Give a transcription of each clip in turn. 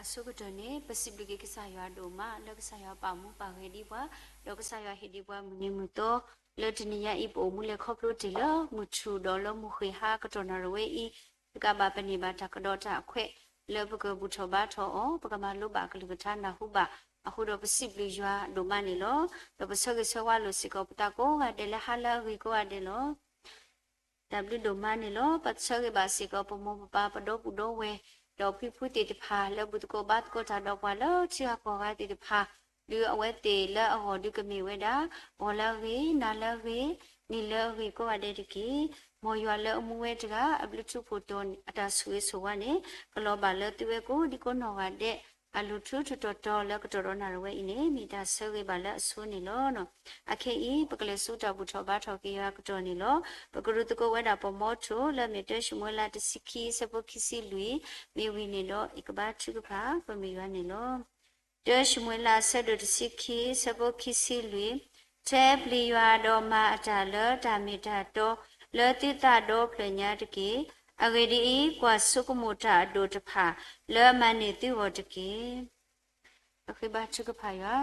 အဆိကတၢၢ်န့ၣ် ပစံးဘျုးက့ၤကစၢ်ယွၤဒိၣ်မး လၢကစၢ်ယွၤပာ်မူပာ်ဂဲၤဒံးပှၤ, ဒီးကစၢ်ယွၤဟ့ၣ်ဒံးပှၤမုၢ်နံၤမုၢ်သီ လၢတနံၤညါအံၤပအိၣ်မူလဲၤခီဖျိတ့ၢ်လၢမုၢ်ထူၣ်ဒီးလၢမုၢ်ဃ့ၢ်ဟါကတီၢ်နၣ်ရံၣ်ဝဲအံၤ, တကးဘၣ်ပန့ၢ်ဘၣ်တၢ်ကဒီးတၢ်အခွဲး လၢပကဘူၣ်ထီၣ်ဘါထီၣ်အီၤ, ပကမၤလိဘၣ်အကလုၢ်ကထါနၢ်ဟူဘၣ်အဃိဒီး ပစံးဘျုးယွၤဒိၣ်မးန့ၣ်လီၤ. ဒီးပဆၢဂ့ၤဆၢဝါလိာ်စ့ၢ်ကီးပသးကိးဂၤဒဲးလၢဟါလၢအဂ့ၤကိးဂၤဒဲးလီၤ. တၢ်ဘျုးဒိၣ်မးန့ၣ်လီၤ. ပဆၢဂ့ၤဘၣ်စ့ၢ်ကီးပမိၢ်ပပၢ်ပဒီပုၢ်ဒီဝဲၢ် ဒီးဖံဖုသ့ၣ်တဖၣ် လၢဘူၣ်သကိးဘါသကိးတၢ်ဒီးပှၤလၢထံဂၤကီၢ်ဂၤသ့ၣ်တဖၣ်, ဒုးအဝဲသ့ၣ်လၢအဂီၢ်ဒုးကမ့ၢ်ဝဲဒၣ် ဂီၤလၢအဂ့ၤ, နၤလၢအဂ့ၤ, နံၤလၢအဂ့ၤကိးဂၤဒဲးတက့ၢ်. မ်ယွၤလၢအမူဝဲတဂၤ အဘျုးထူးဖှိၣ်တီၤအတၢ်ဆိၣ်ဂ့ၤဆိၣ်ဝါန့ၣ် ကလီၤဘၣ်လၢသုဝဲကိးဒံကိးနီၢ်ဂၤဒဲး အလိၤထူတတီၤတီၤလၢကတီၢ်ဒီးနၣ်ရံၣ်ဝဲအံၤန့ၣ် မ့ၢ်တၢ်ဆၢဂ့ၤဘၣ်လၢအဆိန့ၣ်လီၤ. အခဲအံၤ ပကလဲၤဆူတၢ်ဘူၣ်ထီၣ်ဘါထီၣ်က့ၤယွၤအကတီၢ်န့ၣ်လီၤ. ပကရူၢ်သကိးဝဲဒၣ်ပမိထိၣ် လၢမ့ၢ်တၢၡမူၤအ့လးတဆံခံ ဆၢဖိခံဆံလွံၢ်, မ့ၢ်ဝံၤန့ၣ်ဒီး ယကဘါထုကဖၣ် ပမ့ၢ်ယွၤန့ၣ်လီၤ. တၢၡမူၤအ့လး ဆၢဒိၣ်တဆံခံ ဆၢဖိခံဆံလွံၢ်, ထဲပျံၤယွၤဒီးမၤအတၢ်လၢတၢ်မ့ၢ်တၢ်တီ လၢသုသးဒီဖျၢၣ်ညါတက့ၢ်. အဂ့ၢ်ဒ်အံၤ, ကွၢ်ဆိကမိၣ်တၢ်အဒိၣ်တဖၣ် လၢအမၤန့ၢ်သုဂီၢ်တက့ၢ်. ပဃ့ဘါထုကဖၣ်ယွၤ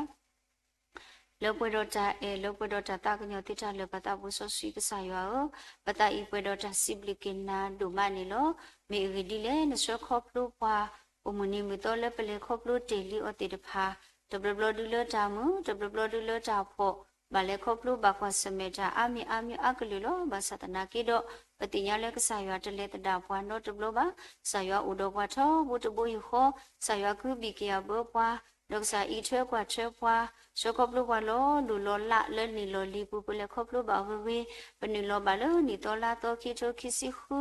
လၢပှဲၤဒီးတၢ်အဲၣ် လၢပှဲၤဒီးတၢ်သးကညီၤသ့တၢ်လၢာ် ပသးပူၤစီဆှံကစၢ်ယွၤဧၢ, ပသးအံၤပှဲၤဒီးတၢ်စံးဘျုးက့ၤနၤဒိၣ်မးန့ၣ်လီၤ. မ့ၢ်အဂ့ၢ်ဒ်လဲၣ်, နဆှၢခီဖျိပှၤ အိၣ်မုၢ်နံၤမုၢ်သီလၢပလဲၤခီဖျိတ့ၢ်လံအီၤသ့ၣ်တဖၣ်, တဘျီဘျီဒုးလၢတၢ်မုာ်, တဘျီဘျီဒုးလၢတၢ်ဖှီၣ်, ဘၣ်လဲၤခီဖျိဘၣ်ကွၢ်ဆၢၣ်မဲာ်တၢ်အါမံၤအါမံၤအါကလုာ်လီၤ. ဘၣ်ဆၣ်သနာ်က့ဒီး ပသ့ၣ်ညါလၢကစၢ်ယွၤတလဲၤသဒၣ်ပှၤနီတဘျီဘၣ်. ကစၢ်ယွၤအိၣ်ဒီးပှၤထီဘိတဘိယူၢ်ဃီ, ကစၢ်ယွၤကဟုဘံၣ်ကယာ်ဘၢပှၤ, ဒီးကစၢ်အံးထွဲကွၢ်ထွဲပှၤ, ဆှၢခီဖျိပှၤလီၤလိၢ်လီၤလးလၢနံၣ်လီၤလံၤပူၤ ပလဲၤခီဖျိဘၣ်အဂ့ၤဂ့ၤ, ပနုာ်လီၤဘၣ်လၢနံၣ်သီလါသီခံကထိခံဆံဃု,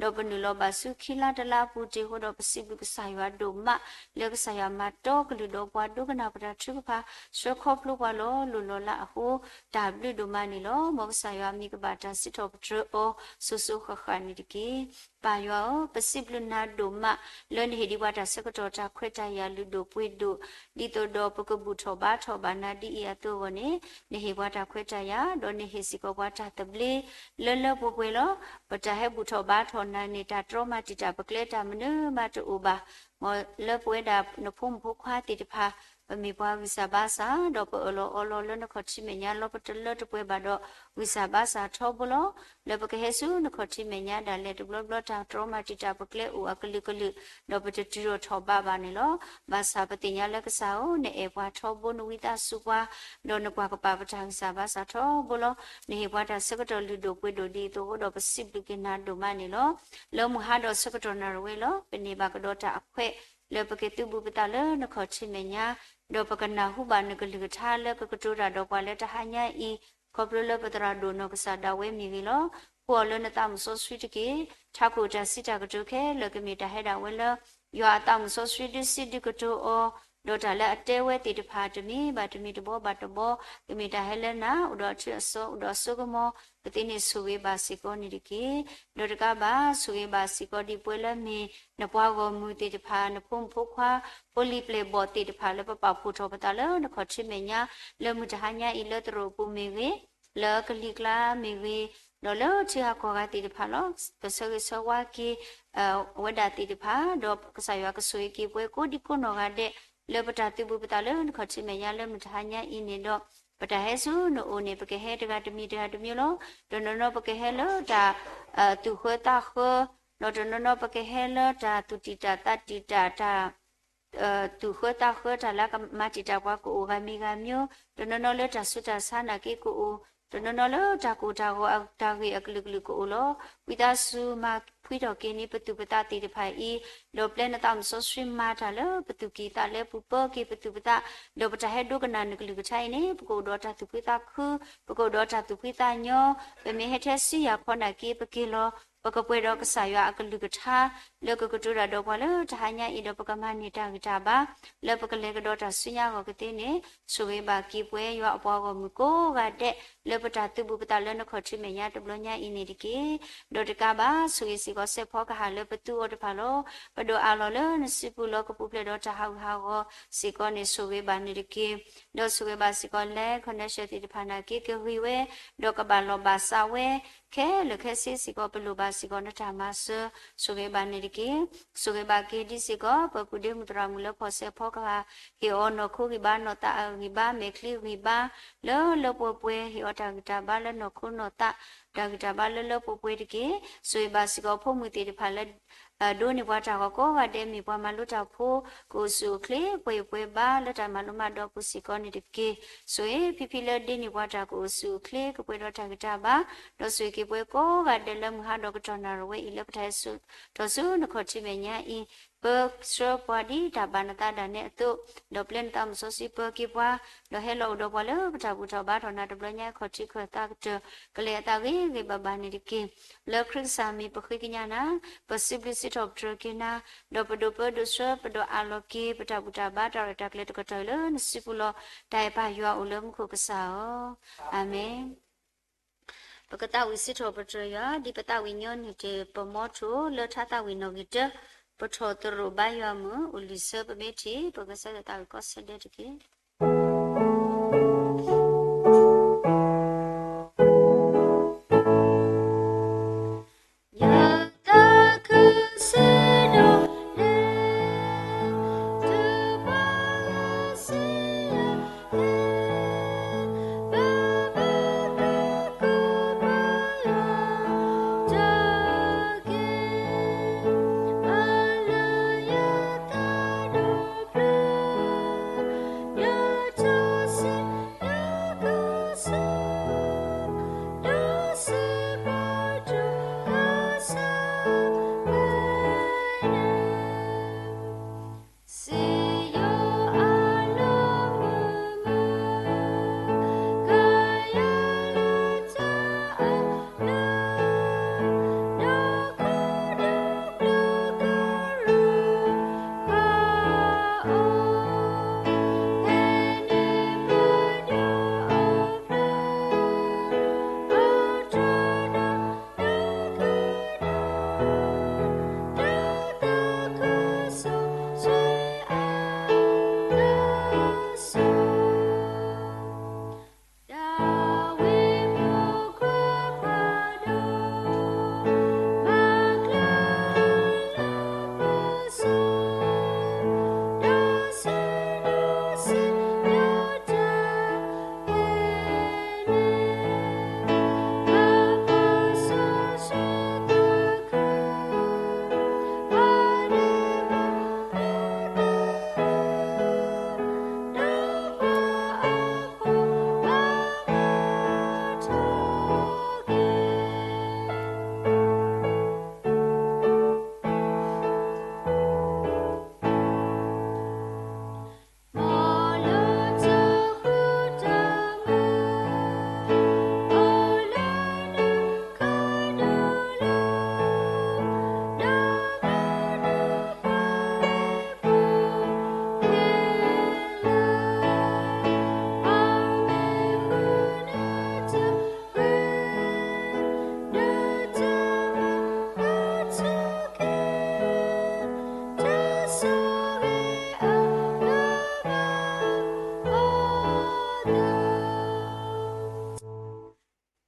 ဒီးပနုာ်လီၤဘၣ်ဆူခံလါတလါအပူၤတ့ၢ်အဃိဒီး ပစံးဘျုးကစၢ်ယွၤဒိၣ်မး လၢကစၢ်ယွၤမၤတီကလုၢ်ဒီးပှၤဒိကနၣ်ပတၢ်ထုကဖၣ် ဆှၢခီဖျိပှၤလီၤလိၢ်လီၤလးအဃိ တၢ်ဘျုးဒိၣ်မးန့ၣ်လီၤ. မ်ကစၢ်ယွၤအမံၤကဘၣ်တၢ်စံးထီၣ်ပတြၢၤအီၤ စိၤစိၤဃၣ်ဃၣ်န့ၣ်တက့ၢ်. ပၢ်ယွၤဧၢ, ပစံးဘျုးနၤဒိၣ်မး လၢနဟ့ၣ်ဒံးပှၤတၢ်ဆၢကတီၢ်တၢ်ခွဲးတၢ်ယာ်လုၢ်ဒိၣ်ပှ့ၤဒိၣ်, ဒ်သိးဒီးပကဘူၣ်ထီၣ်ဘါထီၣ်ဘၣ်နၤဒ်အံၤအသိးအဂီၢ်န့ၣ်, နဟ့ၣ်ပှၤတၢ်ခွဲးတၢ်ယာ် ဒီးနဟ့ၣ်စ့ၢ်ကီးပှၤတၢ်သဘျ့ လၢလၢပှဲၤပှဲၤလီၤ. ပတၢ်ဟဲဘူၣ်ထီၣ်ဘါထီၣ်နၤန့ၣ် တၢ်တြီမၤတံာ်တာ်ပကျဲတၢ်မနုၤမးတအိၣ်ဘၣ်. မ်လၢပဝဲဒၣ်နဖိမုၣ်ဖိခွါသ့ၣ်တဖၣ် ပမ့ၢ်ပှၤဂံၢ်စၢ်ဘါစၢ်, ဒီးပအၢၣ်လီၤအီလီၤလၢနခီၣ်ထံးမဲာ်ညါလီၤ ပတလၢတပှဲၤဘၣ်ဒီး ဂံၢ်စၢ်ဘါစၢ်ထီဘိလီၤ. လၢပကဟဲဆူနခီၣ်ထံးမဲာ်ညါဒၣ်လဲာ်တဘျီဘျီ တၢ်တြီမၤတံာ်တာ်ပကျဲအိၣ်အကလုာ်ကလုာ်, ဒီးပတတုၤထီၣ်ထီၣ်ဘးဘၣ်န့ၣ်လီၤ. ဘၣ်ဆၣ်ပသ့ၣ်ညါလၢကစၢ်ဧၢ, နအဲၣ်ပှၤထီဘိ နဝံသးစူၤပှၤ, ဒီးနကွၢ်ကပာ်ပတၢ်ဂံၢ်စၢ်ဘါစၢ်ထီဘိလီၤ. နဟ့ၣ်ပှၤတၢ်ဆၢကတီၢ်လုၢ်ဒိၣ်ပှ့ၤဒိၣ်ဒ်အသိးအဃိဒီး ပစံးဘျုးက့ၤနၤဒိၣ်မးန့ၣ်လီၤ. လၢမုၢ်ဟါဒီးဆၢကတီၢ်နၣ်ရံၣ်ဝဲလီၤ. ပန့ၢ်ဘၣ်ကဒီးတၢ်အခွဲး လၢပကသူၣ်ဘူၣ်ပသးလၢနခီၣ်ထံးမဲာ်ညါ, ဒီးပကနၢ်ဟူဘၣ်နကလုၢ်ကထါလၢကကတိၤတၢ်ဒီးပှၤလၢတဟါညါအံၤ, ခီဖျိလၢပသရၣ်ဒိၣ်နီၢ်ကစၢ်ဒၣ်ဝဲမ့ၢ်ဂ့ၤလီၤ. ဃိအီၤလၢနသးမုၢ်စီဆှံတက့ၢ်. ထးခိၣ်တၢ်စံးတၢ်ကတိၤခဲလၢာ် ကမ့ၢ်တၢ်ဟဲဒၣ်ဝဲလၢ ယွၤအသးမုၢ်စီဆှံဒုးစံးဒုးကတိၤအီၤ, ဒီးတၢ်လၢအတဲဝဲသ့ၣ်တဖၣ် တမံၤဘၣ်တမံၤတဘီဘၣ်တဘီ ကမ့ၢ်တၢ်ဟဲလၢနၤ အိၣ်ဒီးအထူအစီ အိၣ်ဒီးအစိကမီၤ, ပသ့န့ၣ်ဆိၣ်ဂ့ၤဘၣ်စ့ၢ်ကီးန့ၣ်တက့ၢ်. ဒီးတကးဘၣ် ဆိၣ်ဂ့ၤဘၣ်စ့ၢ်ကီးဒ်ပဝဲလၢမ့ၢ်နပှၤဂီၢ်မုၢ်သ့ၣ်တဖၣ် နဖိမုၣ်ဖိခွါ ဖိလံၤပျဲၢ်ဘီၣ်သ့ၣ်တဖၣ် လၢပပာ်ဖှိၣ်ထီၣ်ပသးလၢနခီၣ်ထံးမဲာ်ညါ လၢမုၢ်တဟါညါအံၤ လၢသရိာ်ပူၤမ့ၢ်ဂ့ၤ, လၢကလံၤကျါမ့ၢ်ဂ့ၤ, ဒီးလၢထံဂၤကီၢ်ဂၤသ့ၣ်တဖၣ်လီၤ. ပဆၢဂ့ၤဆၢဝါက့ၤ အဝဲဒၣ်သ့ၣ်တဖၣ်, ဒီးကစၢ်ယွၤကဆိၣ်ဂ့ၤက့ၤပှၤကိးဒံကိးနီၢ်ဂၤဒဲး လၢပတၢ်သုးဘူးပသးလၢနခီၣ်ထံးမဲာ်ညါလၢမုၢ်တဟါညါအံၤန့ၣ်ဒီး, ပတၢ်ဟဲဆူနအိၣ်န့ၣ် ပကဟဲတဂၤတမံၤတဂၤတမံၤလီၤ. တနီၤနီၤပကဟဲလၢတၢ် သူၣ်ဃၢသးဃၢ, ဒီးတနီၤနီၤပကဟဲလၢတၢ်သူၣ်တံာ်တာ်သးတံာ်တာ် တၢ် သူၣ်ဃၢသးဃၢတၢ်လၢကမၤတံာ်တာ်ပှၤကအိၣ်ဂၤမံၤဂၤမံၤ, တနီၤနီၤလၢတၢ်ဆူးတၢ်ဆါနာ်က့ကအိၣ်, တနီၤနီၤလၢတၢ်ကိၢ်တၢ်ဂီၤအတၢ်ဂ့ၢ်အကလုာ်ကလုာ်ကအိၣ်လီၤ. ဝံသးစူၤမၤဖှံထီၣ်က့ၤန့ၢ်ပသူၣ်ပသးသ့ၣ်တဖၣ်အံၤ, ဒီးပျဲနသးမုၢ်စီဆှံမၤတၢ်လၢပသူၣ်ကံၢ်သးလဲပူၤ ပၢက့ၤပသူၣ်ပသး, ဒီးပတၢ်ဟဲဒိကနၣ်နကလုၢ်ကထါအံၤန့ၣ် ပကအိၣ်ဒီးတၢ်သူၣ်ဖှံသးခု, ပကအိၣ်ဒီးတၢ်သူၣ်ဖှံသးညီ, ပမ့ၢ်ဟဲထဲစံယၤခီနာ်က့ပက့ၤလီၤ. ပကပှဲၤဒီးကစၢ်ယွၤအကလုၢ်ကထါ လၢကကတိၤတၢ်ဒီးပှၤလၢတဟါညါအံၤဒီး ပကမၤန့ၢ်တၢ်ဂံၢ်တၢ်ဘါ လၢပကလဲၤကဒီးတၢ်ဆူညါအဂီၢ်ကသ့န့ၣ်, ဆိၣ်ဂ့ၤဘၣ်က့ၤပှၤယွၤအပှၤဂီၢ်မုၢ်ကိးဂၤဒဲး လၢပတၢ်သုးဘူးပသးလၢနခီၣ်ထံးမဲာ်ညါတဘျီညါအံၤန့ၣ်တက့ၢ်. ဒီးတကးဘၣ် ဆိၣ်ဂ့ၤစ့ၢ်ကီးစဲးဖီကဟၣ်လၢပသူအီၤတဖၣ်လီၤ. ပဒိးအးလီၤလၢနစုပူၤလီၤ ကပူၤဖျဲးဒီးတၢ်ဟးဂူာ်ဟးဂီၤစ့ၢ်ကီးန့ၣ် ဆိၣ်ဂ့ၤဘၣ်န့ၣ်တက့ၢ်. ဒီးဆိၣ်ဂ့ၤဘၣ်စ့ၢ်ကီး Live Connection သ့ၣ်တဖၣ်နာ်က့ကဂ့ၤဝဲ, ဒီးကဘၣ်လီၢ်ဘၣ်စးဝဲ, ခဲလၢာ်ခဲဆ့စ့ၢ်ကီး ပလိၣ်ဘၣ်စ့ၢ်ကီးနတၢ်မၤစၢၤ, ဆိၣ်ဂ့ၤဘၣ်န့ၣ်တက့ၢ်. ဆိၣ်ဂ့ၤဘၣ်က့ၤဒ်စ့ၢ်ကီး ပပုၢ်ဒ့မုၣ်သရၣ်မုၣ်လၢဖီၣ်စဲးဖီကဟၣ်, ဟ့ၣ်အီၤနီၢ်ခိဂံၢ်ဘါနီၢ်သးဂံၢ်ဘါ မဲာ်ချံဂံၢ်ဘါ လၢလၢပှဲၤပှဲၤ, ဟ့ၣ်အီၤတၢ်ဂံၢ်တၢ်ဘါလၢနီၢ်ခိနီၢ်သး တၢ်ဂံၢ်တၢ်ဘါလၢလၢပှဲၤပှဲၤတက့ၢ်. ဆိၣ်ဂ့ၤဘၣ်စ့ၢ်ကီးဖိမုၣ်သ့ၣ်တဖၣ်လၢ ဒိးန့ၢ်ပှၤတၢ်ဂီၤကိးဂၤဒဲး မ့ၢ်ပှၤမၤလိတၢ်ဖိ ကအိၣ်ဆူၣ်အိၣ်ချ့ ပှဲၤအံၤပှဲၤဘါ လၢတၢ်မၤလိမၤဒိးအပူၤစ့ၢ်ကီးန့ၣ်တက့ၢ်. ဆိၣ်ဂ့ၤဖံဖံလၢဒိးန့ၢ်ပှၤတၢ်ကအိၣ်ဆူၣ်အိၣ်ချ့ ကပှဲၤဒီးတၢ်ဂံၢ်တၢ်ဘါ, ဒီးဆိၣ်ဂ့ၤက့ၤပှၤကိးဂၤဒဲးလၢမုၢ်ဟါဒီးကတီၢ်နၣ်ရံၣ်ဝဲအံၤ လၢပတၢ်ဟဲဆူ ထီၣ်ဆူနခီၣ်ထံးမဲာ်ညါအံၤ, ပၢဆှၢပှၤဒ်တၢ်ဘၣ်နသးဒၣ်နဲအသိး, ဒီးပျဲနသးမုၢ်စီဆှံပၢက့ၤပှၤ, ဒီးဟဲလီၤအိၣ်ဒီးပှၤလၢပတၢ်ဘူၣ်ထီၣ်ဘါထီၣ်နၤတဘျီညါ ခီၣ်ထံးခၢၣ်သးကတၢၢ် ကလဲၤအသးဂ့ၤဂ့ၤဘၣ်ဘၣ်န့ၣ်တက့ၢ်. လၢခရံာ်ကစၢ်မံၤပဃ့ကညးနၤ, ပစံးဘျုးစံးထီၣ်ပတြၢၤက့ၤနၤ, ဒီးပဒိးပၢဒိးဆှၢပဒိးအးလီၤက့ၤ ပတၢ်ဘူၣ်တၢ်ဘါတၢ်ရဲၣ်တၢ်ကျဲၤတကတီၢ်အံၤလၢနစုပူၤလီၤ. တၢ်အဲၣ်ပၢ်ယွၤအိၣ်လၢမူခိၣ်ကစၢ်ဧၢ, အၤမ့ၣ်. ပကသးဝံၣ်စံးထီၣ်ပတြၢၤယွၤ ဒ်ပသးဝံၣ်ညီနုၢ်တ့ၢ်ပမီထိၣ် လၢထါသးဝံၣ်နီၣ်ဂံၢ်တၢ, ပထီၣ်သရိာ်ဘါယွၤမုၢ် အိၣ်လံာ်ဆၢပမ့ၢ်ထံၣ် ပကစၢ်ယွၤသးဝံၣ်ကီဆၢဒဲးတက့ၢ်.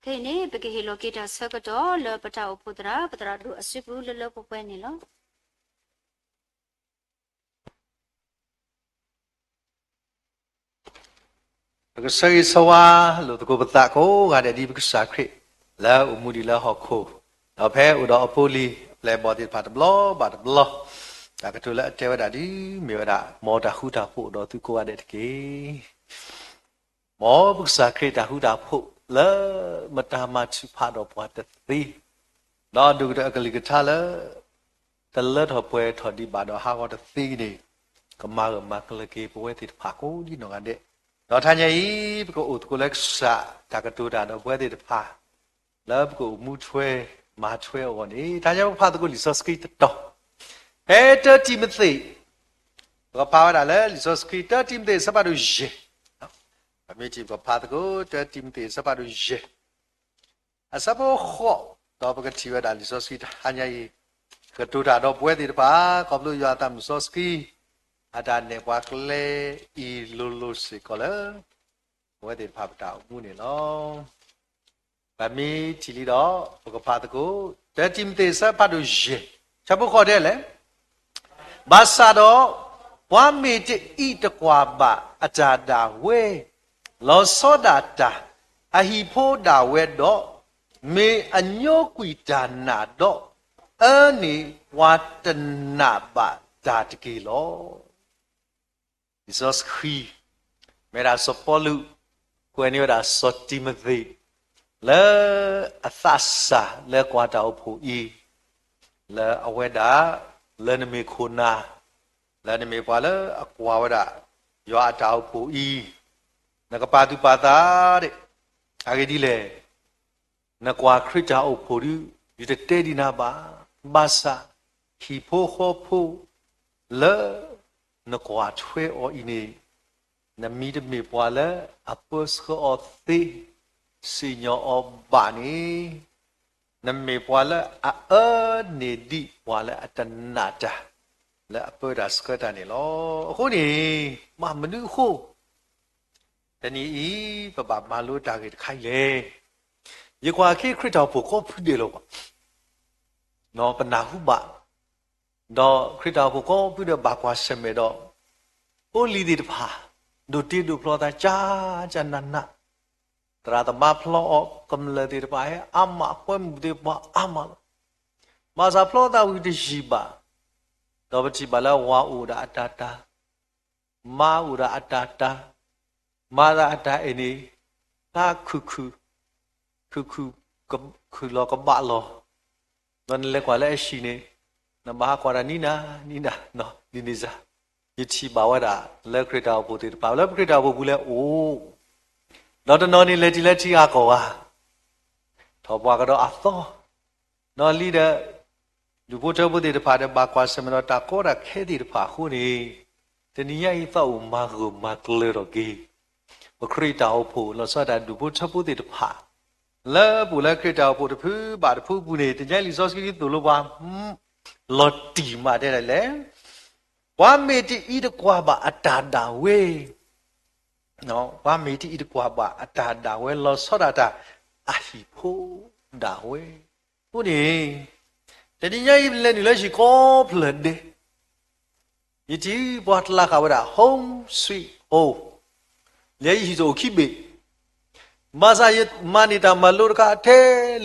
ခဲအံၤန့ၣ် ပကဟ့ၣ်လီၤက့ၤတၢ်ဆၢကတီၢ်လၢပတၢ်အိၣ်ဖှိၣ်သရၣ် ပသရၣ်ဒိၣ်အစုပူၤလၢလၢပှဲၤပှဲၤန့ၣ်လီၤ. ပကဆၢဂ့ၤဆၢဝါလိာ်သကိးပသးကိးဂၤဒဲးဒ်ပကစၢ်ခရံာ် လၢအအိၣ်မူဒံးလၢဟီၣ်ခိၣ်, ဒီးဖဲအိၣ်ဒီးအဖိအလံၤအပျဲၢ်အဘီၣ်သ့ၣ်တဖၣ်တဘျီဘၣ်တဘျီ, တၢ်ကတိၤလၢအတဲဝဲဒၣ်ဒ်အမ့ၢ်ဝဲဒၣ် မ်တၢ်ဃူတၢ်ဖိးအိၣ်ဒီးသုကိးဂၤဒဲးတက့ၢ်. မ်ပကစၢ်ခရံာ်တၢ်ဃူတၢ်ဖိးလၢ မတၤမၤထုးဖးဒီးပှၤတသ့, ဒီးဒိၣ်ကတၢၢ်အကလုၢ်ကထါလၢ တလၢထီၣ်ပှဲၤထီၣ်ဒံးဘၣ်ဒီးဟးဂီၤတသ့န့ၣ်, ကမၤဂၢၢ်မၤကျၢၤက့ၤပဝဲသ့ၣ်တဖၣ်ကိးဒ်နီၢ်ဂၤဒဲး, ဒီးတဟါညါအံၤ ပကအိၣ်သကိးလၢကစၢ်တၢ်ကတိၤတၢ်ဒီးပဝဲသ့ၣ်တဖၣ် လၢပကအိၣ်မူထွဲမၤထွဲအဂီၢ်န့ၣ် တဟါညါပကဖးသကိးလံာ်စီဆှံတတီၤ, ဖဲတၢတံၤမသ့း, ပကဖးဝဲဒၣ်လၢလံာ်စီဆှံတၢတံၤမသ့းအဆၢဖးဒိၣ်ယဲၢ်, ပမ့ၢ်ထံၣ်ပကဖးသကိး တၢတံၤမသ့းအဆၢဖးဒိၣ်ယဲၢ် အဆၢဖိဃိး, ဒီးပကထံၣ်ဝဲဒၣ်လံာ်စီဆှံတဟါညါအံၤ, ကတိၤတၢ်ဒီးပဝဲသ့ၣ်တဖၣ် ခီဖျိယွၤအသးမုၢ်စီဆှံ အတၢ်နဲၣ်ပှၤကျဲအံၤလိၤလိၤစ့ၢ်ကီးလၢ ပဝဲသ့ၣ်တဖၣ်ပတၢ်အိၣ်မူန့ၣ်လီၤ. ပမ့ၢ်ထံၣ်လံဒီး ပကဖးသကိး တၢတံၤမသ့း အဆၢဖးဒိၣ်ယဲၢ် ဆၢဖိဃိးတဲလဲၣ်, ဘၣ်ဆၣ်ဒီး ပှၤမ့ၢ်တအံးတကွၢ်ဘၣ်အတၢ်ဒၣ်ဝဲ, လီၤဆီဒၣ်တၢ် အဟံၣ်ဖိဒၣ်ဝဲဒီး, မ့ၢ်အညိကွံာ်တၢ်နာ်ဒီး, အၢန့ၣ်ပှၤတနာ်ဘၣ်တၢ်တက့ၢ်လီၤ. လံာ်စီဆှံ မ့ၢ်ဒၣ်စီၤပီလူး ကွဲးန့ၢ်ဝဲဒၣ်စီၤတံၤမသ့း လၢအသးစၢ်လၢကွၢ်တၢ်အိၣ်ဖှိၣ်အံၤ, လၢအဝဲဒၣ် လၢနမ့ၢ်ခိၣ်နၢ်, လၢနမ့ၢ်ပှၤလၢအကွၢ်ဝဲဒၣ် ယွၤအတၢ်အိၣ်ဖှိၣ်အံၤ, နကပာ်သူၣ်ပာ်သးဒၣ်, အဂ့ၢ်ဒ်လဲၣ် နကွၢ်ခရံာ်တၢ်အိၣ်ဖှိၣ်ဒီး ယတတဲဒံးနၤဘၣ်, ဘၣ်ဆၣ် ဟံၣ်ဖိဃီဖိ လၢနကွၢ်ထွဲအီၤအံၤန့ၣ်, နမ့တမ့ၢ်ပှၤလၢအပၢဆှၢအီၤသ့, စံၣ်ညီၣ်အီၤဘၣ်န့ၣ်, နမ့ၢ်ပှၤလၢအအၢန့ၢ်ဒံးပှၤလၢအတနာ်တၢ် လၢအပၢတၢ်ဆှၢတၢ်န့ၣ်လီၤ. အဃိန့ၣ် ဘၣ်မနုၤအဃိ တနံၤအံၤ ပဘၣ်မၤလိတၢ်ဂ့ၢ်တခါအံၤလဲၣ်. ယကွၢ်က့ၤခရံာ်တၢ်အိၣ်ဖှိၣ်ကိးဖုဒဲးလီၤဘၣ်, ပနၢ်ဟူဘၣ်, ဒီးခရံာ်တၢ်အိၣ်ဖှိၣ်ကိးဖုဒဲးဘၣ်ကွၢ်ဆၢၣ်မဲာ်ဒီး ဖိလံၤသ့ၣ်တဖၣ် ဒိၣ်တ့ဒိၣ်ဖျီသး ကၢကၢနးနး, သရၣ်သမါဖျီအီၤ ကမျၢၢ်သ့ၣ်တဖၣ်ဟဲအါမး အပှဲၤမုၣ်သ့ၣ်တဖၣ်အါမးလီၤ. ဘၣ်ဆၣ်ဖျီသးဝံၤတယံာ်ဘၣ်, ဒီးပထံၣ်ဘၣ်လၢဝၤအိၣ်ဒၣ်အတၢ်တၢ် မါအိၣ်ဒၣ်အတၢ်တၢ်, မၤသးအတၢ်အဲၣ်န့ၣ် တၢ်ခုၣ်ခုၣ်, ခုၣ်ခုၣ်, ခုၣ်လီၤကဘၣ်လီၤ, ဒီးနလဲၤကွၢ်လၢအဟံၣ်န့ၣ် နဘၣ်ဟးကွၢ်တၢ်နံၤနၤနံၤနၤ, ဒ်န့ၣ်စ့ၢ် ယထံၣ်ဘၣ်ဝဲဒၣ် လၢခရံာ်တၢ်အိၣ်ဖှိၣ်သ့ၣ်တဖၣ် လၢပခရံာ်တၢ်အိၣ်ဖှိၣ်ပူၤလဲၤအိၣ်, ဒီးတနီၤန့ၣ်လဲၤတုၤလၢထံဂၤကီၢ်ဂၤ, ထီၣ်ပှၢ်ကဒီးအသီ, ဒီးလံဒီး ဒူၣ်ဖိထၢဖိသ့ၣ်တဖၣ်ဒီး ဘၣ်ကွၢ်ဆၢၣ်မဲာ်ဒီးတၢ်ကီတၢ်ခဲသ့ၣ်တဖၣ်အဃိန့ၣ်, တနံၤညါအံၤသးအိၣ်မၤဂၢၢ်မၤကျၢၤထီၣ်က့ၤ ပခရံာ်တၢ်အိၣ်ဖှိၣ် လီၤဆီဒၣ်တၢ်ဒူၣ်ဖိထၢဖိသ့ၣ်တဖၣ်, လၢပအိၣ်လၢခရံာ်တၢ်အိၣ်ဖှိၣ်တဖုဘၣ်တဖုအပူၤန့ၣ် တနံၤညါအံၤလံာ်စီဆှံသိၣ်လိပှၤ လီၤတံၢ်မးတဲဒၣ်လဲၣ်, ပှၤမ့ၢ်တအံးတကွၢ်ဘၣ်အတၢ်ဒၣ်ဝဲ ပှၤမ့ၢ်တအံးတကွၢ်ဘၣ်အတၢ်ဒၣ်ဝဲ လီၤဆီဒၣ်တၢ်အဟံၣ်ဖိဒၣ်ဝဲ. အဃိန့ၣ် တနံၤညါအံၤလဲၤနုာ်လၢဟံၣ်ကိးဖျၢၣ်ဒဲး, ယထံၣ်ပှၤကျါဃာ်ဝဲဒၣ် home sweet home, လၢယဟံၣ်တအိၣ်ခံဘ့ၣ်, ဘၣ်ဆၣ်ယမၤန့ၢ်တၢ်မၤလိတခါ ထဲ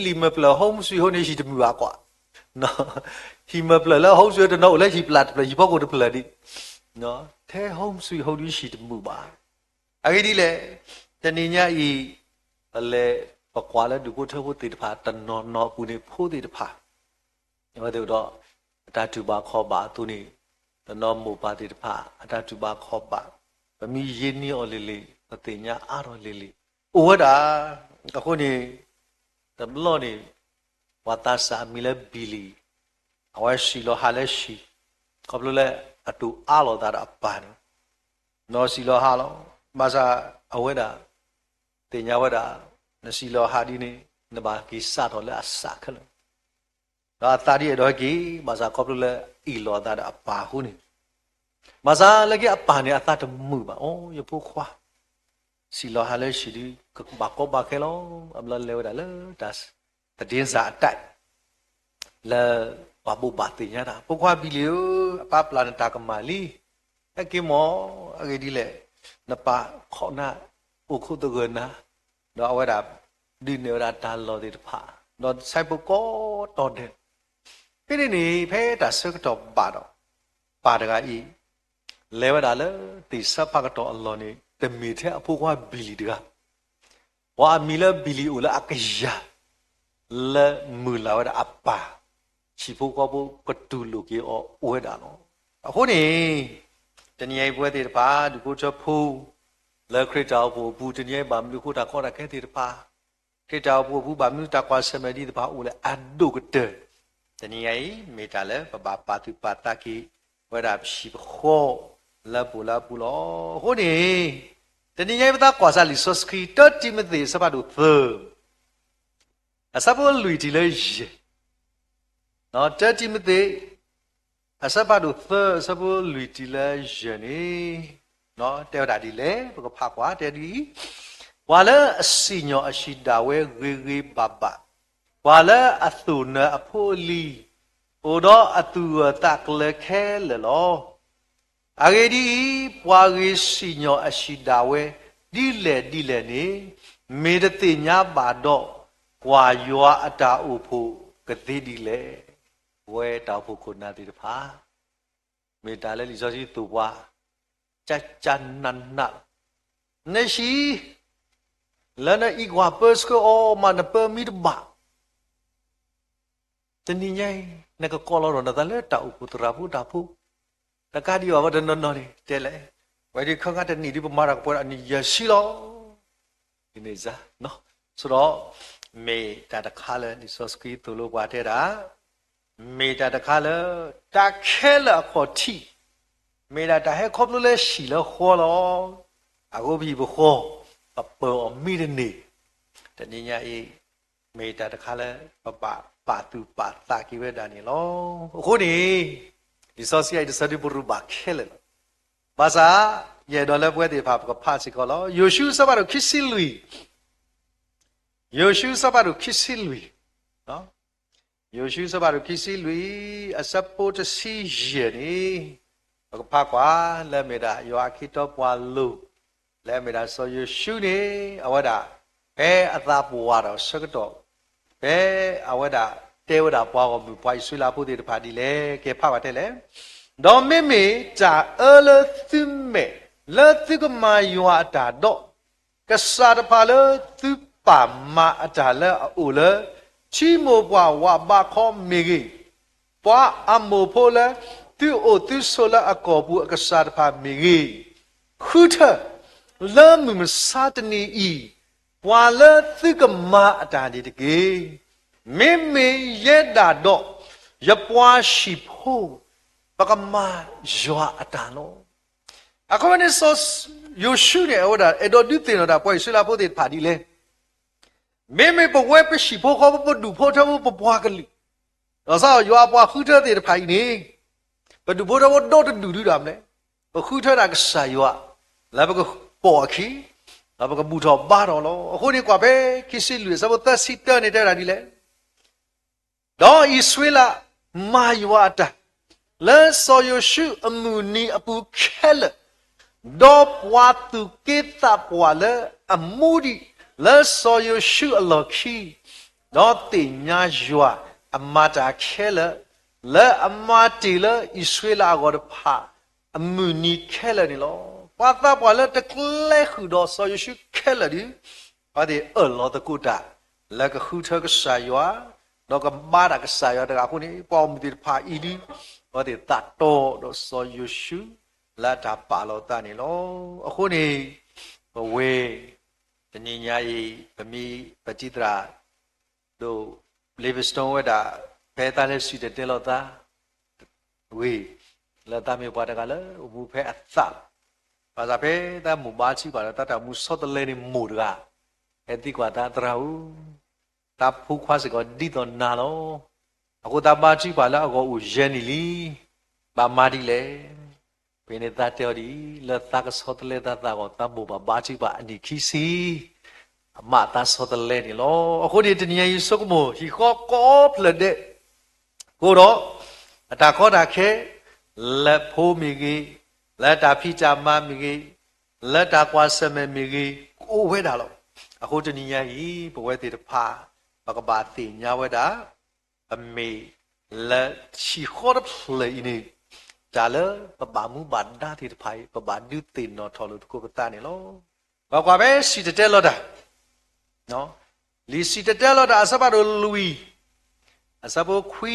လံာ်မဲာ်ဖျၢၣ် home sweet home န့ၣ် ဟံၣ်တမုာ်ဘၣ်ကွၢ် ဟံၣ်မဲာ်ဖျၢၣ်လၢ home sweet တနီၤအိၣ်လၢဟံၣ်ပျၢ်တဖျၢၣ် ဟံၣ်ဖီခိၣ်တဖျၢၣ်ဒံး, ထဲ home sweet home ဒုးဟံၣ်တမုာ်ဘၣ်. အဂ့ၢ်ဒ်လဲၣ်, တနံၤညါအံၤ ပလဲၤ ပကွၢ်လၢဒူၣ်ဖိထၢဖိသ့ၣ်တဖၣ် တနီၤနီၤအပူၤန့ၣ် ဖိသ့ၣ်တဖၣ် အဝဲသ့ၣ်ဒီး အတၢ်တူၢ်ဘၣ်ခီၣ်ဘၣ်အသိးန့ၣ်, တနီၤမိၢ်ပၢ်သ့ၣ်တဖၣ် အတၢ်တူၢ်ဘၣ်ခီၣ်ဘၣ်, ပမ့ၢ်ယ့န့ၢ်အီၤလံၤလံၤ ပသ့ၣ်ညါအါထီၣ်လံၤလံၤ အိၣ်ဝဲဒၣ်. အဃိန့ၣ် တဘျီန့ၣ် ပှၤသးစၢ်အမံၤလၢ Billy, အဝဲစံၣ်လီၤဟးလၢဟံၣ်, ခီဖျိလၢအတူၢ်အါလိာ်သးဒီးအပၢ်န့ၣ်, နီၢ်စံၣ်လီၤဟးလီၤ. ဘၣ်ဆၣ်အဝဲဒၣ် သ့ၣ်ညါဝဲဒၣ် နစံၣ်လီၤဟးဒ်န့ၣ် နဘၣ်က့ၤစးထီၣ်လၢအစးခဲလၢာ်, ဒီးအသးဒ်အဲၣ်ဒိးဟဲက့ၤ, ဘၣ်ဆၣ်ခီဖျိလၢအအ့ၣ်လိာ်အသးဒီးအပၢ်အဃိန့ၣ်, ဘၣ်ဆၣ်လၢက့ၤအပၢ်န့ၣ် အသးတမုာ်ဘၣ်. အိ ယဖိခွါ စံၣ်လီၤဟးလၢဟံၣ်ဒုး ကဘၣ်ကီဘၣ်ခဲလီၤ. အဘျီလဲၤဝဲဒၣ်လၢတၢ် သဒ့စၢ်အတၢ် လၢပှၤဘိးဘၣ်သ့ၣ်ညါတၢ်, ဖိခွါ Billy ဧၢ, အပၢ်ပျၢ်နတၢ်ကမၣ်လံ, ဟဲက့ၤမၢ်, အဂ့ၢ်ဒ်လဲၣ်, နပၢ်ခိးနၤ အိၣ်ခိးသဂၢၢ်နၤ, ဒီးအဝဲဒၣ် ဒုးနဲၣ်ဝဲဒၣ်တၢ်လီၢ်သ့ၣ်တဖၣ်, ဒီးဆဲးဖိကိးတီၤဒဲး, ဖဲန့ၣ်န့ၣ် ဖဲတၢ်ဆၢကတီၢ်ဘၣ်ဒီး ပၢ်တဂၤအံၤ လဲၤဝဲဒၣ်လၢသ့ၣ်စၢဖးကတီၢ်အလီၢ်န့ၣ် တမ့ၢ်ထဲအဖိခွါ Billy တဂၤ ပှၤအမံၤလၢ Billy အိၣ်လၢအကယၤ လၢမုၢ်လၢ်ဝဲဒၣ်အပၢ်, ဟံၣ်ဖိဃီဖိကတူၢ်လိာ်က့ၤအီၤအိၣ်ဝဲဒၣ်လီၤ. အဃိန့ၣ် တနံၤအံၤပဝဲသ့ၣ်တဖၣ် ဒူၣ်ဖိထၢဖိ လၢခရံာ်တၢ်အိၣ်ဖှိၣ်အပူၤ တနံၤအံၤဘၣ်မနုၤအဃိ တၢ်ကီတၢ်ခဲသ့ၣ်တဖၣ်, ခရံာ်တၢ်အိၣ်ဖှိၣ်အပူၤ ဘၣ်မနုၤတၢ်ကွၢ်ဆၢၣ်မဲာ်ဒ်သိးတဖၣ်အိၣ်လၢအဒိၣ်ကတၢၢ်, တနံၤအံၤ မ့ၢ်တၢ်လၢပဘၣ်ပာ်သူၣ်ပာ်သးက့ၤ ဝဲဒၣ်ပဟံၣ်ပဃီ လၢပအိၣ်လၢအပူၤလီၤ. အဃိန့ၣ် တနံၤညါအံၤ ပသးကွၢ်စၢ်လံာ်စီဆှံ တၢတံၤမသ့း အဆၢဖးဒိၣ်သၢ အဆၢဖိလွံၢ်တုၤလၢယဲၢ်, တၢတံၤမသ့း အဆၢဖးဒိၣ်သၢ အဆၢဖိလွံၢ်တုၤလၢယဲၢ်န့ၣ် တဲဝဲဒၣ်ဒ်လဲၣ်, ပကဖးကွၢ်တဲဒ်အံၤ, ပှၤလၢအစံၣ်ညီၣ်အဟံၣ်ဒၣ်ဝဲဂ့ၤဂ့ၤဘၣ်ဘၣ်, ပှၤလၢအသိၣ်နၢၤအဖိအလံၤ, အိၣ်ဒီးအသူၣ်ဂၢၢ်သးကျၢၤခဲလၢာ်လီၤ. အဂ့ၢ်ဒ်အံၤ, ပှၤဂ့ၤစံၣ်ညီၣ်အဟံၣ်ဒၣ်ဝဲဒ်လဲၣ်ဒ်လဲၣ်န့ၣ်, မ့ၢ်တသ့ၣ်ညါဘၣ်ဒီး, ကွၢ်ယွၤအတၢ်အိၣ်ဖှိၣ်ကသ့ဒ်လဲၣ်. ပဝဲတၢ်အိၣ်ဖှိၣ်ခိၣ်နၢ်သ့ၣ်တဖၣ် မ့ၢ်တၢ်လၢလံာ်စီဆှံသိၣ်ပှၤ ကကနးနးလီၤ. နဟံၣ် လၢနအံးကွၢ်ပၢဆှၢအီၤမး နပၢမံတဘၣ်, တနံၤညါအံၤ နကကိးလီၤဒီးနသးလၢတၢ်အိၣ်ဖှိၣ်သရၣ်ဖိတၢ်ဖိ, တကးဒံးဘၣ်ဝဲတနီၤနီၤန့ၣ် တဲလဲၣ်, ဝဲဒၣ်ခဲခါတနံၣ်ဒုးပမၤတၢ်ကပှဲၤဒီးအနံၣ်ယဲၢ်ဆံလီၤ. န့ၣ် ဆိဒီး မ့ၢ်တၢ်တခါလၢလံာ်စီဆှံသိၣ်လိပှၤတဲဒၣ်, မ့ၢ်တၢ်တခါလၢ တၢ်ခဲလၢာ်အခီၣ်ထံး, မ့ၢ်ဒၣ်တၢ်ဟဲခီဖျိလၢဟံၣ်လၢဃီလီၤ. အဃိပဟံၣ်ပဃီ ပပၢၤအီၤမ့ၢ်တန့ၢ်, တနံၤညါအံၤ မ့ၢ်တၢ်တခါလၢ ပဘၣ်ပာ်သူၣ်ပာ်သးက့ၤဝဲဒၣ်န့ၣ်လီၤ. အဃိန့ၣ် လံာ်စီဆှံအံၤတဆၢဒုးပရူးဘၣ်ခဲလၢာ်လီၤ. ဘၣ်ဆၣ် ယအဲၣ်ဒိးလၢပဝဲသ့ၣ်တဖၣ်ပကဖးစ့ၢ်ကီးလီၤ. ယိၤၡူအဆၢဖးဒိၣ်ခံဆံလွံၢ်, ယိၤၡူအဆၢဖးဒိၣ်ခံဆံလွံၢ်, ယိၤၡူအဆၢဖးဒိၣ်ခံဆံလွံၢ် အဆၢဖိတဆံယဲၢ်န့ၣ်, ပကဖးကွၢ် လၢအမ့ၢ်ဒၣ်ယွၤအခ့အတီပှၤလိၤ, လၢအမ့ၢ်ဒၣ်စီၤယိၤၡူန့ၣ် အဝဲဒၣ် ဖဲအသးပှၢ်ထီၣ်ဆၢကတီၢ်, ဖဲအဝဲဒၣ်တဲဝဲဒၣ်ပှၤဂီၢ်မုၢ်ပှၤအံၣ်စရ့လးဖိသ့ၣ်တဖၣ်ဒ်လဲၣ်, ကဲဖးဘၣ်တဲလဲၣ်. ဒီးမ့မ့ၢ်တၢ်အၢလၢသုမဲာ်လၢသုကမၤယွၤအတၢ်ဒီး, ကစၢ်တဖၣ်လၢသုပာ်မၤအတၢ်လၢအအိၣ်လၢ ထံမိၢ်ပှၢ်ဝးဘးခီမ့ၢ်ဂ့ၤ, ပှၤအမိၣ်ဖိလၢသုအိၣ်သုဆိးလၢအကီၢ်ပူၤအကစၢ်တဖၣ်မ့ၢ်ဂ့ၤ, ဃုထၢလၢမုၢ်မဆါတနံၤအံၤ ပှၤလၢသုကမၤအတၢ်န့ၣ်တက့ၢ်. မ့မ့ၢ်ယဲဒၣ်ဒီး ယပှၤဟံၣ်ဖိ ပကမၤယွၤအတၢ်လီၤ. အခီပညီန့ၣ် စီၤယိၤၡူန့ၣ် အဝဲဒၣ်အဲၣ်ဒိးဒုးသ့ၣ်နီၣ်ဒၣ်ပှၤအံၣ်စရ့လးဖိသ့ၣ်တဖၣ်ဒ်လဲၣ်. မ့မ့ၢ်ပဝဲပဟံၣ်ဖိဃီဖိ ပဒူၣ်ဖိထၢဖိပပှၤကလုာ်, ဒီးစးယွၤအပှၤဃုထၢသ့ၣ်တဖၣ်အံၤန့ၣ်, ပဒူၣ်ဖိထၢဖိဒိၣ်တဒူၣ်ဒုးဒၣ်မလဲၣ်, ပဃုထၢဒၣ်ကစၢ်ယွၤ လၢပကပိာ်အခံ, ဒီးပကဘူၣ်ထီၣ်ဘါထီၣ်လီၤ. အဃိန့ၣ်ကွၢ်ဖဲခံဆံလွံၢ်အဆၢဖိသၢဆံတၢန့ၣ်တဲဝဲဒၣ်ဒ်လဲၣ်. ဒီးအံၣ်စရ့လးမၤယွၤအတၢ် လၢစီၤယိၤၡူအမုၢ်နံၤအပူၤခဲလၢာ်, ဒီးပှၤသူၣ်က့သးပှၢ်လၢအမူဒံးလၢစီၤယိၤၡူအလီၢ်ခံ, ဒီးသ့ၣ်ညါယွၤအမၤတၢ်ခဲလၢာ်, လၢအမၤတ့ၢ်လၢအံၣ်စရ့လးအဂီၢ်တဖၣ် အမုၢ်နံၤခဲလၢာ်န့ၣ်လီၤ. ပှၤသးပှၢ်လၢတကျဲဃုာ်ဒီးစီၤယိၤၡူခဲလၢာ်ဒုး အဝဲသ့ၣ်အၢၣ်လီၤသကိးတၢ် လၢကဃုထၢကစၢ်ယွၤ, ဒီးကဘါတၢ်ကစၢ်ယွၤတဂၤအဃိန့ၣ် ပှၤဂီၢ်မုၢ်သ့ၣ်တဖၣ်အံၤဒုး အဝဲသ့ၣ်သးတီဒီးစီၤယိၤၡူ လၢအတၢ်ပာ်လီၤသးန့ၣ်လီၤ. အဃိန့ၣ် ပဝဲ တနံၤညါအံၤ ပမ့ၢ်ပတံၤသရၣ် ဒိၣ် Livingstone ဝဲဒၣ် ဖဲသးလဲၤစံၣ်တဲၤတဲလီၤသး ဝံၤ လၢသးမ့ၢ်ပှၤတဂၤလၢအိၣ်မူဖဲအသး, ဘၣ်ဆၣ်ဖဲသးမိၢ်ဘါထုကဖၣ်ဒီး သးတၢ်မူဆီတလဲန့ၣ်မိၢ်တဂၤ ဟဲသံကွၢ်သး သရၣ်ဧၢ, သးဖိခွါစ့ၢ်ကီးဒ်သိးနၤလီၤ. အဃိသးဘါထုကဖၣ်လၢအဂီၢ်အိၣ်ယဲၢ်နံၣ်လံ, ဘၣ်မၤဒ်လဲၣ်. ဖဲန့ၣ်သးတဲအီၤဒ်အံၤ, လၢသးကဆီတလဲသးသးအဂီၢ် သးမိၢ်ပၢ်ဘါထုကဖၣ်အနံၣ်ခံဆံ အမၤသးဆီတလဲန့ၣ်လီၤ. အဃိန့ၣ် တနံၤညါအံၤဆိကမိၣ် ဟံၣ်ဃီကိးဖျၢၣ်ဒဲး ကအိၣ်ဒီး အတၢ်ကီတၢ်ခဲ လၢဖိမ့ၢ်ဂ့ၤ, လၢတၢ်ဖံးတၢ်မၤမ့ၢ်ဂ့ၤ, လၢတၢ်ကွၢ်ဆၢၣ်မဲာ်မ့ၢ်ဂ့ၤ ကအိၣ်ဝဲဒၣ်လီၤ. အဃိတနံၤညါအံၤ ပဝဲသ့ၣ်တဖၣ် ပကဘၣ်သ့ၣ်ညါဝဲဒၣ် ပမ့ၢ်လၢဟံၣ်ဃီတဖျၢၣ်အံၤန့ၣ် တၢ်လၢပဘၣ်မူဘၣ်ဒါသ့ၣ်တဖၣ်အံၤ ပဘၣ်ဒုးသ့ၣ်နီၣ်ထီၣ်လိာ်သကိးပသးန့ၣ်လီၤ. ပကွၢ်ဖဲစံၣ်တဲၤတဲလီၤတၢ်, လံာ်စံၣ်တဲၤတဲလီၤတၢ်အဆၢဖးဒိၣ်လွံၢ်, အဆၢဖိခွံ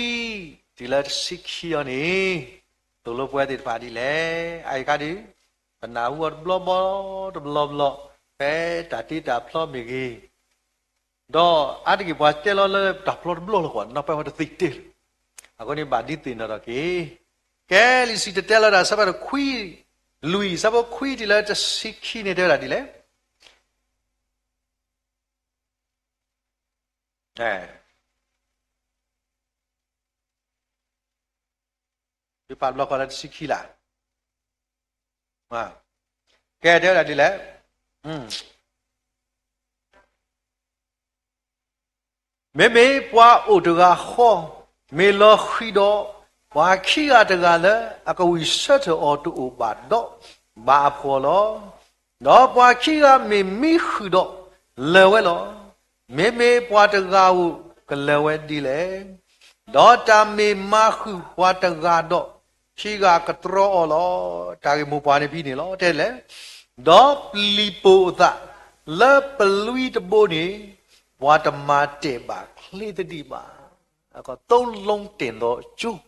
တုၤလၢတဆံခံအံၤန့ၣ် သိၣ်လိပဝဲသ့ၣ်တဖၣ်ဒ်လဲၣ်. အအံၤခါဒုး ပနၢ်ဟူအီၤတဘျီဘျီ တဘျီဘျီ ဖဲတၢ်တ့တၢ်ဖျီမ့ၢ်ဂ့ၤ, ဒီးအါတက့ၢ်ပှၤတဲလီၤလၢတၢ်ဖျီတဘျီလီၤကွၢ် နီၢ်ပဲဝဲတသ့တ့ၢ်လၢၤ. အဃိန့ၣ်ဘၣ်ဒုးသ့ၣ်နီၣ်ထီၣ်က့ၤ, ကဲလံာ်စံၣ်တဲၤတဲလီၤတၢ်အဆၢဖးဒိၣ်ခွံ, လွံၢ် အဆၢဖိခွံတုၤလၢတဆံခံန့ၣ်တဲဝဲဒၣ်ဒ်လဲၣ်. ဖးတဘျီဃီလၢတဆံခံလၢ်, ကဲတဲဝဲဒၣ်ဒ်လဲၣ်. မ့မ့ၢ်ပှၤအိၣ်တဂၤဃီ, မ့ၢ်လီၤဃံၤဒီး, ပှၤခံဂၤတဂၤလၢအကဝံၢ်ဆၢထၢၣ်အီၤတအိၣ်ဘၣ်ဒီး, ဘၣ်အဖှီၣ်လီၤ. ဒီးပှၤခံဂၤမ့ၢ်မံဃုာ်ဒီး, လၢာ်ဝဲလီၤ. မ့မ့ၢ်ပှၤတဂၤဧိၤကလၢာ်ဝဲဒ်လဲၣ်. ဒီးတၢ်မ့ၢ်မၤဃုာ်ပှၤတဂၤဒီး, ခံဂၤကတြီအီၤလီၤ. တၢ်ဂ့ၢ်မိၢ်ပှၢ်န့ၣ်ဖဲန့ၣ်လီၤ. တဲလဲၣ်, ဒီးပျံၤပိာ်အသးလၢပလွံၢ်တဘိန့ၣ်, ပှၤတမၤတဲာ်ဘၣ်ချ့သဒံးဘၣ်. အကီး သုံးလုံးတင်သောကြိုး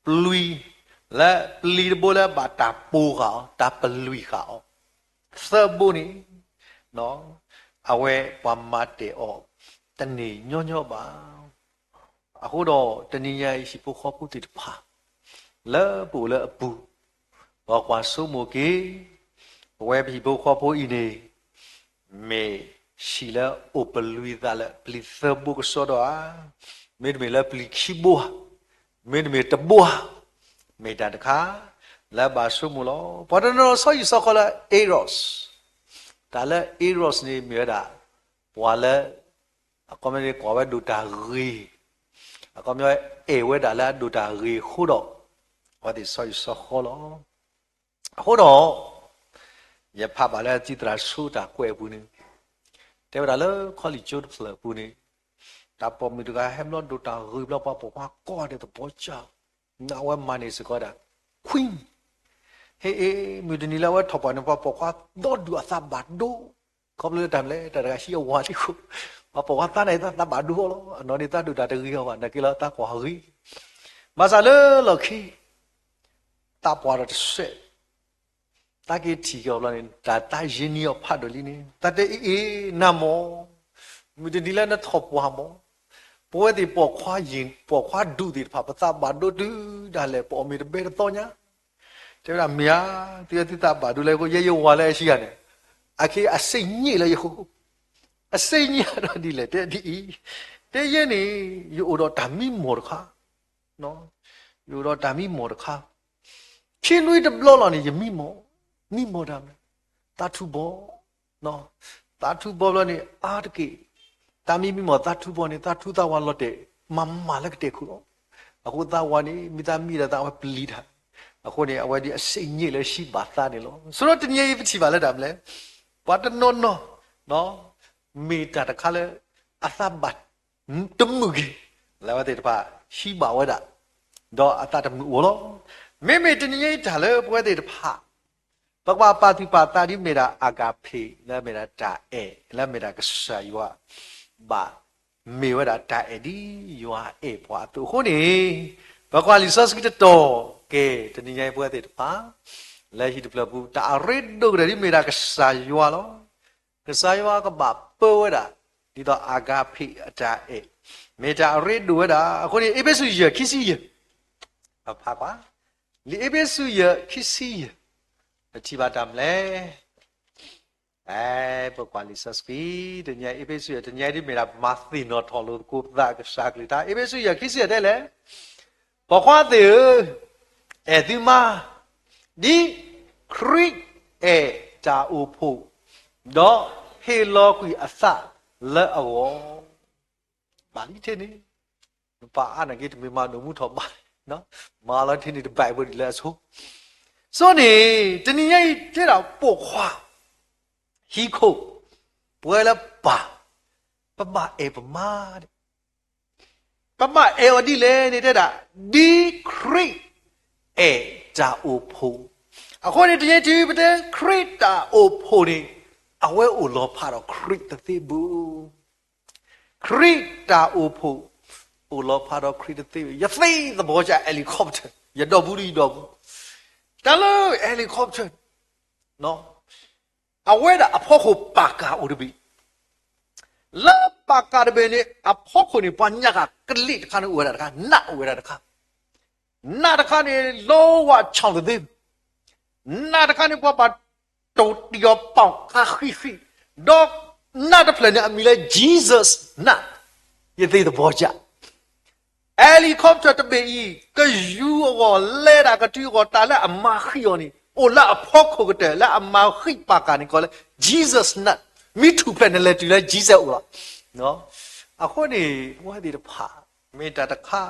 ပလွံၢ်, လၢပျံၤတဘိလၢဘၣ်တၢ်ပိာ်ဃာ်အီၤ, တၢ်ပလွံၢ်ဃာ်အီၤ, သၢဘိန့ၣ်, အဝဲပှၤမၤတဲာ်အီၤတန့ၢ်ညီညီဘၣ်. အဃိဒီးတနံၤညါအံၤ ဟံၣ်ဖိဃီဖိသ့ၣ်တဖၣ် လၢပအိၣ်လၢအပူၤ, ပကွၢ်ဆိကမိၣ်က့ၤ, ပဝဲပဟံၣ်ဖိဃီဖိအံၤန့ၣ် မ့ၢ်ဟံၣ်လၢအိၣ်ပလွံၢ်သးလၢပျံၤသၢဘိကစီဒီဧါ, မ့တမ့ၢ်လၢပျံၤခံဘိဧါ, မ့တမ့ၢ်တဘိဧါ, မ့ၢ်တၢ်တခါလၢဘၣ်ဆိကမိၣ်လီၤ. ပှၤတနီၤနီၤဆီဟံၣ်ဆီဃီလၢ eros, တၢ်လၢ eros န့ၣ်မ့ၢ်ဝဲဒၣ် ပှၤလၢ အခီပညီန့ၣ် ကွၢ်ဝဲဒိၣ်တၢ်ဂ့ၤ, အခီပညီ အဲၣ်ဝဲဒၣ်လၢအဒိၣ်တၢ်ဂ့ၤအဃိဒီး, အဝဲသ့ၣ်ဆီဟံၣ်ဆီဃီလီၤ. အဃိဒီး ယဖးဘၣ်လၢသုသရၣ်ဆိတၢ်ကွဲးအပူၤန့ၣ်, တဲဝဲဒၣ်လၢခီလ့ၣ်ကၠိတဖျၢၣ်အပူၤန့ၣ်, တၢ်ပိာ်မုၣ်တဂၤဟဲဘျီဒိၣ်တၢ်ဂ့ၤဘျီ ပှၤပိာ်ခွါကိးဂၤဒဲးသပှၢ်ကၢ်, အဝဲမၤန့ၢ်စ့ၢ်ကီးဝဲဒၣ် queen, ဟ့ၣ်အ့ၣ် မုၢ်တနံၤလၢအဝဲထီၣ်ပှၢ်န့ၣ် ပှၤပိာ်ခွါဒီဒူၣ်အသးဘၣ်ဒိ, ခီဖျိလၢတၢ်မနုၤလဲၣ် တၢ်တဂၤဟံးအဝၤသံးခိၣ်, ပှၤပိာ်ခွါသးန့ၣ်သးဘၣ်ဒိအီၤလီၤ. အနီၢ်န့ၣ်သးဒိၣ်တၢ်တဂ့ၤအီၤဘၣ် နာ်က့လၢသးကွၢ်ဂ့ၤ, ဘၣ်ဆၣ်လၢလီၢ်ခံ သးပှၢ်ဒီးတဆဲး, သးက့ၤထံၣ်က့ၤအီၤဘျီန့ၣ် တၢ်သးယ့ၤနံၤအီၤဖးဒိၣ်လံန့ၣ် သးတဲအ့ၣ်အ့ၣ် နၤမၢ်, မုၢ်တနံၤလၢနထီၣ်ပှၢ်မၢ်, ပဝဲသ့ၣ်ပိာ်ခွါယ့ၣ် ပိာ်ခွါဒူၣ်သ့ၣ်တဖၣ် ပသးဘၣ်ဒိတုၤဒၣ်လဲာ် ပအီၣ်မ့ၤတဘဲတသီညါ, တဲဝဲဒၣ်မ့ၢ်ဧါ, သုဝဲသုသးဘၣ်ဒိလၢယဂီၢ် ယဲယဝၤလၢအဟံးဂၤန့ၣ်, အခဲအံၤအစ့ၣ်ည့ၣ်လၢယဃိ, အစ့ၣ်ည့ၣ်ဒီးဒ်လဲၣ် တဲဒ်အံၤ, တဲယဲန့ၣ် ယအိၣ်ဒီးတၢ်မံမီၢ်တခါ ယအိၣ်ဒီးတၢ်မံမီၢ်တခါ, ခံနွံတဘျီလီၤန့ၣ် ယမံမီၢ်, မံမီၢ်တၢ်မနုၤ, သးထူဘီ, သးထူဘီဘျီန့ၣ် အါတက့ၢ်, တၢ်မံမံမီၢ်သးထူဘီန့ၣ် သးထူသးဝါလီၤတဲာ် မၤမၤလၢကတဲာ်ခိၣ်လီၤ. အဃိသးဝါန့ၣ် မ့ၢ်သးမံဒီးသးဝဲပျံၤတၢ်, အဃိန့ၣ် အဝဲဒ်အစ့ၣ်ည့ၣ်လၢဟံးဘၣ်သးန့ၣ်လီၤ. ဆိဒီးတနံၤအံၤပထံၣ်ဘၣ်လၢတၢ်မနုၤလဲၣ်, ပှၤတနီၤနီၤ မ့ၢ်တၢ်တခါလၢ အသးဘၣ် တမုာ်ဂ့ၤ, လၢအဝဲသ့ၣ်တဖၣ်ဟံးဘၣ်ဝဲဒၣ်, ဒီးအသးတမုာ်အိၣ်လီၤ. မ့မ့ၢ်တနံၤအံၤတၢ်လၢပဝဲသ့ၣ်တဖၣ် ပကဘၣ်ပာ်သူၣ်ပာ်သးဒ်မ့ၢ်ဒၣ် agape လၢမ့ၢ်ဒၣ်တၢ်အဲၣ် လၢမ့ၢ်ဒၣ်ကစၢ်ယွၤ ဘၣ်မ့ၢ်ဝဲဒၣ်တၢ်အဲၣ်ဒ်ယွၤအဲၣ်ပှၤအသိးအဃိန့ၣ်, ပကွၢ်လံာ်စီဆှံတတီၤ, ကဲ တနံၤညါအံၤပဝဲသ့ၣ်တဖၣ် လၢဟံၣ်တဖျၢၣ်ပူၤ တၢ်အရ့ဒိၣ်ကတၢၢ်ဒ်မ့ၢ်ဒၣ်ကစၢ်ယွၤလီၤ. ကစၢ်ယွၤကဘၣ်ပၢဝဲဒၣ် ဒ်သိး agape အတၢ်အဲၣ် မ့ၢ်တၢ်အရ့ဒိၣ်ဝဲဒၣ်. အဃိန့ၣ် အ့းဖ့းစူးယဲၢ်ခံဆံယဲၢ်, ပဖးကွၢ်, လံာ်အ့းဖ့းစူးယဲၢ်ခံဆံယဲၢ်, ပထံၣ်ဘၣ်တၢ်မနုၤလဲၣ်. အဲ ပကွၢ်လံာ်စီဆှံ, တနံၤညါ အ့းဖ့းစူးယဲၢ် တနံၤညါဒ်မ့ၢ်ဒၣ် မၤသ့ၣ်နီၣ်ထီၣ်လိာ်သကိးပသးကစၢ်အကလုၢ်ကထါ, အ့းဖ့းစူးယဲၢ်ခံဆံယဲၢ်တဲလဲၣ်, ပိာ်ခွါသ့ၣ်ဧၢ, အဲၣ်သုမါ ဒ်ခရံာ်အဲၣ်တၢ်အိၣ်ဖှိၣ်, ဒီးဟ့ၣ်လီၤကွံာ်အသးလၢအဂီၢ်, ဘၣ်လံထဲန့ၣ်, နပၢ်အါနာ်က့တမ့ၢ်မၤဒိၣ်မူထီၣ်ဘၣ်, မၤလီၤထဲန့ၣ်တဘၣ်ဝဲဒ်လၢအဆိ, ဆိန့ၣ် တနံၤညါအံၤတဲဒၣ်ပိာ်ခွါ, ဟံၣ်ခိၣ်, ပဝဲလၢပၢ်, ပဘၣ်အဲၣ်ပမါဒၣ် ပဘၣ်အဲၣ်အီၤဒ်လဲၣ်န့ၣ်တဲဒၣ်, ဒ်ခရံာ်အဲၣ်တၢ်အိၣ်ဖှိၣ်, အဃိန့ၣ် တနံၤအံၤပတဲခရံာ်တၢ်အိၣ်ဖှိၣ်န့ၣ်, အဝဲအိၣ်လီၤဖးဒီးခရံာ်တသ့ဘၣ်. ခရံာ်တၢ်အိၣ်ဖှိၣ်, အိၣ်လီၤဖးဒီးခရံာ်တသ့ဘၣ်. ယသ့သဘီက helicopter, ယဒီပုၢ်ဒီးယဒီပုၢ်, တၢ်လၢ helicopter အဝဲဒၣ်အဖီခိၣ်ပာ်ကၢ်အိၣ်တဘ့ၣ်, လၢပာ်ကၢ်တဘ့ၣ်န့ၣ် အဖီခိၣ်န့ၣ် ပှၤညၣ်ဃာ်ကလ့ၣ်တခါန့ၣ်အိၣ်ဝဲဒၣ်တခါ, နးအိၣ်ဝဲဒၣ်တခါ, နးတခါန့ၣ် လီဝါဆီၣ်တသ့ဘၣ်, နးတခါန့ၣ် ပှၤဘၣ်တိၢ်တံၢ်အီၤပာ်ကါဃံးဃံး, ဒီးနးတဖျၢၣ်န့ၣ် အမံၤလၢ Jesus နး, ယသ့သဘီက helicopter တဘ့ၣ်အံၤ ကယူၤအဂီၢ် လဲၤဒၣ်ကတုၤအဂီၢ် တၢ်လၢအမၤဃံးအီၤန့ၣ် အိၣ်လၢအဖီခိၣ်ကတၢၢ် လၢအမၤဃံးပာ်ကၢ်န့ၣ် ကိးလၢ Jesus နး, မ့ၢ်ထူၣ်ဖျဲးန့ၣ် လဲၤတုၤလၢ Jesus အိၣ်လီၤ. အဃိန့ၣ် ပဝဲသ့ၣ်တဖၣ် မ့ၢ်တၢ်တခါ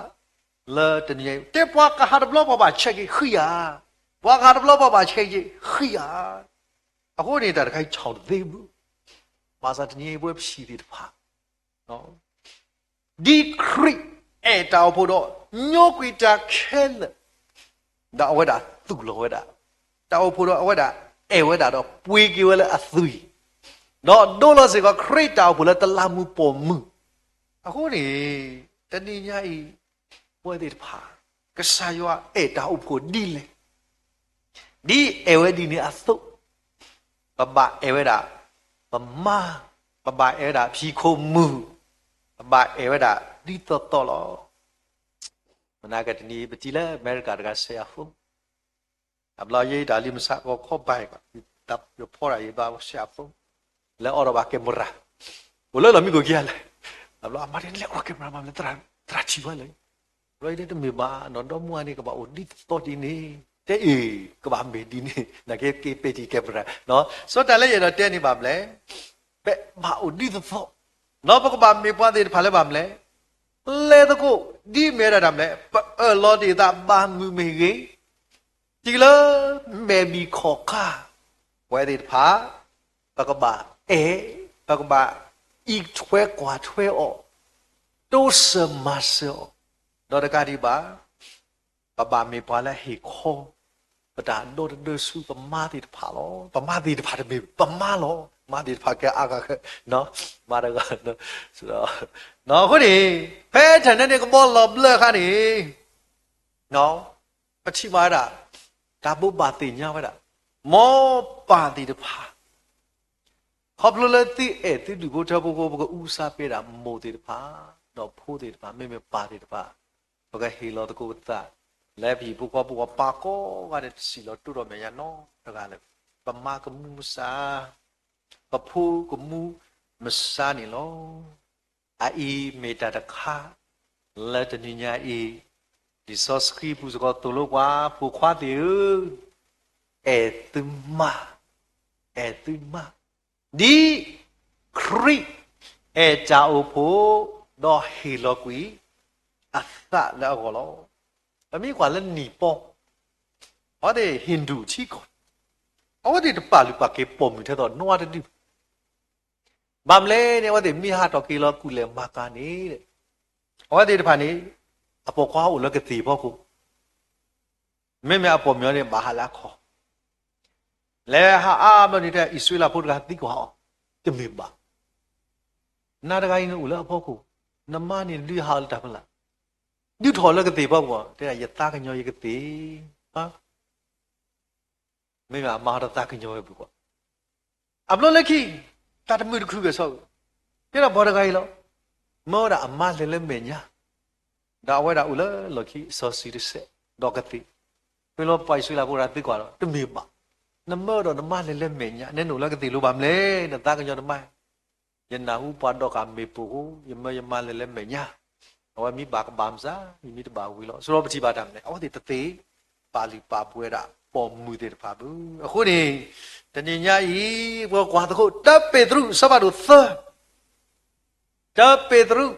လၢတနံၤညါအံၤ တဲပှၤကဟးတဘျီပှၤဘၣ်ဆဲးက့ၤဃံဧါ, ပှၤကဟးတဘျီပှၤဘၣ်ဆဲးက့ၤ ဃံဧါ. အဃိန့ၣ် တၢ်တခါအံၤ ဆီၣ်တသ့ဘၣ်. ဘၣ်ဆၣ်တနံၤအံၤ ပဝဲပဟံၣ်သ့ၣ်တဖၣ် ဒ်ခရံာ်အဲၣ်တၢ်အိၣ်ဖှိၣ်ဒီး ညိကွံာ်တၢ်ခဲလၢာ်, ဒီးအဝဲဒၣ်သူၣ်လီၤဝဲဒၣ် တၢ်အိၣ်ဖှိၣ်ဒီး အဝဲဒၣ်အဲၣ်ဝဲဒၣ်ဒီးပှ့ၤက့ၤဝဲလၢအသွံၣ်, ဒီးဒိလီၤစ့ၢ်ကီးခရံာ်တၢ်အိၣ်ဖှိၣ်လၢတလးမူးပိာ်မုၣ်. အဃိန့ၣ် တနံၤညါအံၤ ပဝဲသ့ၣ်တဖၣ် ကစၢ်ယွၤအဲၣ်တၢ်အိၣ်ဖှိၣ်ဒ်လဲၣ် ဒ်အဲၣ်ဝဲဒ်န့ၣ်အသိး, ပဘၣ်အဲၣ်ဝဲဒၣ် ပမါ, ပဘၣ်အဲၣ်ဝဲဒၣ်ဖံးခိၣ်မုၣ်, ပဘၣ်အဲၣ်ဝဲဒၣ်ဒ်သိးသိးလီၤ. မနၤကတနံၤ ပထံၣ်လၢအမဲရကၤတဂၤ ဆဲးအဖိ, အဘျီယဲတၢ်လံမဆါ ဂီၤခီဘၣ်, ယဖီဒၣ်ယဘၣ်ဆဲးအဖိ, လဲၤအိးထီၣ်ဘၣ် camera, အိၣ်လၢလီၢ်မံခိၣ်ခံဂၤလဲၣ်, အဘျီအမါတဲ နလဲၤအိး camera မး လဲၤသရၣ်ထံၣ်ဝဲလဲၣ်. ဘျီယတဲ တမ့ၢ်ဘၣ် နီၢ်ဒီမါန့ၣ် ကဘၣ်အိၣ်ဒ်သိးဒ်န့ၣ်, တဲအ့ၣ် ကဘၣ်မ့ၢ်ဒ်န့ၣ် နကဲက့ၤပဲာ်ထံၣ် camera, စီၤတၢ်လၢယအဲၣ်ဒိးတဲန့ၣ်ဘၣ်မလဲၣ်, ပဘၣ်အိၣ်ဒ်သိးသိး, ဒီးပကဘၣ်မ့ၢ်ပှၤသ့ၣ်တဖၣ်လၢဘၣ်မလဲၣ်, လဲၤသကိး ဒ်မ့ၢ်ဝဲဒၣ်တၢ်မလဲၣ်, ပအၢၣ်လီၤတ့ၢ်သးဘၣ်မုာ်မ့ၢ်ဂ့ၤ, တုၤလၢမဲာ်ဘံၣ်ခီၣ်ခါ, ပဝဲသ့ၣ်တဖၣ် ပကဘၣ်အဲၣ်, ပကဘၣ်အံးထွဲကွၢ်ထွဲအီၤ, တိစၢၤမၤစၢၤအီၤ, ဒီးတကးဒံးဘၣ် ပဘၣ်မ့ၢ်ပှၤလၢဟ့ၣ်ခီ ပတၢ်ဒီတဒၢဆူပမါသ့ၣ်တဖၣ်လီၤ. ပမါသ့ၣ်တဖၣ်တမ့ၢ်ပမါလီၤ. မါသ့ၣ်တဖၣ်ကဲအါဂၤ, မါတဂၤ, အဃိန့ၣ် ဖဲတၢ်န့ၣ်န့ၣ် ကဘီလီၤဘျၢခါန့ၣ် ပထံၣ်ဘၣ်ဝဲဒၣ် တၢ်ဘိးဘၣ်သ့ၣ်ညါဝဲဒၣ် မ်ပၢ်သ့ၣ်တဖၣ် ခီဖျိလၢသုအဲၣ်သုဒူၣ်ဖိထၢဖိအဃိ ပကအူကစါပ့ၤဒၣ်မိၢ်သ့ၣ်တဖၣ် ဒီးဖိသ့ၣ်တဖၣ် မ့မ့ၢ်ပၢ်သ့ၣ်တဖၣ် ပကဟ့ၣ်လီၤသကိးပသး လၢပဟံၣ်ဖိဃီဖိပှၤပၢ်ကိးဂၤဒဲး တစံၣ်လီၤတိၢ်ဒီးမဲာ်ညါနီတဂၤလၢၤ. ပမါကမူမဆါ, ပဖိကမူမဆါန့ၣ်လီၤ. အအံၤမ့ၢ်တၢ်တခါ လၢတနံၤညါအံၤ လံာ်စီဆှံပူၤစ့ၢ်ကီးသိၣ်လိပှၤ ဖိခွါသ့ၣ်ဧၢ, အဲၣ်သုမါ, အဲၣ်သုမါ, ဒ်ခရံာ်အဲၣ်တၢ်အိၣ်ဖှိၣ် ဒီးဟ့ၣ်လီၤကွံာ်အသးလၢအဂီၢ်လီၤ. ပမ့ၢ်ကွၢ်လၢနံၣ်ပီ, အဝဲသ့ၣ် Hindu ထံကီၢ်, အဝဲသ့ၣ်တပာ်လုၢ်ပာ်ကဲပိာ်မုၣ်ထဲသိးနီတဒု ဘၣ်မနုၤလဲၣ်န့ၣ် အဝဲသ့ၣ်မ့ၢ်ဟးထီၣ်က့ၤလီၤကူၣ်လဲၤမၤကၤန့ၣ် အဝဲသ့ၣ်တဖၣ်န့ၣ် အပိာ်ခွါအိၣ်လၢကသ့ၣ်ဖီခိၣ်, မ့မ့ၢ်အပိာ်မုၣ်န့ၣ် ဘၣ်ဟးလၢအခီၣ်, လဲၤဟးအါဘျီန့ၣ် အံၣ်စရ့လးဖိတဂၤသံကွၢ်အီၤ, တမ့ၢ်ဘၣ်, နၤတဂၤအံၤန့ၣ်အိၣ်လၢအဖီခိၣ်, နမါန့ၣ်ဒုးဟးအီၤလၢတၢ်ဖဲလဲၣ်, ဒုးထီၣ်လၢကသ့ၣ်ဖီခိၣ်, တဲဒၣ် ယသးကညီၤယကသ့ၣ် မ့မ့ၢ်အမါတသးကညီၤဝဲဘၣ်ကွၢ်, အဘျီလၢခံ တၢ်တမုာ်တခုၣ်ကဲၣ်ဆိး, ကဲဒီးပှၤတဂၤအံၤလီၤ, မၢဝဲဒၣ်အမါလဲၤလၢမဲာ်ညါ, ဒီးအဝဲဒၣ်အိၣ်လၢလီၢ်ခံစီဆှံတစဲး, ဒီးကသ့ၣ်, ဖဲလီၤပှၤအံၣ်စရ့လးဖိတဂၤသံကွၢ်ဒီး တမ့ၢ်ဘၣ်, နမၢဒီးနမါလဲၤလၢမဲာ်ညါ, နနအိၣ်လၢကသ့ၣ်လိၤဘၣ်မနုၤလဲၣ်, နသးကညီၤနမါ ယနၢ်ဟူပှၤဒီးကးမ့ၢ်ပိာ်ဃိ, ယမၢယမါလဲၤလၢမဲာ်ညါ, အဝဲမ့ၢ်ဘၣ်ကဘၣ်မစၢ်, ယမ့ၢ်တဘၣ်ဝံၤလီၤ. စရီပထံၣ်ဘၣ်တၢ်မနုၤလဲၣ်, အဝဲသ့ၣ်တသ့ၣ်ပာ်လုၢ်ပာ်ပှ့ၤဒၣ်ပိာ်မုၣ်သ့ၣ်တဖၣ်ဘၣ်. အဃိန့ၣ် တနံၤညါအံၤ ပကွၢ်သကိး တၢပ့းတရူး အဆၢဖးဒိၣ်သၢ တၢပ့းတရူး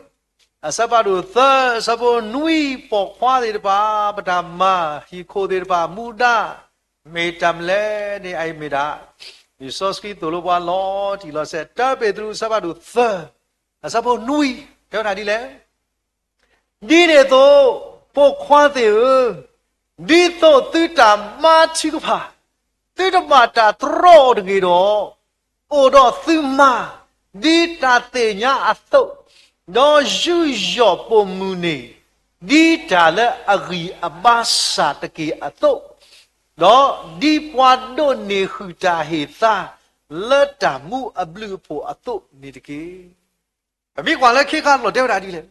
အဆၢဖးဒိၣ်သၢ အဆၢဖိနွံ, ပိာ်ခွါသ့ၣ်တဖၣ် ပတၢ်မၤ, ဟံၣ်ခိၣ်သ့ၣ်တဖၣ် မူဒါ မ့ၢ်တၢ်မနုၤလဲၣ်န့ၣ် အအံၤမ့ၢ်ဒၣ် လံာ်စီဆှံသိၣ်လိပှၤလီၤတံၢ်လီၤဆဲး, တၢပ့းတရူး အဆၢဖးဒိၣ်သၢ အဆၢဖိနွံ တဲဝဲဒၣ်ဒ်လဲၣ် ဒ်န့ၣ်အသိး ပိာ်ခွါသ့ၣ်ဧၢ, ဒ်သိးသုတၢ်မၤထုကဖၣ်, သုတဘၣ်တၢ်တြီအီၤတဂ့ၤဒီး, အိၣ်ဒီးသုမါ ဒ်တၢ်သ့ၣ်ညါအသိး, ဒီးယူးယီၣ်ပိာ်မုၣ်န့ၣ် ဒ်တၢ်လၢအဂံၢ်အဘါစၢ်တက့ၢ်အသိး, ဒီးဒ်ပှၤဒိးန့ၢ်ဃုာ်တၢ်ဟ့ၣ်သါ လၢတၢ်မူအဘျုးအဖှိၣ်အသိးန့ၣ်တက့ၢ်. ပမ့ၢ်ကွၢ်လၢခံခါလီၤ တဲဝဲဒၣ်ဒ်လဲၣ်,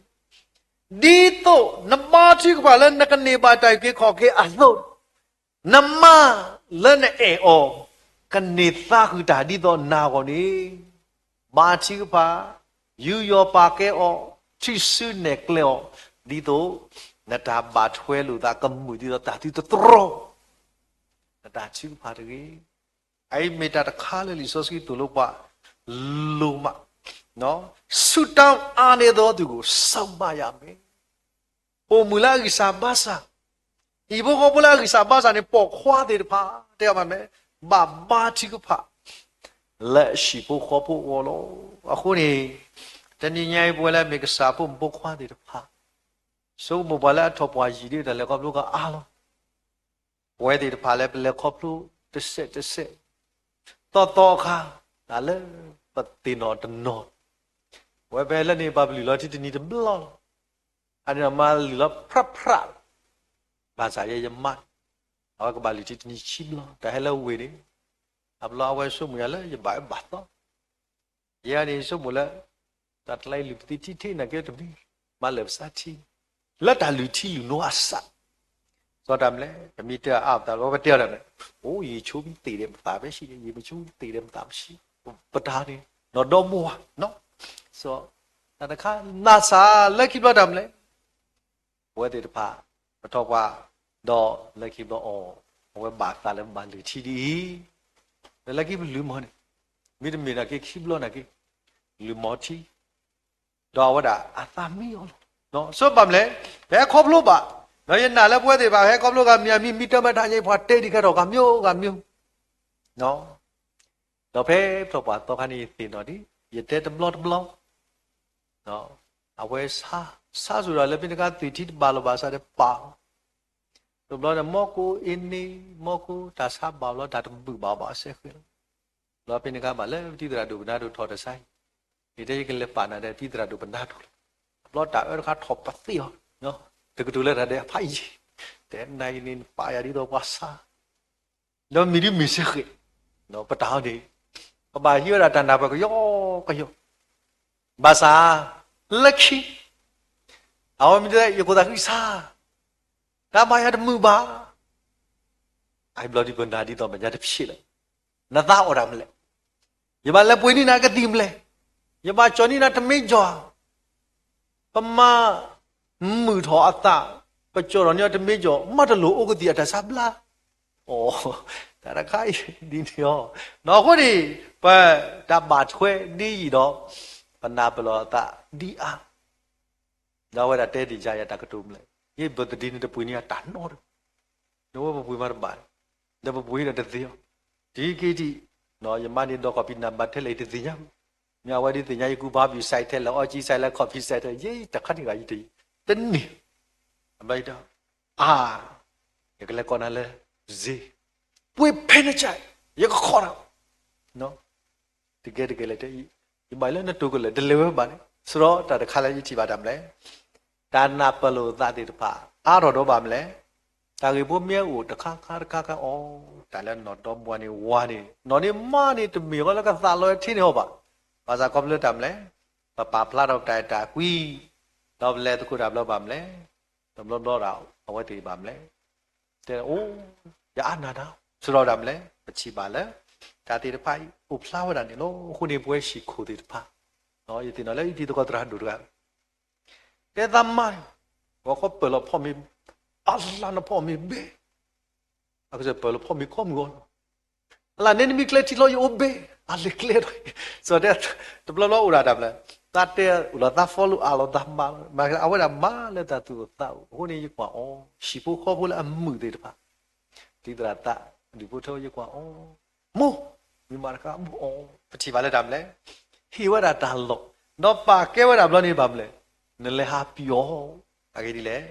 ဒ်သိးနမၤထုကဖၣ်လၢနကန့ၢ်ဘၣ်တၢ်အုၣ်က့ၤခီၣ်က့ၤအသိး, နမါလၢနအဲၣ်အီၤ ကန့ၢ်သါဃုာ်တၢ်ဒ်သိးနၤအဂီၢ်န့ၣ်, မၤထုကဖၣ်, ယူးယီၣ်ပာ်ကဲအီၤ, ထုးစုနဲၣ်ကျဲအီၤ, ဒ်သိးနတၢ်ဘၣ်ထွဲလိာ်သးကမုာ်ဒ်သိးတၢ်သုတတြီ နတၢ်ထုကဖၣ်တဂ့ၤ. အအံၤမ့ၢ်တၢ်တခါလၢလံာ်စီဆှံသိၣ်လိပှၤ လိၣ်မး ဆုတောင်းအားနည်းသောသူကို စောင့်မရမယ်. ပိာ်မုၣ်လၢအဂံၢ်စၢ်ဘါစၢ်, ဟံၣ်ဖိဃီဖိလၢအဂံၢ်စၢ်ဘါစၢ်န့ၣ် ပိာ်ခွါသ့ၣ်တဖၣ် တဲဘၣ်မ့ၢ် ဘၣ်ဘါထုကဖၣ် လၢဟံၣ်ဖိဃီဖိအဂီၢ်လီၤ. အဃိန့ၣ် တနံၤညါအံၤ ပဝဲလၢအမ့ၢ်ကစၢ်ဖိမုၣ်ဖိခွါသ့ၣ်တဖၣ် ဆိကမိၣ်ပှၤလၢအထီၣ်ပှၢ်ယံာ်ဒီး တၢ်လဲၤခီဖျိကအါလီၤ. ပဝဲသ့ၣ်တဖၣ်လၢပလဲၤခီဖျိတစဲးတစဲး သီသီအခါ တၢ်လၢပသ့ၣ်နီၣ်တနီၤ, ပဝဲဖဲလၢန့ၣ် ပဘၣ်လုၢ်လီၤထံတနံၤတဘျီလီၤ. အန့ၣ်မၤလုၢ်လီၤဖြၣ်ဖြၣ်, ဘၣ်ဆၣ်ယဲယမါ အဝဲကဘၣ်လုၢ်ထံတနံၤခံဘျီ တၢ်ဟဲလၢဝ့ၢ်န့ၣ်, အဘျီအဝဲဆိကမိၣ်ယၤလၢယဘၣ်အၢဘၣ်သီ ယဲန့ၣ်ဆိကမိၣ်လၢ တၢ်တလါအံၤလုၢ်ပသံထံထံနာ်က့တမံၤ, မၤလၢာ်ပသးထံ, လၢတၢ်လုၢ်ထံလုၢ်နိအစး, စီၤတၢ်မလဲၣ် ပမ့ၢ်တဲအါပသးလီၤ ပတဲအီၤတၢ်မလဲၣ်, အိၣ် ယဆိကမိၣ်သ့ၣ်ဒဲးမသးဖဲဆံး, ယမ့ၢ်ဆိကမိၣ်သ့ၣ်ဒဲးမသးဖဲဆံး, ပတၢ်န့ၣ် နီၢ်ဒီမါဝၤ, စီၤ, တၢ်တခါ ဘၣ်ဆၣ်လၢခံဘျီတၢ်မလဲၣ် ပဝဲသ့ၣ်တဖၣ် ပထီၣ်ပှၢ် ဒီးလၢခံဘျီအီၤ, အဝဲဘၣ်သးလၢဘၣ်လုၢ်ထံဒ်အံၤ, ဒီးလၢခံပလုၢ်မီၢ်န့ၣ်, မ့တမ့ၢ်နာ်က့ခံဘျီနာ်က့, လုၢ်မီၢ်ထံ, ဒီးအဝဲဒၣ်အသးမံအီၤလီၤ. စီၤပၤမလဲၣ်, ပဟဲခီဖျိဘၣ်, ဒီးယနာ်လၢပဝဲသ့ၣ်တဖၣ် ဟဲခီဖျိဂၤမံၤအမံၤ မံတၢ်မၤတၢ်ညါ ပှၤတဲဒံးခဲထီၣ်ဂၤမံၤဂၤမံၤ ဒီးဖဲပထီၣ်ပှၢ်သီခါန့ၣ် ယသ့ၣ်နီၣ်ဒံး ယတဲတဘျီတဘျီ, အဝဲဆါ, ဆါစ့ၢ်ဒီးလၢဖဲန့ၣ်အခါ သွံၣ်ထံတဘၣ်လီၤဘၣ်ဆၣ်ဒီးပာ်လီၤ, တဘျီန့ၣ် မီၢ်ကိၢ်အ့န့ၣ် မီၢ်ကိၢ်တၢ်ဆါဘၣ်ဘျီ တၢ်တဘုၣ်ဘၣ်ဘၣ်အစဲဃဲလီၤ, ဘျီဖဲန့ၣ်အခါဘၣ်လၢပတံၤသရၣ်ဒိၣ်ပနါဒိၣ်ထီၣ်တစါအံၤ, ယတဲယကလဲၤပာ်နၤဒီးတံၤသရၣ်ဒိၣ်ပနါဒိၣ်လီၤ, ဘျီတၢ်အၢတခါထီၣ်ပသ့အီၤ, တကတိၤလၢတၢ်ဒဲးအဖးယံၤ, တဲနၤအံၤန့ၣ် နပာ်ယၤဒ်သိးပှၤဆါ ဒီးမ့ၢ်ဒ်မ့ၢ်စ့ၢ်ကီး, ပတၢ်အီၤန့ၣ် ပဘၣ်ဟံးဝဲဒၣ်တၢ်နၢ်ပၢၢ်ကယီကယီ, ဘၣ်ဆၣ် လၢခံ အဝဲမ့ၢ်တဲ ယကိၢ်သးဂံၢ်ဆါ, တၢ်ဘၣ်ယၤတမုာ်ဘၣ်, အဘျီဒ်ပနၢ်ဒ်သိးမဲာ်ညါတဖျၢၣ်လၢ နသးအိၣ်တၢ်မလဲၣ်, ယဘၣ်လဲၤပှ့ၤန့ၢ်နၤကသံၣ်မလဲၣ်, ယဘၣ်ကၠီၣ်န့ၢ်နၤတမ့ၢ်ကၠီၣ်ဧါ, ပမၤမုာ်ထီၣ်အသး, ပကၠီၣ်ထီၣ်န့ၢ်အီၤတမ့ၢ်ကၠီၣ်, မ့ၢ်တလိၣ်အိၣ်ကသံၣ်အတၢ်ဆါဘျါ, အိ, တၢ်တခါအံၤဒ်န့ၣ်အီၤ, ဒီးအဃိန့ၣ် ပတၢ်ဘၣ်ထွဲဒ်အံၤဒီး ပနၢ်ပၢၢ်လီၤအသးဒ်အါ, ဒီးအဝဲဒၣ်တဲဒ်ယၤယၤတၢ်ကတိၤမလဲၣ်, ယဘၢၣ်သဒ့န့ၣ်တပှ့ၤန့ၢ်အတၢ်နီတမံၤ, ဒီးဝဲပပှ့ၤမးတဘၣ်, ဒီးပပှ့ၤဒီးတသ့အီၤ, တက့ၢ်တံၢ်, ယမါန့ၣ်ဒီး copy number ထဲလဲၣ်ယတသ့ၣ်ညါ, မ့ၢ်အဝဲဒ်သ့ၣ်ညါယကူ barbecue site ထဲလဲၣ် orgy site လၢ coffee site ထဲလဲၣ် ယတခါန့ၣ်ဂၤယတ, တန့ၢ်, အဘၣ်ဒီး, အါ, ယကလဲၤကိးနၤလၢ, စ့, ပှ့ၤဖဲနကၢ်, ယကခိးနၤ တကဲတကဲလဲၣ်တဲ, ယဘၣ်လၢနတိၤကလဲာ် တလဲၤဝဲဘၣ်န့ၣ်, စရီတၢ်တခါလၢယထံၣ်ဘၣ်တၢ်မလဲၣ်, တၢ်နၢ်ပၢၢ်လိာ်သးသ့ၣ်တဖၣ် အါထီၣ်ဒီးဘၣ်မလဲၣ်, တၢ်ဂ့ၢ်ဖိမ့ၢ်အိၣ်တခါခါတခါခါအီၤ, တၢ်လၢနီၢ်ဒီမါဝၤန့ၣ် ဝၤန့ၣ် နီၢ်န့ၢ်မါန့ၣ် တမ့ၢ်ဃီလၢကသးလီၤဝဲထဲန့ၣ်အီၤဘၣ်, ဘၣ်ဆၣ်ခီဖျိတၢ်မလဲၣ်, ပပာ်ဖျါထီၣ်ပတၢ်အဲၣ်တၢ်ကွံ, ဒီးပလဲၤသကိးတၢ်ဘျီဘၣ်မလဲၣ်, တဘျီဘျီဒီး အဝဲသ့ၣ်ဘၣ်မလဲၣ် တဲအိၣ်, ယအါနၢ်နၤ, စရီတၢ်မလဲၣ် ပထံၣ်ဘၣ်လၢ တၢ်သ့ၣ်တဖၣ်အံၤ အိၣ်ဖျါဝဲဒၣ်န့ၣ်လီၤ. အဃိန့ၣ် ပဝဲဟံၣ်ခိၣ်သ့ၣ်တဖၣ်, ယသ့ၣ်နီၣ်လၢအံၤတံၤသကိးသရၣ်ဒိၣ်တဂၤ, တဲသးမါ, ပှၤခီပၢၢ်လီၤဖီမ့ၤ, အလၢနဖီမ့ၤဘဲ, အကစၢ်ပၢၢ်လီၤဖီမ့ၤကိးမုၢ်ဂီၢ်လီၤ, အလၢန့ၣ်နမ့ၢ်ကျဲထံလီၤယအိၣ်ဘဲ, အလဲၤကျဲဒီး, စီၤတဲ, တဘျီဘျီအိၣ်ဒၣ်တၢ်မလဲၣ်, သးတဲအိၣ်လီၤသး follow အါလီၤသးမါလီၤ, မ့ၢ်အဝဲဒၣ်မါလၢတၢ်သူၣ်အိၣ်သးအိၣ်, အဃိန့ၣ်ယကွၢ်အီၤ, ဟံၣ်ဖိဃီဖိလၢအမုာ်သ့ၣ်တဖၣ် တံၤသရၣ်သး, ဒူၣ်ဖိထၢဖိယကွၢ်အီၤ, မိၢ်, မ့ၢ်မးတခါအီၤ, ပထံၣ်ဘၣ်လၢတၢ်မလဲၣ်, ဟ့ၣ်ဝဲဒၣ်တၢ်လီၢ်, ဒီးပာ်ကဲဝဲဒၣ်ဘျီန့ၣ်ဘၣ်မလဲၣ်, နလဲၤဟးပျီအီၤ, အဂ့ၢ်ဒ်လဲၣ်,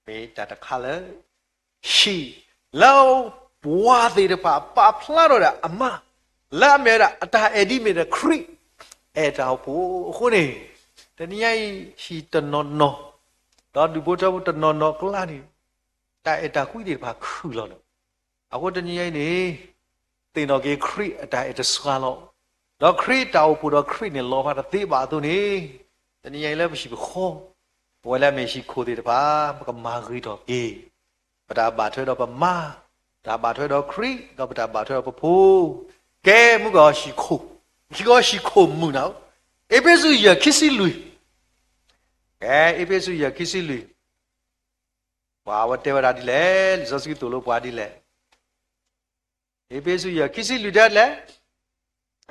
မ့ၢ်တၢ်တခါလၢ ဟံၣ်, လၢပှၤသ့ၣ်တဖၣ် ပာ်ဖျါထီၣ်ဒၣ်အမါ, လၢအမ့ၢ်ဝဲဒၣ်အတၢ်အဲၣ်ဒ်မ့ၢ်ဒီးခရံာ်, အဲၣ်တၢ်အိၣ်ဖှိၣ်အဃိန့ၣ်, တနံၤညါအံၤ ဟံၣ်တနီၤနီၤ, ဒီးဒူၣ်ဖိထၢဖိတနီၤနီၤအကျါန့ၣ်, တၢ်အဲၣ်တၢ်ကွံသ့ၣ်တဖၣ်ခုၣ်လီၤလီၤ. အဃိတနံၤညါအံၤန့ၣ်, သ့ၣ်နီၣ်က့ၤခရံာ်အတၢ်အဲၣ်တစှၤလီၤ, ဒီးခရံာ်တၢ်အိၣ်ဖှိၣ်ဒီးခရံာ်န့ၣ် လီၤဖးတသ့ဘၣ်အသိးန့ၣ်, တနံၤညါအံၤလၢပဟံၣ်ပဃီ, ပဝဲလၢအမ့ၢ်ဟံၣ်ခိၣ်သ့ၣ်တဖၣ် ပကမၤဂ့ၤထီၣ်က့ၤ ပတၢ်ဘၣ်ထွဲဒီးပမါ, တၢ်ဘၣ်ထွဲဒီးခရံာ်, ဒီးပတၢ်ဘၣ်ထွဲဒီးပဖိ, ကဲမုၢ်ကီၢ်ဟံၣ်ခိၣ်, မုၢ်ကီၢ်ဟံၣ်ခိၣ်မုၢ်နၤ, အ့းဖ့းစူးယဲၢ်ခံဆံလွံၢ်, ကဲ အ့းဖ့းစူးယဲၢ်ခံဆံလွံၢ်, ပှၤအဝဲတဲဝဲဒၣ်ဒ်လဲၣ်, လံာ်စီဆှံသိၣ်လိပှၤဒ်လဲၣ် အ့းဖ့းစူးယဲၢ်ခံဆံလွံၢ်တဲလဲၣ်,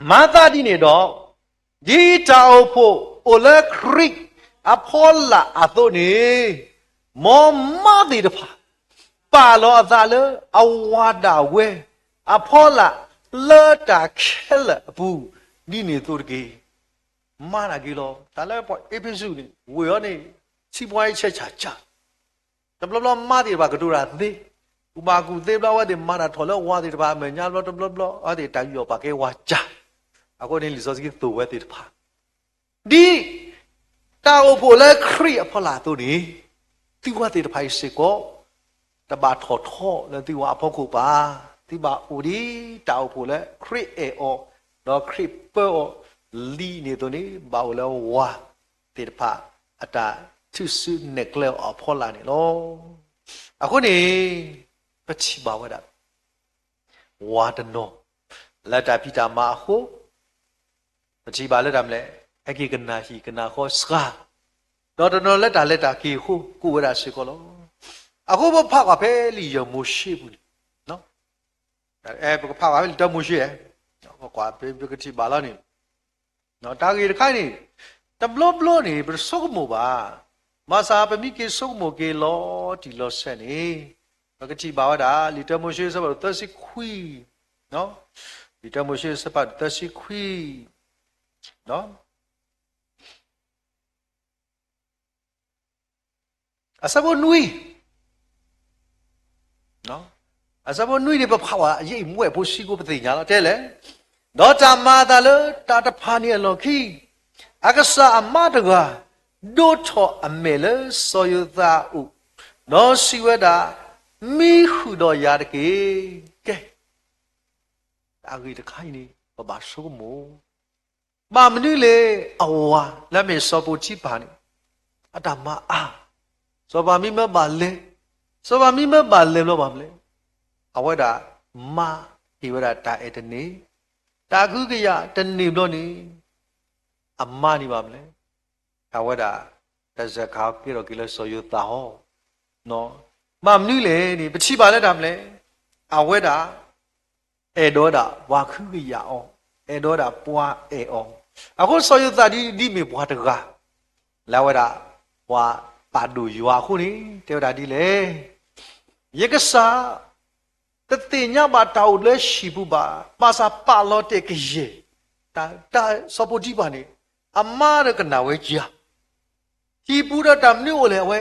မၤသးဒ်န့ၣ်ဒီး, ဒ်တၢ်အိၣ်ဖှိၣ်အိၣ်လၢခရံာ်အဖီလာ်အသိးန့ၣ်, မ်မါသ့ၣ်တဖၣ် ပာ်လီၤအသးလၢအဝၤဒၣ်ဝဲအဖီလာ် လၢတၢ်ခဲလၢာ်အပူၤ ဒ်န့ၣ်အသိးတက့ၢ်. မၤတၢ်က့ၤလီၤ. တၢ်လၢပှၤအ့းဖ့းစူးန့ၣ် ဝ့ၢ်အီၤန့ၣ် ဆံးပှၤအံၤဆဲးဆၣ်ကၢ် တဘျီဘျီမါသ့ၣ်တဖၣ်ကတိၤတၢ်သ့, ကူၣ်ဘၣ်ကူၣ်သ့ဘျီ အဝဲသ့ၣ်မၤတၢ်ထီၣ်လၢဝၤသ့ၣ်တဖၣ်အမဲာ်ညါဘျီ တဘျီဘျီ အဝဲသ့ၣ်တၢ်ယူးယီၣ်ပာ်ကဲဝၤကၢ်. အဃိန့ၣ် လံာ်စီဆှံသိၣ်ဝဲသ့ၣ်တဖၣ် ဒ်တၢ်အိၣ်ဖှိၣ်လၢခရံာ်အဖီလာ်အသိးန့ၣ်, သုဝဲသ့ၣ်တဖၣ်အံၤစ့ၢ်ကီး တဘၣ်ထီၣ်ထီလၢသုဝဲအဖီခိၣ်ဘၣ်. သုဘၣ်အိၣ်ဒ်တၢ်အိၣ်ဖှိၣ်လၢခရံာ်အဲၣ်အီၤ, ဒီးခရံာ်ပၢအီၤလံန့ၣ်အသိးန့ၣ် ဘၣ်အိၣ်လၢဝၤသ့ၣ်တဖၣ် အတၢ်ထုးစုနဲၣ်ကျဲအီၤအဖီလာ်န့ၣ်လီၤ. အဃိန့ၣ် ပထံၣ်ဘၣ်ဝဲဒၣ် ဝၤတနီၤ လၢတၢ်ဖံးတၢ်မၤအဃိ ပထံၣ်ဘၣ်လၢတၢ်မနုၤလဲၣ်, ဟဲက့ၤကနၣ်ဟံၣ်ကနၣ်ဃီစှၤ, ဒီးတနီၤလၢတၢ်လဲၤတၢ်က့ၤအဃိ ကအိၣ်ဝဲဒၣ်စ့ၢ်ကီးလီၤ. အဃိပဖးကွၢ်ဖဲလံာ်ယဲၢ်မိၤၡ့ပူၤန့ၣ်, ပကဖးကွၢ်ဖဲလံာ်တၢမိၤၡ့, ပကထံၣ်ဘၣ်လီၤန့ၣ် တၢ်ဂ့ၢ်တခါအံၤန့ၣ် တဘျီဘျီန့ၣ် ပတဆိကမိၣ်ဘၣ်. ဘၣ်ဆၣ်ပမ့ၢ်က့ၤဆိကမိၣ်က့ၤလီၤတံၢ်လီၤဆဲးန့ၣ်, ပကထံၣ်ဘၣ်ဝဲဒၣ် လံာ်တၢမိၤၡ့အဆၢဖးဒိၣ်သၢဆံခွံ, လံာ်တၢမိၤၡ့အဆၢဖးဒိၣ်သၢဆံခွံ အဆၢဖိနွံ, အဆၢဖိနွံန့ၣ်ပဖးဝဲ ယဲအံၤမူအဲၣ်ဖိဆံးကိးပသ့ၣ်ညါလီၤ တဲလဲၣ်, ဒီးတၢ်မၤအသးလၢတၢ်တဖၣ်န့ၣ်အလီၢ်ခံ, အကစၢ်အမါတဂၤ ဒိးထီၣ်အမဲာ်လၢစီၤယိၤသးအအိၣ်, ဒီးစံးဝဲဒၣ်, မံဃုာ်ဒီးယၤတက့ၢ်. ကဲ, တၢ်ဂ့ၢ်တခါအံၤန့ၣ် ပဘၣ်ဆိကမိၣ် ဘၣ်မနုၤလဲၣ် အဝၤလၢအမ့ၢ်စီၤပိၤတံဖၤန့ၣ် အတၢ်မၤအါ, စီၤပၤမံမၢဘၣ်လဲၤ, စီၤပၤမံမၢဘၣ်လဲၤဘျီဘၣ်မနုၤလဲၣ်, အဝဲဒၣ်မါဟ့ၣ်ဝဲဒၣ်တၢ်အဲၣ်တန့ၢ်, တၢ်ကဟုကယာ်တန့ၢ်ဘျီန့ၣ်, အမါန့ၣ်ဘၣ်မနုၤလဲၣ်, အဝဲဒၣ် တၢ်စၢဃာ်ကဲထီၣ်က့ၤလၢစီၤယိၤသးအအိၣ်, ဘၣ်မနုၤလဲၣ်န့ၣ် ပထံၣ်ဘၣ်လၢတၢ်မနုၤလဲၣ်, အဝဲဒၣ် အဲၣ်ဒိးဝဲဒၣ်ပှၤကဟုကယာ်အီၤ, အဲၣ်ဒိးဝဲဒၣ်ပှၤအဲၣ်အီၤ, အဃိစီၤယိၤသးဒ် ဒ်မ့ၢ်ပှၤတဂၤ လၢအဝဲဒၣ် ပှၤပာ်ဒိၣ်ယွၤအဃိန့ၣ် တဲဝဲဒၣ်ဒ်လဲၣ်, ယကစၢ် တသ့ၣ်ညါဘၣ်တၢ်အိၣ်လၢဟံၣ်ပူၤဘၣ်, ဘၣ်ဆၣ်ပာ်လီၤတဲာ်ကယဲၢ် တၢ်စီၤပိၤတံဖၤန့ၣ် အမါဒီးကနၣ်ဝဲယၤ ဟံၣ်ပူၤဒီးတၢ်မနုၤအိၣ်လဲၣ် အဝဲ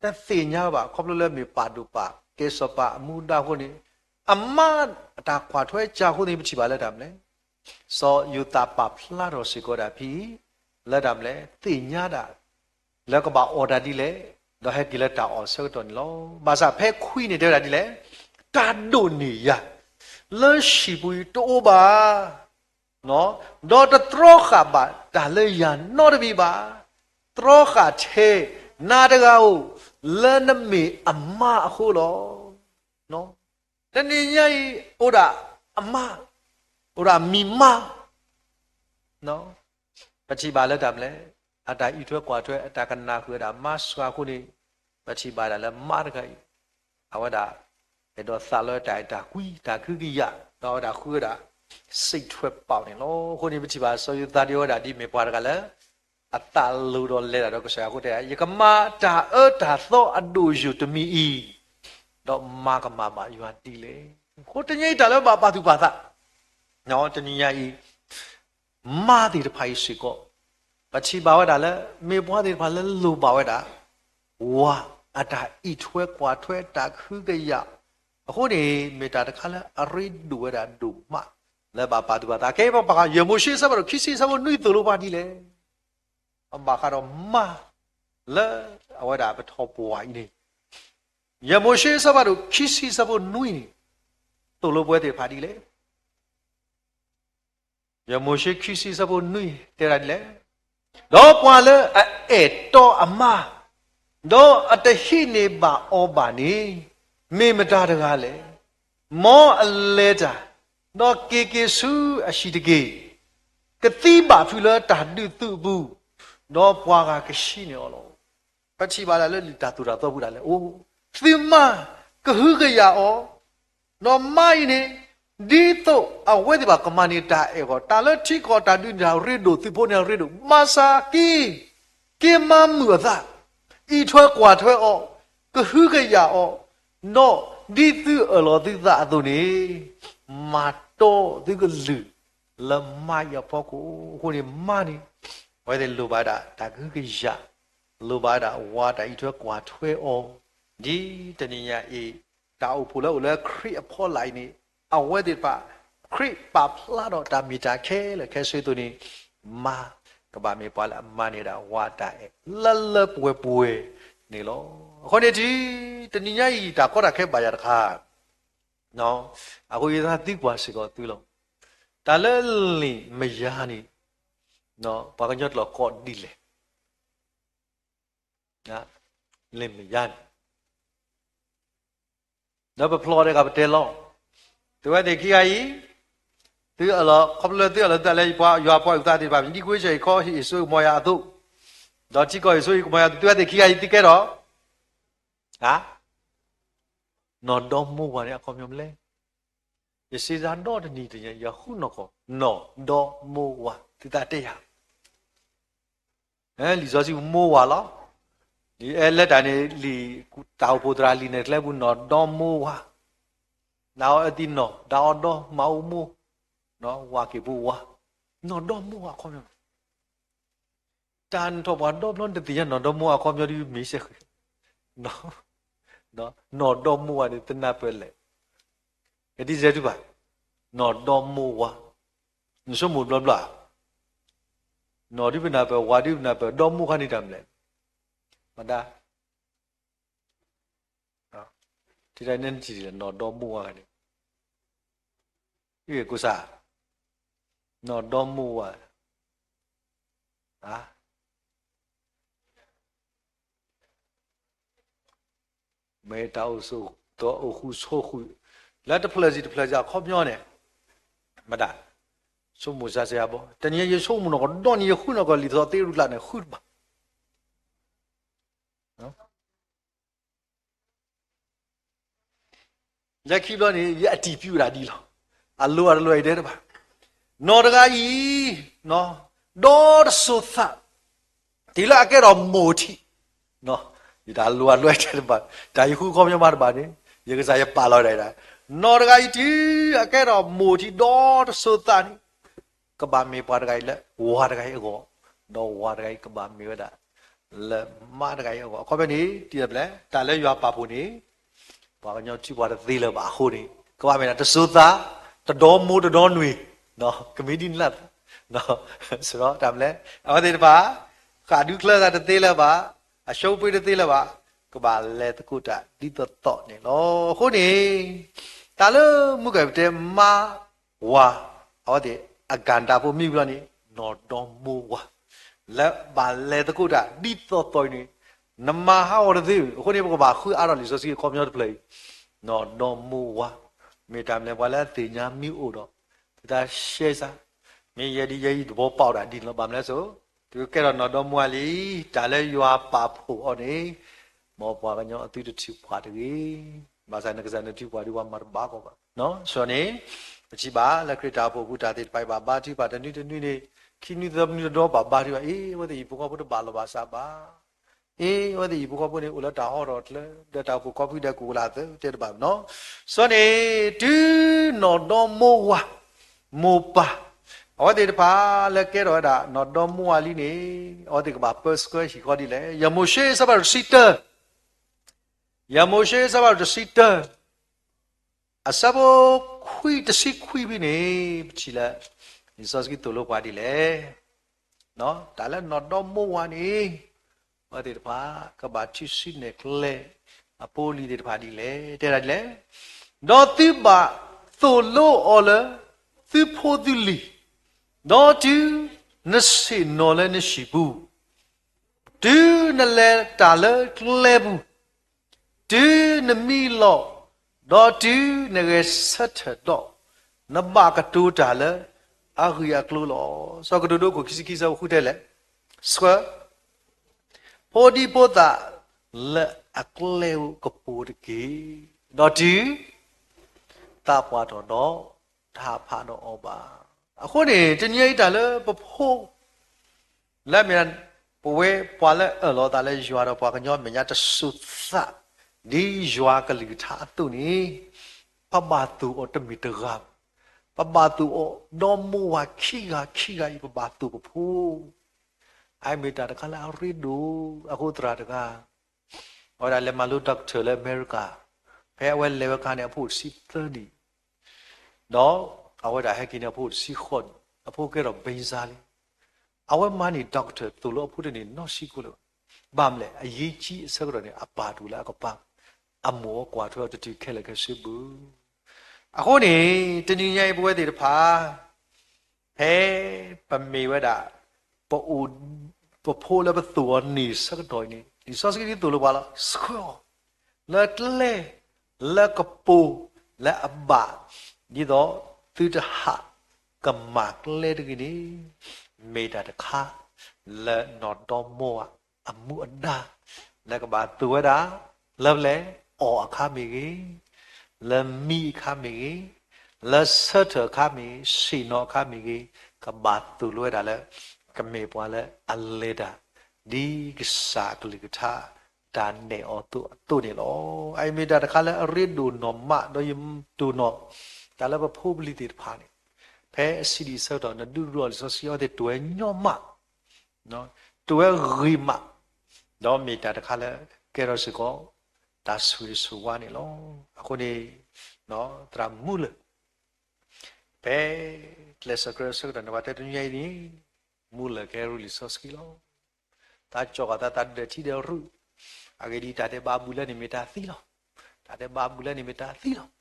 တသ့ၣ်ညါဘၣ် ခီဖျိလၢမ့ၢ်ပာ်ဒိၣ်ပာ်ကဲစီၤပၤအမူဒါအဃိန့ၣ်, အမါအတၢ်ကွၢ်ထွဲကၢ်အဃိန့ၣ် ပထံၣ်ဘၣ်လၢတၢ်မနုၤလဲၣ်, စီၤယိၤသးပာ်ဖျါထီၣ်စ့ၢ်ကီးဝဲဒၣ်ဖဲအံၤ လၢတၢ်မနုၤလဲၣ် သ့ၣ်ညါဒၣ် လၢကဘၣ်အီၣ်တၢ်ဒ်လဲၣ်, ဒီးဟဲက့ၤလၢတၢ်အီၣ်အဆၢကတီၢ်န့ၣ်လီၤ. ဘၣ်ဆၣ်ဖဲခွံန့ၣ်တဲဝဲဒၣ်ဒ်လဲၣ်, တၢ်ဒိၣ်န့ၢ်ယၤ လၢဟံၣ်ပူၤအံၤတအိၣ်ဘၣ် ဒီးတတြီဃာ်ဘၣ်တၢ်လၢယၤနီတမံၤဘၣ်, တြီဃာ်ထဲနၤတဂၤဧိၤ လၢနမ့ၢ်အမါအဃိလီၤ. တနံၤညါအံၤ အိၣ်ဒၣ်အမါ, အိၣ်ဒၣ်မံၤမါ, ပထံၣ်ဘၣ်လၢတၢ်မနုၤလဲၣ်, အတၢ်အံးထွဲကွၢ်ထွဲ အတၢ်ကနၣ်ဃုာ်ဝဲဒၣ်မါစှၤအဃိန့ၣ်, ပထံၣ်ဘၣ်ဒၣ်လၢမါတဂၤအံၤ အဝဲဒၣ် အဲၣ်ဒိးသးလီတၢ်အဲၣ်တၢ်ကွံ တၢ်ကဟုကယာ် ဒီးအဝဲဒၣ်ဃုဝဲဒၣ် စိတ်ထွက်ပေါက် န့ၣ်လီၤ. အဃိန့ၣ် ပထံၣ်ဘၣ်စီၤယိၤသးဒ်အဝဲဒၣ်ဒ်မ့ၢ်ပှၤတဂၤလၢ အသးလိၤဒီးလဲၤတၢ်ဒီးကစၢ်ယွၤအဃိတဲ, ယကမၤတၢ်အၢတၢ်သီအဒိၣ်ယိာ်တမံၤအံၤ, ဒီးမၤကမၣ်ဘၣ်ယွၤဒ်လဲၣ်. အဃိတနံၤအံၤတၢ်လၢဘၣ်ပာ်သူၣ်ပာ်သး, တနံၤညါအံၤ မါသ့ၣ်တဖၣ်အံၤစ့ၢ်ကီး ပထံၣ်ဘၣ်ဝဲဒၣ်လၢ မ့ၢ်ပှၤသ့ၣ်တဖၣ်လၢလိၣ်ဘၣ်ဝဲဒၣ် ဝၤအတၢ်အံးထွဲကွၢ်ထွဲတၢ်ကဟုကယာ်, အဃိန့ၣ် မ့ၢ်တၢ်တခါလၢအရ့ဒိၣ်ဝဲဒၣ်ဒိၣ်မး လၢဘၣ်ပာ်သူၣ်ပာ်သး. ကဲပပာ်ဃာ် ယဲၢ်မိၤၡ့အဆၢဖးဒိၣ်ခံဆံအဆၢဖိနွံသိၣ်လိပှၤဒ်လဲၣ်, အဘၣ်ဃးဒီးမါ လၢအဝဲဒၣ်ပထီၣ်ပှၢ်အံၤန့ၣ်, ယဲၢ်မိၤၡ့အဆၢဖးဒိၣ်ခံဆံအဆၢဖိနွံန့ၣ် သိၣ်လိပဝဲသ့ၣ်တဖၣ်ဒ်လဲၣ်. ယဲၢ်မိၤၡ့ခံဆံအဆၢဖိနွံတဲဝဲဒၣ်ဒ်လဲၣ်, ဒီးပှၤလၢအအဲၣ်တီအမါ, ဒီးအတဟံးန့ၢ်ဘၣ်အီၤဘၣ်န့ၣ် မ့ၢ်မတၤတဂၤလဲၣ်. မ်အလဲၤတၢ်, ဒီးက့ၤက့ၤဆူအဟံၣ်တက့ၢ်. ကသံဘၣ်ဖုးလၢတၢ်ဒုးသုးအပူၤ, ဒီးပှၤဂၤကဟံးန့ၢ်အီၤလီၤ. ပထံၣ်ဘၣ်ဒၣ်လၢလံာ်တၢ်သိၣ်တၢ်သီပူၤဒၣ်လဲာ်, အိ, သုမါကဟုကယာ်အီၤ, ဒီးမါအံၤန့ၣ် ဒ်သိးအဝဲသ့ၣ်တဖၣ်ကမၤန့ၢ်တၢ်အဲၣ်အဂီၢ်, တၢ်လၢထံကီၢ်တၢ်ဒုးန့ၣ် တၢ်ရ့ဒိၣ်, သုးဖိန့ၣ်ရ့ဒိၣ်, ဘၣ်ဆၣ်က့ က့ၤမၤမုာ်အသး, အံးထွဲကွၢ်ထွဲအီၤ, ကဟုကယာ်အီၤ, ဒီးဒ်သုအၢၣ်လီၤသုသးအသိးန့ၣ်, မၤတီသုကလုၢ်လၢမါအံၤအဖီခိၣ်. အဃိန့ၣ် မါန့ၣ် အဝဲသ့ၣ်လိၣ်ဘၣ်ဒၣ်တၢ်ကဟုကယာ်, လိၣ်ဘၣ်ဒၣ်ဝၤတၢ်အံးထွဲကွၢ်ထွဲအီၤ. ဒ်တနံၤညါအံၤ တၢ်အိၣ်ဖှိၣ်လၢအိၣ်လၢခရံာ်အဖီလာ်အံၤန့ၣ်, အဝဲသ့ၣ်တဖၣ် ခရံာ်ပာ်ဖျါဒီးတၢ်မ့ၢ်တၢ်ခဲလၢာ်ခဲဆ့အသိးန့ၣ်, မါကဘၣ်မ့ၢ်ပှၤလၢအမၤန့ၢ်ဒၣ်ဝၤတၢ်အဲၣ်လၢလၢပှဲၤပှဲၤန့ၣ်လီၤ. အဃိန့ၣ်ဒ် တနံၤညါအံၤ တၢ်ကီတၢ်ခဲဘၣ်ယၤတခါ, အဃိယသးသံကွၢ်စ့ၢ်ကီးသုလီၤ. တၢ်လၢလံာ်မယၤန့ၣ်, ပှၤကညီတလီၢ်ကိးဒ်လဲၣ်. လံာ်မယၤန့ၣ်, ဒီးပဖျီတဂၤပတဲလီၤ. သုဝဲသ့ၣ်ခံဂၤအံၤ, သုအၢၣ်လီၤ, ခီဖျိလၢသုအၢၣ်လီၤသုသးလၢယပှၤယွၤပှၤအုၣ်သးသ့ၣ်တဖၣ် ဒ်ကွ့ဆၢၣ်အံၤခီဟံၣ်အ့ၣ်စိကမီၤယၤအသိး, ဒီးထံကီၢ်အ့ၣ်စိကမီၤယၤအသိး, သုဝဲသ့ၣ်ခံဂၤအံၤသုကဲထီၣ် နီၢ်ဒီမိၢ်ဝၤန့ၣ် အခီပညီမနုၤလဲၣ်. ယစံးစ့ၢ်ဒီတနံၤတနံၤ ယဃုနီၢ်ကီၢ် နီၢ်ဒီမိၢ်ဝၤ သုသးတဲယၤ, လံာ်စီဆှံမိၢ်ဝၤလီၤ. လံာ်အဲၣ်လၢတၢ်န့ၣ် လံာ်တၢ်အိၣ်ဖှိၣ်သရၣ်လံာ်နဲၣ်ကျဲပူၤ နီၢ်ဒီမိၢ်ဝၤ, နအီအသံနီၢ်, ဒၣ်အီဒီ မၤအူမိၢ်, ဝၤက့ၤပူဝၤ, နီၢ်ဒီမိၢ်ဝၤအခီပညီ တၢ်နထီၣ်ပှၤဒီဘျီနတသ့ၣ်ညါ နီၢ်ဒီမိၢ်ဝၤအခီပညီဒ်မ့ၢ်စဲဃဲ, နီၢ်ဒီမိၢ်ဝၤန့ၣ် သနၢ်ပၢၢ်လဲၣ်, ကဒ်စဲးတူၢ်ဘၣ်, နီၢ်ဒီမိၢ်ဝၤ, နဆိကမိၣ်ဘျီဘျီ, နီၢ်ဒ်ပနၢ်ပၢၢ်, ဝၤဒ်ပနၢ်ပၢၢ်, ဒီမိၢ်ခါန့ၣ်တၢ်မနုၤလဲၣ်, မတၤ ထံတၢ်နဲနထံၣ်လဲၣ် နီၢ်ဒီမိၢ်ဝၤန့ၣ်, ကိစၢ်, နီၢ်ဒီမိၢ်ဝၤ, မ့ၢ်တၢ်အိၣ်ဆိး, တၢ်အိၣ်ဃူဆိးဃူ, လၢတဖျၢၣ်စံၣ်တဖျၢၣ်စံၣ်အခီပညီန့ၣ်, မတၤ, ဆိကမိၣ်စၢ်စ့ၢ်အဘီ, တနံၤယဆိကမိၣ်နီၢ်ကီၢ်ဒီနံၤယဃုနီၢ်ကီၢ်လံာ်သီသ့ရူၢ်ကျါန့ၣ် ဃုတဘၣ် လၢခံဘျီန့ၣ် ယအတံၢ်ပျူးဒၣ်ဒ်လီၤ. အလိၤအတလိၤအံၤတဲတဘၣ်. နီၢ်တဂၤအံၤ, ဒီတစိၤသး, တုၤလၢအကဲထီၣ်မိၢ်ထံး, ယတၢ်လိၤအတလိၤအံၤတဲတဘၣ်, တၢ်ယဃုခီပညီမးတဘၣ်န့ၣ်, ယကစၢ်ယပာ်လီၤဒၣ်ဒၣ်. နီၢ်တဂၤအံၤတုၤအကဲထီၣ်မိၢ်ထံးဒီတစိၤသးန့ၣ် ကဘၣ်မ့ၢ်ပှၤတဂၤအံၤလၢ ဝၤတဂၤအံၤအဂီၢ်, ဒီးဝၤတဂၤအံၤကဘၣ်မ့ၢ်ဝဲဒၣ် လၢမါတဂၤအံၤအဂီၢ်. အခီပညီန့ၣ် တံၤသဘျဲၣ် တၢ်လၢယွၤပာ်ဖှိၣ်န့ၣ် ပှၤကညီထံပှၤတသ့လၢၤဘၣ်အဃိန့ၣ် ကဘၣ်မ့ၢ်ဒၣ်တစိၤသး, တဒီမိၢ်တဒီနွံ, ကမ့ၢ်ဒ်န့ၣ်လၢ်, စရီတၢ်မလဲၣ် အဝဲသ့ၣ်တဖၣ် ဃၣ်ဒူချၢသးတသ့လၢၤဘၣ်, အရှုံးပွဲတသ့လၢၤဘၣ်, ကဘၣ်လဲၤသကိးတၢ်ဒ်သိးသိးန့ၣ်လီၤ. အဃိန့ၣ် တၢ်လၢမုၢ်ကၢၢ်ပတဲမါ ဝၤ, အဝဲသ့ၣ်အကၣ်တၢ်ဖိမံဘျီန့ၣ် နီၢ်ဒီမိၢ်ဝၤ, လၢဘၣ်လဲၤသကိးတၢ်ဒ်သိးသိးအံၤန့ၣ် နမၤဟးဂီၤတသ့. အဃိန့ၣ် ပကဘၣ်ဃုအါထီၣ်လံာ်စီဆှံအခီပညီတဖျၢၣ်အံၤ, နီၢ်ဒီမိၢ်ဝၤ, မ့ၢ်တၢ်မနုၤပှၤလၢသ့ၣ်ညါမ့ၢ်အိၣ်ဒီး သုတၢ်ရှဲစၢ်, မ့ၢ်ယဲဒ်ယဲအံၤသဘီပာ်အီၤဒၣ်ဒ်န့ၣ်လီၤ. ဘၣ်မနုၤလဲၣ်စိ, တုၤကဲထီၣ်နီၢ်ဒီမိၢ်ဝၤလံ, တၢ်လၢယွၤပာ်ဖှိၣ်အီၤန့ၣ် မ်ပှၤကညီအသုတထုးဖှၣ်တဂ့ၤ. ဘၣ်ဆၣ်နကစၢ်နထုးဖှၣ်ဒံးပှၤမၤတဘၣ်ကီးဘၣ်. စရီန့ၣ် ပထံၣ်ဘၣ်လၢခရံာ်တၢ်အိၣ်ဖှိၣ်ပူၤတၢ်သ့ၣ်တဖၣ်အံၤဘၣ်ဘါထုကဖၣ်တနွံတနွံန့ၣ် ခံနွံသၢနွံတဒီဘၣ်ဘါထုကဖၣ်, အ့ အဝဲသ့ၣ်ဟံၣ်ဖိဃီဖိတဘၣ်လီၢ်ဘၣ်စးဘၣ်. အ့ အဝဲသ့ၣ်ဟံၣ်ဖိဃီဖိန့ၣ် အိၣ်လၢတၢ်ဟီထီၣ်ကျၢၤ ဒီးတၢ်အိၣ်ဖှိၣ်ခီဖျိဒီးကအိၣ်လၢအသၢတဲတဘၣ်နီၤ. စရီန့ၣ် တုၤနီၢ်ဒီမိၢ်ဝၤ မိၢ်ပၢ် အဝဲသ့ၣ်တဖၣ်လၢကဲထီၣ်ဝဲဒၣ်နီၢ်ဒီမိၢ်ဝၤလံန့ၣ် အဝဲသ့ၣ်ကဘၣ်ပၢဆှၢဟံၣ်ဃီဒ်လဲၣ်. ယၤမိၤၡ့အဆၢဖးဒိၣ်တဆံတၢ, ယၤမိၤၡ့အဆၢဖးဒိၣ်တဆံတၢ, အဆၢဖိခွံ တဆံခွံဖဲန့ၣ် ပထံၣ်လၢ လံာ်စီဆှံသိၣ်လိပှၤဒ်လဲၣ်. တၢ်လၢနီၢ်ဒီမိၢ်ဝၤန့ၣ် အဝဲသ့ၣ်တဖၣ် ကဘၣ်ထုးစုနဲၣ်ကျဲ အဖိအလံၤသ့ၣ်တဖၣ်ဒ်လဲၣ်. တဲဒၣ်ဒ်လဲၣ်, ဒီးသုဘၣ်သိၣ်လိအီၤလၢ သုဖိသုလံၤ, ဒီးတုၤနဆ့ၣ်နီၤလၢနဟံၣ်ပူၤ, တုၤနလဲၤတၢ်လၢကျဲပူၤ, တုၤနမံလီၤ, ဒီးတုၤနဂဲၤဆၢထၢၣ်ဒီး, နဘၣ်ကတိၤတၢ်လၢအဂ့ၢ်အကျိၤလီၤ. စီၤကတိၤဒိခိၣ်ခံဆံခံဆၢဖိဃုတဲလဲၣ်, ဆှၢ ဖိဒံဖိသၣ်လၢအကျဲဧိၤကပိာ်တက့ၢ်. ဒီးတုၤသးပှၢ်ထီၣ်ဒီး တဟးဖးဒီးအီၤဘၣ်. အဃိန့ၣ် တနံၤညါအံၤတၢ်လၢပဖိ လၢအမ့ၢ် ပဝဲပှၤလၢအၢၣ်လီၤအသးလၢယွၤဒီးပှၤကညီမဲာ်ညါတစိၤသး ဒ်ယွၤကလုၢ်ကထါအသိးန့ၣ်, ပဘၣ်သိၣ်အီၤတမ့ၢ်တဂၤ, ပဘၣ်သိၣ်အီၤဒီမိၢ်ဝၤခံဂၤခံဂၤအံၤ ပဘၣ်သိၣ်ပဖိ အမ့ၢ်တၢ်တခါလၢအရ့ဒိၣ်. အဃိသရၣ်တဂၤ အဝဲဒၣ်လဲၤမၤလိ doctor လၢအမဲရကၤ, ဖဲအဝဲလဲၤဝဲအခါန့ၣ် အဖိအိၣ်တဆံသၢနံၣ်, ဒီးအဝဲဒၣ်ဟဲက့ၤန့ၣ် အဖိအိၣ်တဆံဃိးနံၣ်, အဖိကဲထီၣ်ဘံစါလံ. အဝဲမၤန့ၢ် doctor သိၣ်လိအဖိတန့ၢ်နီတဆံကိးလၢၤဘၣ်. ဘၣ်မနုၤလဲၣ်, အရေးကြီးအဆၢကတီၢ်န့ၣ် အပၢ်တူၢ်လၢအကပၤ, အမိၢ်အကွၢ်ထွဲအီၤတတုၤခဲလၢာ်ခဲဆ့ဘၣ်. အဃိန့ၣ် တနံၤညါအံၤပဝဲသ့ၣ်တဖၣ် ဖဲပမ့ၢ်ဝဲဒၣ် ပအိၣ် ပဖိလၢပသိၣ်အီၤန့ၣ်ဆၢကတီၢ်အံၤန့ၣ် လံာ်စီဆှံဒ်သိးလိပှၤလီၤ, ဆှၢအီၤ လၢကျဲ လၢကပိာ် လၢအဘၣ်, ဒ်သိးသုတဟးကမၣ်ကျဲတဂ့ၤန့ၣ်, မ့ၢ်တၢ်တခါ လၢနီၢ်ဒီမိၢ်ဝၤအမူအဒါ လၢကဘၣ်သိၣ်ဝဲဒၣ် လၢပလဲၤအီၣ်အခါမ့ၢ်ဂ့ၤ, လၢမံအခါမ့ၢ်ဂ့ၤ, လၢဆၢထၢၣ်အခါမ့ၢ်ဂ့ၤ, ဆ့ၣ်နီၤအခါမ့ၢ်ဂ့ၤ, ကဘၣ်သိၣ်လိဝဲဒၣ်လၢ ကမ့ၢ်ပှၤလၢအလဲၤတၢ် ဒ်ကစၢ်အကလုၢ်ကထါ တၢ်နဲၣ်အီၤအသိးန့ၣ်လီၤ. အအံၤမ့ၢ်တၢ်တခါလၢအရ့ဒိၣ်နီၢ်မး ဒီးယတိၢ်နီၣ် တၢ်လၢပဖိပလံၤသ့ၣ်တဖၣ်န့ၣ် ဖဲအဆံးဒံးအဆၢကတီၢ် နဒုးရူၢ်အီၤလံာ်စီဆှံအဝဲသ့ၣ် တဝဲညီမး, တဝဲဂ့ၤမး, ဒီးမ့ၢ်တၢ်တခါလၢ ကဲထီၣ်စ့ၢ်ကီး တၢ်ဆိၣ်ဂ့ၤဆိၣ်ဝါန့ၣ်လီၤ. အဃိန့ၣ် သရၣ်မူလၢာ် ဖဲကျဲးစၢးကြၢးအဆၢကတီၢ်န့ၣ် ပှၤတဲတနံၤညါအံၤန့ၣ် မူလၢာ်ကဲရူၢ်လံာ်စီဆှံလီၤ. တၢ်ကၠီၣ်ဃာ်သးတၢ်ဒၢးထံဒၢးရူၢ်, အဂ့ၢ်ဒ်အံၤ တၢ်ဒဲးဘးအဘူးအလဲန့ၣ်မ့ၢ်တၢ်သံလီၤ. တၢ်ဒဲးဘးအဘူးအလဲန့ၣ်မ့ၢ်တၢ်သံလီၤ.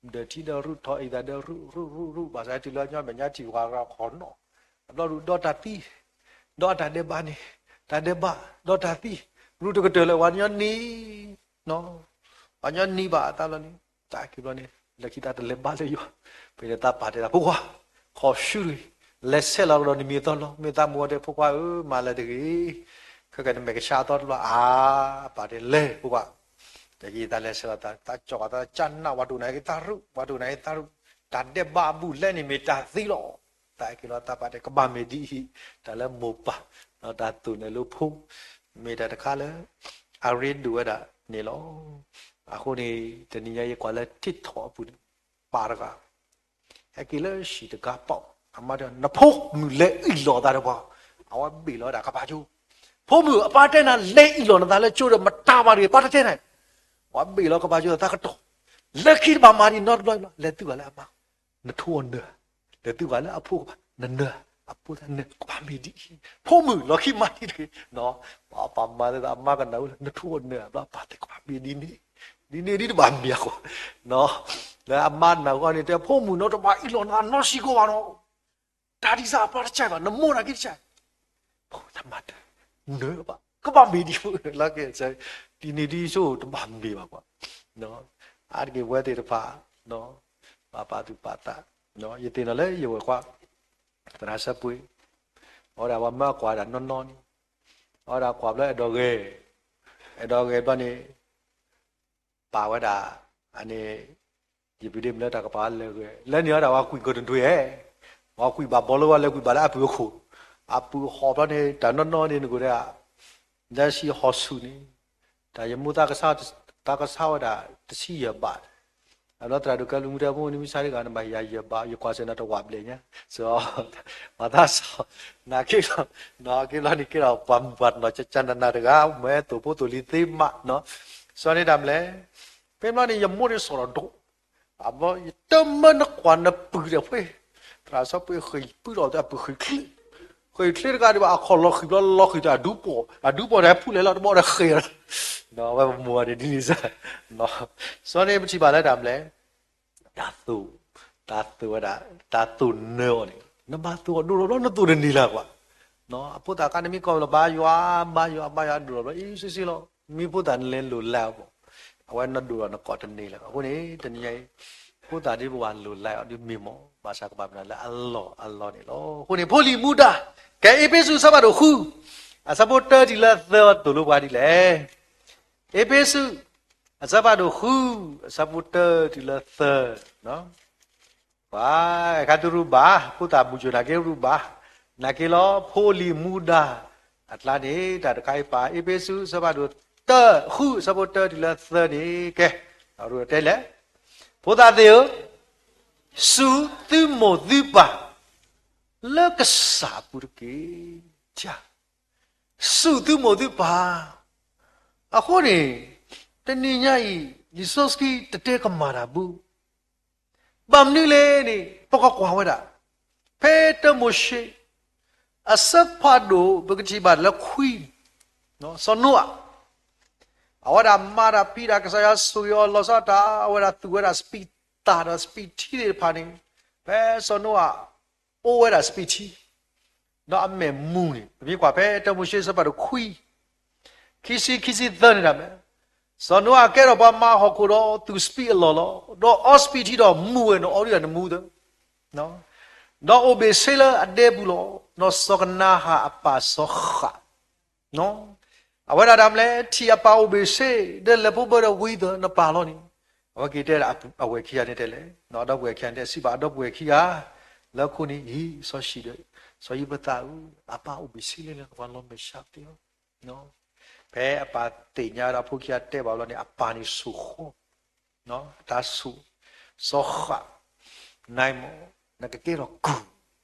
ဒၢးထံဒၢးရူၢ်ထီၣ်အံၤသးဒၢးရူၢ်ရူၢ်ရူၢ်ရူၢ် ဘၣ်ဆၣ်တုၤလၢညီမဲာ်ညါထံၣ်ဝၤရၤခီၣ်နီၣ်, အဘျီဒုးဒီးတၢ်သံ, ဒီးတၢ်ဒဲးဘးန့ၣ်, တၢ်ဒဲးဘး, ဒီးတၢ်သံ, ရူၢ်တကတၢၢ်လၢပှၤကညီန့ၣ် ပှၤကညီန့ၣ်ဘၣ်အသးလီၤန့ၣ်, တၢ်က့ၤဘျီန့ၣ် လၢခံသးတလဲၤဘါလၢယွၤ, ဖဲန့ၣ်သးပာ်တဲသး ဖိခွါ, ခီၣ်ဆူၣ်တဂ့ၤ, လဲၤဆဲးလီၤကဒီးနမံၤအသီလီၤ. မ့ၢ်သးမိၢ်အီၤတဲဖိခွါဧၢ, မၤလၢၤတဂ့ၤ, ခဲကနမဲာ်ကဆှးအသီတဘျီဧါ, ပာ်တဲလဲၤဖိခွါ, တၢ်က့ၤသးလဲၤဆဲးလီၤသး, သးကၠီၣ်ဃာ်သး ကနၣ် ပှၤဒိၣ်နၤက့ၤသးရူၢ်, ပှၤဒိၣ်နၤက့ၤသးရူၢ်, တၢ်ဒဲးဘးအဘူးအလဲန့ၣ်မ့ၢ်တၢ်သံလီၤ. သးက့ၤလီၤသးပာ်တဲ ကဘၣ်မ့ၢ်ဒ်အံၤ, တၢ်လၢမိၢ်ပၢ်, တၢ်သိၣ်နဲၣ်လိဖိ, မ့ၢ်တၢ်တခါလၢ အရ့ဒိၣ်ဝဲဒၣ်န့ၣ်လီၤ. အဃိန့ၣ် တနံၤညါအံၤယကွၢ်လၢ TikTok အပူၤန့ၣ်, ပၢ်တဂၤ ဟဲက့ၤလၢဟံၣ်တဂၤပီး, အမါတဲ နဖိမုၣ်လဲၤအ့ၣ်လိာ်သးဒီးပှၤ, အဝဲဘ့ၣ်လီၤဝဲဒၣ်ကပာ်ကၠိ, ဖိမုၣ်အပၢ်တဲနၤ လဲၤအ့ၣ်လိာ်နသးလၢကၠိဒီး မတၤဘၣ်တဂ့ၤ, ပၢ်တတဲနၤ, ပှၤဘ့ၣ်လီၤကပာ်ကၠိသးကတီၢ်, လၢခံတဘၣ်မၤဒံးနီတဘျီဘၣ်, လဲၤသုးဘၣ်လၢအမါ, နထိအီၤနၢၤ, လဲၤသုးဘၣ်လၢအဖိကပၤ နနၢၤ, အဖိသးနၢၤ ကဘၣ်မ့ၢ်ဒ်အံၤ, ဖိမုၣ်လီၤခံမၤဒံးတဂ့ၤ, ပၢ်ပာ်မၤလၢအမါကနၣ်ဝဲလၢ နထိအီၤနၢၤ ဘျီပၢ်တဲ ကဘၣ်မ့ၢ်ဒ်န့ၣ်, ဒ်န့ၣ်ဒ်တဘၣ်မ့ၢ်အဃိ, လၢအမါနၢ်ဂီၢ်န့ၣ်တဲ ဖိမုၣ်နီတဘၣ်အ့ၣ်လိာ်နသးနီတစဲးကိးဘၣ်နီၤ, တၢ်ဒ်စၢ်အပၢ်တကဲဘၣ်, နမိၢ်နၤက့တကဲ, ဖိသးမၤတၢ်, နၢၤဘၣ် ကဘၣ်မ့ၢ်ဒ်ဖိလီၤက့ၤ, ဒ်န့ၣ်ဒ်ဆိတဘၣ်မ့ၢ်ဘၣ်ကွၢ်, အါတက့ၢ်ဝဲသ့ၣ်တဖၣ် ပာ်ပာ်သူၣ်ပာ်သး, ယသ့ၣ်နီၣ်လၢယဝဲၢ်ခွါ သရၣ်စၢပှ့ၤ, အဝဲဒၣ်ပှၤမၢအကွၢ်ဒၣ်နီၢ်နီၢ်န့ၣ်, အဝဲဒၣ်ကွၢ်ဘျီအဲၣ်ဒိးဂဲၤ, အဲၣ်ဒိးဂဲၤဘျီန့ၣ် ပာ်ဝဲဒၣ်, အန့ၣ်, ယပူၤဒ့မုၢ်လၢတၢ်ကပၤလၢဂဲၤ လၢန့ၣ်ဝဲဒၣ်ပှၤကွံာ်ကီၢ်တဒွဲၣ်, ပှၤကွံာ်ဘၣ်ဘီလၢဝဲလၢကွံာ်ဘၣ်လၢအပုၢ်အခိၣ်, အပုၢ်အဃီဘျီန့ၣ် တၢ်နီၢ်နီၢ်န့ၣ်နကဒၣ်, လၢဆံဟီၣ်ဆူၣ်န့ၣ်, တၢ်ယမိၢ်သးကဆါ, သးကဆါဝဲဒၣ် တဆံယဲၢ်ဘး, အဘျီသရၣ်ဒိၣ်ကဲလူၤမူတဲ ဖိမုၣ်နမ့ၢ်ဆါဒံးဂၤ နဘၣ်ဟ့ၣ်ယၤယဲၢ်ဘး ယကွၢ်စၢၤနၤတဝးဘျဲၣ်ညါ, စ့ၢ်, ပှၤသးစၢ်, နက့ၤလီၤ, နက့ၤလီၤန့ၣ်က့ၤဒီး ပှၤမုၢ်ပှၢ်တနီၤ ကကနနၤတဂၤ မ့ၢ်သိၣ်ဖိသိၣ်လံၤသ့မး, စီၤန့ၣ်တၢ်မလဲၣ်, ဖဲဘျီန့ၣ် ယမိၢ်န့ၣ်စီၣ်ဒီးဒိၣ်, အဘျီ ယတမၢနကွၢ်နပုၢ်ဒီးဖှ့, သရၣ်စီၤပှ့ၤဃ့ၢ်ပုၢ်ဒီးအပုၢ်ဃ့ၢ်ချ့, ဃ့ၢ်ချ့တဂၤဒံးဘၣ် အခီၣ်လီၤဃံၤဘျီလီၤဃံၤတၢ်အဒူပီၢ်, အဒူပီၢ်တၢ်ဖူလဲၣ်လီၤတဘီဒီးဃ့ၢ်, ဝဲပမိၢ်န့ၣ်ဒ်န့ၣ်စ့ၢ်, စီၤန့ၣ်ပထံၣ်ဘၣ်လၢတၢ်မလဲၣ် တၢ်သိၣ်, တၢ်သိၣ်ဝဲဒၣ်, တၢ်သိၣ်နၢၤအီၤန့ၣ် နဘၣ်သိၣ်အီၤဒိၣ်ထီၣ်ဘျီ နသိၣ်တန့ၢ်လၢၤကွၢ်, အဖိသၣ်ခါန့ၣ်မ့ၢ်ကိးလီၤ ဘါယွၤ, ဘါယွၤ, ဘါယွၤဒိၣ်ထီၣ်ဘျီ အံၤစ့ၢ်စ့ၢ်လီၤ, မ့ၢ်ဖိသၣ်နလဲၤလိၣ်လၢအီၤ, အဝဲနဒိၣ်ထီၣ်နကိးတန့ၢ်လၢၤ, အဃိန့ၣ် တနံၤညါအံၤ ဖိသၣ်ဒ်ပဝဲလိၣ်လၢအီၤဒ်မ့ၢ်မီၢ်, ဘၣ်ဆၣ်ကဘၣ်မနုၤလၢအလီၢ်အလီၢ်န့ၣ်လီၤ. အဃိန့ၣ် ဖိလံၤမူဒါ, ကဲအ့းဖ့းစူးအဆၢဖးဒိၣ်ဃု, အဆၢဖိတၢတုၤလၢသၢသိၣ်လိပှၤဒ်လဲၣ်, အ့းဖ့းစူး, အဆၢဖးဒိၣ်ဃု, အဆၢဖိတၢတုၤလၢသၢ, ဘၣ်, အခါတရူးဘၣ်, ဖိသၣ်မုၢ်ကၠိၣ်နာ်က့ရူးဘၣ်, နာ်က့လီၤ ဖိလံၤမူဒါအကျါန့ၣ် တၢ်တခါအံၤပာ် အ့းဖ့းစူး အဆၢဖးဒိၣ်တၢ ဃု အဆၢဖိတၢတုၤလၢသၢန့ၣ် ကဲ, တဲလဲၣ်, ဖိသၣ်သ့ၣ်ဧၢ, စူၢ်သုမိၢ်သုပၢ် လၢကစၢ်အပူၤတက့ၢ်. စူၢ်သုမိၢ်သုပၢ်, အဃိန့ၣ် တနံၤညါအံၤ လံာ်စီဆှံတတဲကမၣ်တၢ်ဘူး ဘၣ်မနုၤလဲၣ်န့ၣ် ပကကွၢ်ဝဲဒၣ် ဖဲတၢမိၤၡ့ အဆၢဖးဒိၣ် ပကထံၣ်ဘၣ်လၢခွံ, စီၤနိအၤ, အဝဲဒၣ်မၤတၢ်ဖံးတၢ် ကစၢ်ယွၤဆိၣ်ဂ့ၤအီၤလီၤဆီဒၣ်တၢ် အဝဲဒၣ်သူၣ်ဝဲဒၣ်စပံးတၢ်ဒီးစပံးထံသ့ၣ်တဖၣ်န့ၣ်, ဖဲစီၤနိအၤ အိၣ်ဝဲဒၣ်စပံးထံ ဒီးအမဲာ်မူန့ၣ် ပမ့ၢ်ကွၢ်ဖဲတၢမိၤၡ့အဆၢဖးဒိၣ်ခွံ ခံဆံ ခံဆံသၢန့ၣ်ဒၣ်မး, စီၤနိအၤကဲထီၣ်ပှၤမၤဟီၣ်ခိၣ်ဒီးသူၣ်စပံးအလီၢ်လီၤ. ဒီးအီစပံးထံဒီးမူဝဲန့ၣ် အီဒံးအနမူသၢ, ဒီးအိၣ်ဘ့ၣ်ဆ့လၢအဒဲပူၤလီၤ. ဒီးစီၤကနၤဧၣ်အပၢ်စီၤဃၣ် အဝဲဒၣ်ဒၣ်မးလဲၣ် ထံၣ်အပၢ်အိၣ်ဘ့ၣ်ဆ့ ဒီးလဲၤဖိဘၢဒီးဝံသးနပၢ်လီၤန့ၣ်, အဝဲက့ၤတဲဒၣ်အဝဲၢ်ခံဂၤန့ၣ်တဲလဲၣ်, အဒီပုၢ်ဝဲၢ်ခံဂၤန့ၣ်တဲ စံးဘၣ်အဒီပုၢ်ဝဲၢ်ခံဂၤ လၢခိန့ၣ် ဟံးစီၤၡံၣ်ဒီး စီၤယံးဖသးဧၢ, အပၢ်အိၣ်ဘ့ၣ်ဆ့လၢ ကပှၤလီၤမဲာ်ဆှးသ့လီၤ. ဖဲအပၢ်သ့ၣ်ညါဒီးဖိခံဂၤတဲဘၣ်ဘျီန့ၣ် အပၢ်န့ၣ်ဆိၣ်ဃီ တၢ်ဆိၣ်, စီၤဃၣ်, နမ့ၢ် နကကဲထီၣ်ကုၢ်,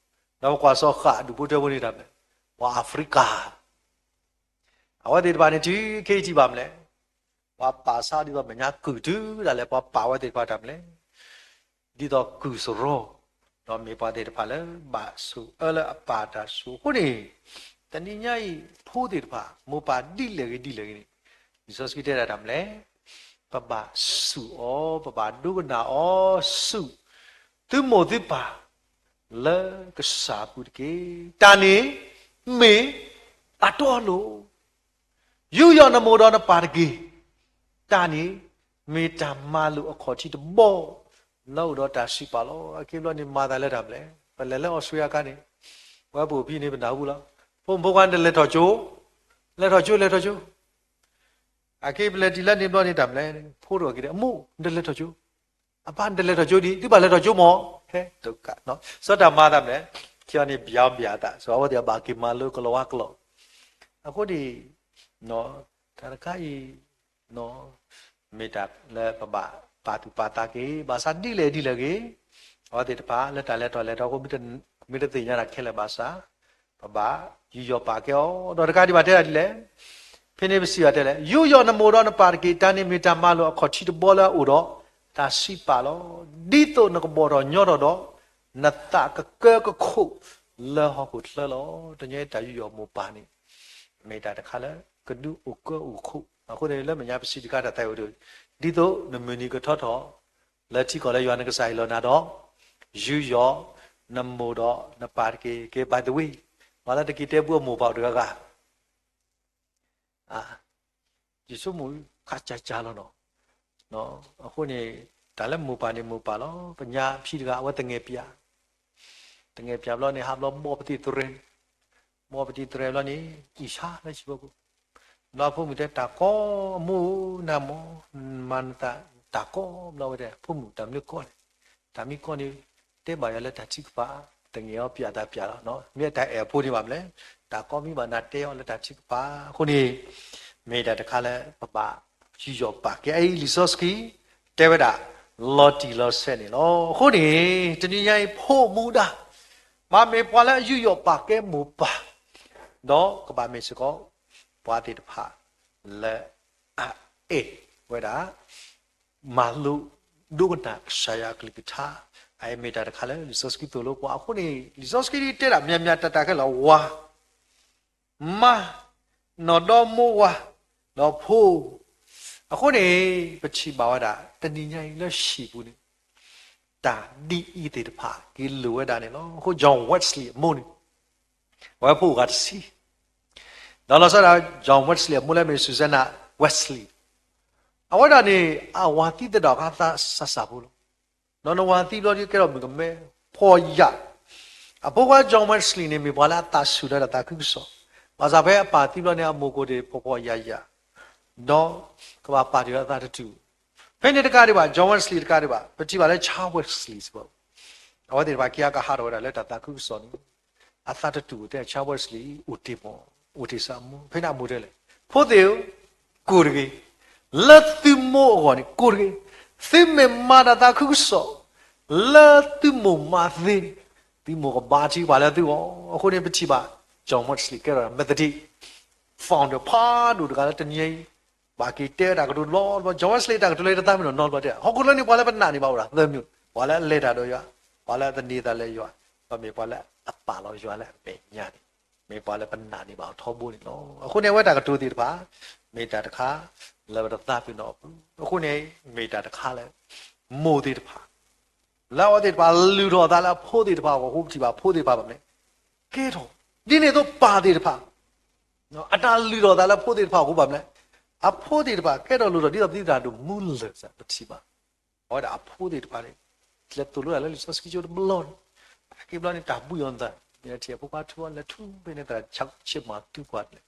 ဒီးပကွၢ်စီၤဃၣ်ဒူၣ်ဖိထၢဖိန့ၣ်တၢ်မး, ပှၤအးဖရံကၤ အဝဲသ့ၣ်တဖၣ်န့ၣ် တုၤခဲအံၤထံၣ်ဘၣ်မးလဲၣ်, ပှၤပာ်ဆါဒ်သိးမဲာ်ညါကုၢ်တုၤဒၣ်လဲာ် ပှၤပာ်ဝဲသ့ၣ်တဖၣ်တၢ်မးလဲၣ်, ဒ်သိးကုၢ်စရီ, ဒီးမ့ၢ်ပှၤသ့ၣ်တဖၣ်လၢ ဘၣ်ဆိၣ်အၢလၢအပၢ်တၢ်ဆိၣ်အဃိန့ၣ်, တနံၤညါအံၤ ဖိသ့ၣ်တဖၣ် မိၢ်ပၢ်ဒ်လဲၣ်ဂ့ၤဒ်လဲၣ်ဂ့ၤန့ၣ်, လံာ်စီဆှံတဲဒၣ်တၢ်မးလဲၣ်, ပဘၣ်စူၢ်အီၤ ပဘၣ်ဒိကနၣ်အီၤ စူၢ် သုမိၢ်သုပၢ် လၢကစၢ်အပူၤတက့ၢ်. တၢ်န့ၣ်မ့ၢ်အတီအလိၤ, ယူးယီၣ်နမိၢ်ဒီးနပၢ်တက့ၢ်. တၢ်န့ၣ်မ့ၢ်တၢ်မၤလိာ်အခီၣ်ထံးတဘီ လၢအအိၣ်ဒီးတၢ်စံးပာ်လီၤ. အခံဘျီန့ၣ်မၤသးလၢတၢ်မးလဲၣ်, ပလဲၤလၢအီစထြ့လယါအခါန့ၣ်, ပဝဲပအိၣ်ဖဲန့ၣ်ပနၢ်ဟူလီၤ. ဖိမုၣ်ဖိခွါနတလဲၤထီၣ်ကၠိ, လဲၤထီၣ်ကၠိ လဲၤထီၣ်ကၠိ. အခဲအံၤပလဲၤတုၤလၢန့ၣ်ဘျီန့ၣ်တၢ်မးလဲၣ်, ဖိတဂၤက့ၤတဲ အမိၢ် နတလဲၤထီၣ်ကၠိ, အပၢ် နတလဲၤထီၣ်ကၠိဒံး, သုဘၣ်လဲၤထီၣ်ကၠိမး, ဟဲတကး, စီၤတၢ်မၤသးမးလဲၣ်, ခံအီၤန့ၣ် ဘျါဘျါသး စီၤအဝဲသ့ၣ်အဘၣ်က့ၤမၤလိကလီၤဝါကလီၤ. အဃိန့ၣ် တၢ်တခါအံၤ မ့ၢ်တၢ်လၢပဘၣ်ပာ်သူၣ်ပာ်သးက့ၤ ဘၣ်ဆၣ်ဒ်လဲၣ်ဒ်လဲၣ်ဂ့ၤ, အဝဲသ့ၣ်တဖၣ်လၢတၢ်လဲၤထီၣ်လဲၤထီအဃိ မ့ၢ်တသ့ၣ်ညါတၢ်ခဲလၢာ်ဘၣ်ဆၣ်, ပဘၣ်ယူးယီၣ်ပာ်ကဲအီၤ. ဒီးတကးဒံးဘၣ်တဲဒၣ်ဒ်လဲၣ်, ဖဲန့ၣ်ပစံးဘၣ်တဲလဲၣ်, ယူးယီၣ်နမိၢ်ဒီးနပၢ်တက့ၢ်. တၢ်န့ၣ်မ့ၢ်တၢ်မၤလိာ်အခီၣ်ထံးတဘီလၢအအိၣ်ဒီးတၢ်စံးပာ်လီၤ. ဒ်သိးနကဘီၣ်ထီၣ်ညီထီၣ်ဒီး နသးကကၢကခိၣ်လၢဟီၣ်ခိၣ်ချၢလီၤ. တညီတၢ်ယူးယီၣ်မိၢ်ပၢ်န့ၣ် မ့ၢ်တၢ်တခါလၢကဒုးအိၣ်ကၢအိၣ်ခိၣ်. အဃိန့ၣ် လၢမဲာ်ညါပစံးတခါတၢ်သးဝဲဒၣ်, ဒ်သိးနမုၢ်နံၤကထီထီၣ် လၢထံကီၢ်လၢယွၤနကစၢ်ဟ့ၣ်လီၤနၤဒီး ယူးယီၣ်နမိၢ်ဒီးနပၢ်တက့ၢ်. ကဲ by the way, ပှၤလၢတက့ၤတဲဘူးအမိၢ်ပၢ်တဂၤဂၤ ယဆိကမိၣ်ခးကၢ်ကၢ်လီၤနီၤ. အဃိန့ၣ် တၢ်လၢမိၢ်ပၢ်န့ၣ်မိၢ်ပၢ်လီၤ. ပညါဖံတဂၤ အဝဲသငဲၣ်ပၠး, သငဲၣ်ပၠးဘျီန့ၣ် ဟးဘျီဘီပသံၣ်သရဲ, ဘီပသံၣ်သရဲဘျီန့ၣ် အံၣ်ဆါလၢဟံၣ်ဖိ, ဘျီဖိမုၣ်တဲ တၢ်ကီမူ နမၢ်, မၤနသး တၢ်ကီဘျီဝဲဒၣ် ဖိမုၣ် တၢ်မနုၤကီလဲၣ်, တၢ်မ့ၢ်ကီန့ၣ် တဲဘၣ်ယၤလၢတၢ်ထုကဖၣ်, သငဲၣ်အီၤပၠးတၢ်ပၠးလီၤ. မ့ၢ်တၢ်အဲၣ်အဖိန့ၣ်ဘၣ်မးလဲၣ်, တၢ်ကီမ့ၢ်ဘၣ်နၤတဲအီၤလၢတၢ်ထုကဖၣ်အဃိန့ၣ်, မ့ၢ်တၢ်တခါလၢပဘၣ်ယူးယီၣ်ပာ်ကဲအံၤ လံာ်စီဆှံတဲဝဲဒၣ် လီၤတံၢ်လီၤဆဲးန့ၣ်လီၤ. အဃိန့ၣ် တနံၤညါအံၤ ဖိမူဒါ ဘၣ်မ့ၢ်ပှၤလၢအယူးယီၣ်ပာ်ကဲမိၢ်ပၢ်, ဒီးကဘၣ်မ့ၢ်စ့ၢ်ကီး ပှၤသ့ၣ်တဖၣ်လၢ အအဲၣ်ဝဲဒၣ် မၤလိဒိကနၣ်ကစၢ်ယွၤအကလုၢ်ကထါ, အအံၤမ့ၢ်တၢ်တခါလၢလံာ်စီဆှံသိၣ်လိပှၤအဃိန့ၣ် လံာ်စီဆှံတဲဒၣ်မးမးတၢ်တၢ်ခဲလၢာ် ဝၤ, မါ, နီၢ်ဒီမိၢ်ဝၤ, ဒီးဖိ, အဃိန့ၣ် ပထံၣ်ဘၣ်ဝဲဒၣ် တနံၤညါအံၤလၢဟံၣ်ပူၤန့ၣ် တၢ်ဒ်အံၤသ့ၣ်တဖၣ်က့ၤလိာ်ဝဲဒၣ်န့ၣ်လီၤ. အဃိ John Wesley အမိၢ်န့ၣ် အဝဲဖိဂၤတဆံ, ဒီးလီၤဆီဒၣ် John Wesley အမိၢ်လၢမ့ၢ် Susanna Wesley, အဝဲဒၣ်န့ၣ် အဝၤသံသဒၣ်အခါသးစၢ်စၢ်ဖိလီၤ. ဒီးနဝၤသံဘျီဒီးကဲထီၣ်မုၣ်ကမဲ ဖှီၣ်ယာ်, အဖိခွါ John Wesley န့ၣ် မ့ၢ်ပှၤလၢအသးဆူၣ်လၢတၢ်သးခုကစီၣ်, ဘၣ်ဆၣ်ဖဲအပၢ်သံဘျီန့ၣ် အမိၢ်ကိၢ်ဒ့ၣ်ဖှီၣ်ဖှီၣ်ယာ်ယာ်, ဒီးကဘၣ်ပာ်တ့ၢ်အသးတတူၢ်, ဖဲန့ၣ်တကးဒံးဘၣ် John Wesley တကးဒံးဘၣ် ပထံၣ်ဘၣ်လၢ Charles Wesley စ့ၢ်ကီး, အ အဝဲသ့ၣ်တဖၣ်က့ၤကဟးထီၣ်ဝဲဒၣ်လၢတၢ်သးခုကစီၣ်န့ၣ်, အသးတတူာ်တဲ Charles Wesley အိၣ်တ့ၢ်မီၢ်, အိၣ်တ့ၢ်ဆၢမူ, ဖဲန့ၣ်အမိၢ်တဲလဲၣ်, ဖိသ့ၣ်ဧၢ, ကိၢ်တဂ့ၤ, လၢသုမိၢ်အဂီၢ်န့ၣ် ကိၢ်တဂ့ၤ, သုမ့ၢ်မၤတၢ်သးခုကစီၣ် လၢသုမိၢ်မၤသ့န့ၣ်, သုမိၢ်ကဘါထုကဖၣ်လၢသုဂီၢ်. အဃိန့ၣ်ပထံၣ်ဘၣ် John Wesley ကဲထီၣ် Methodist founder ဖးဒိၣ်တဂၤလၢတနံၤအံၤ ဘၣ်က့ၤတဲဝဲတၢ်ကတိၤတဘျီတဘျီ, John Wesley တၢ်ကတိၤလၢတသးမံနီၤနီတဘျီတဲ, ဟီၣ်ခိၣ်ချၢန့ၣ် ပှၤလၢပနာ်န့ၢ်ဘၣ်အိၣ်ဒၣ်သၢမံၤ, ပှၤလၢအလဲၤတၢ်ဒီးယွၤ, ပှၤလၢအသန့ၤသးလၢယွၤ, ဒီးမ့ၢ်ပှၤလၢအပာ်လီၤယွၤလၢအမဲာ်ညါန့ၣ်, မ့ၢ်ပှၤလၢပနာ်န့ၢ်ဘၣ်အီၤထီဘိန့ၣ်လီၤ. အဃိန့ၣ် အဝဲတၢ်ကတိၤသ့ၣ်တဖၣ် မ့ၢ်တၢ်တခါ လၢပတသးပ့ၤနီၣ်အပူၤ, အဃိန့ၣ် မ့ၢ်တၢ်တခါလၢ မိၢ်သ့ၣ်တဖၣ် လၢအဝဲသ့ၣ်တဖၣ်လုၢ်ထီၣ်အသးလၢအဖိသ့ၣ်တဖၣ်အဂီၢ်အဃိ ပထံၣ်ဘၣ်အဖိသ့ၣ်တဖၣ်ဘၣ်မနုၤလဲၣ်, ကဲထီၣ်, ဒ်န့ၣ်အသိးပၢ်သ့ၣ်တဖၣ် အတၢ်လုၢ်ထီၣ်အသးလၢအဖိသ့ၣ်တဖၣ်အဃိဘၣ်မနုၤလဲၣ်, အဖိသ့ၣ်တဖၣ်ကဲထီၣ်လိၣ်ထီၣ်ဒ်သိးပသံတၢ်ဒိၣ်မူလၢာ်စ့ၢ် ပထံၣ်ဘၣ်, အဝဲဒၣ်အဖိသ့ၣ်တဖၣ်န့ၣ် လဲၤသိၣ်လိတၢ်လၢလံာ်စီဆှံကၠိတဘျီန့ၣ်, အက့ၤဘျီန့ၣ် တၢ်ဘှံးအီၤနသး, ယထံၣ်အဖိခွါထူအီၤလဲၤထူဖဲန့ၣ် သရၣ်ဆ့ၣ်မၤသူကွၢ်လဲၣ်,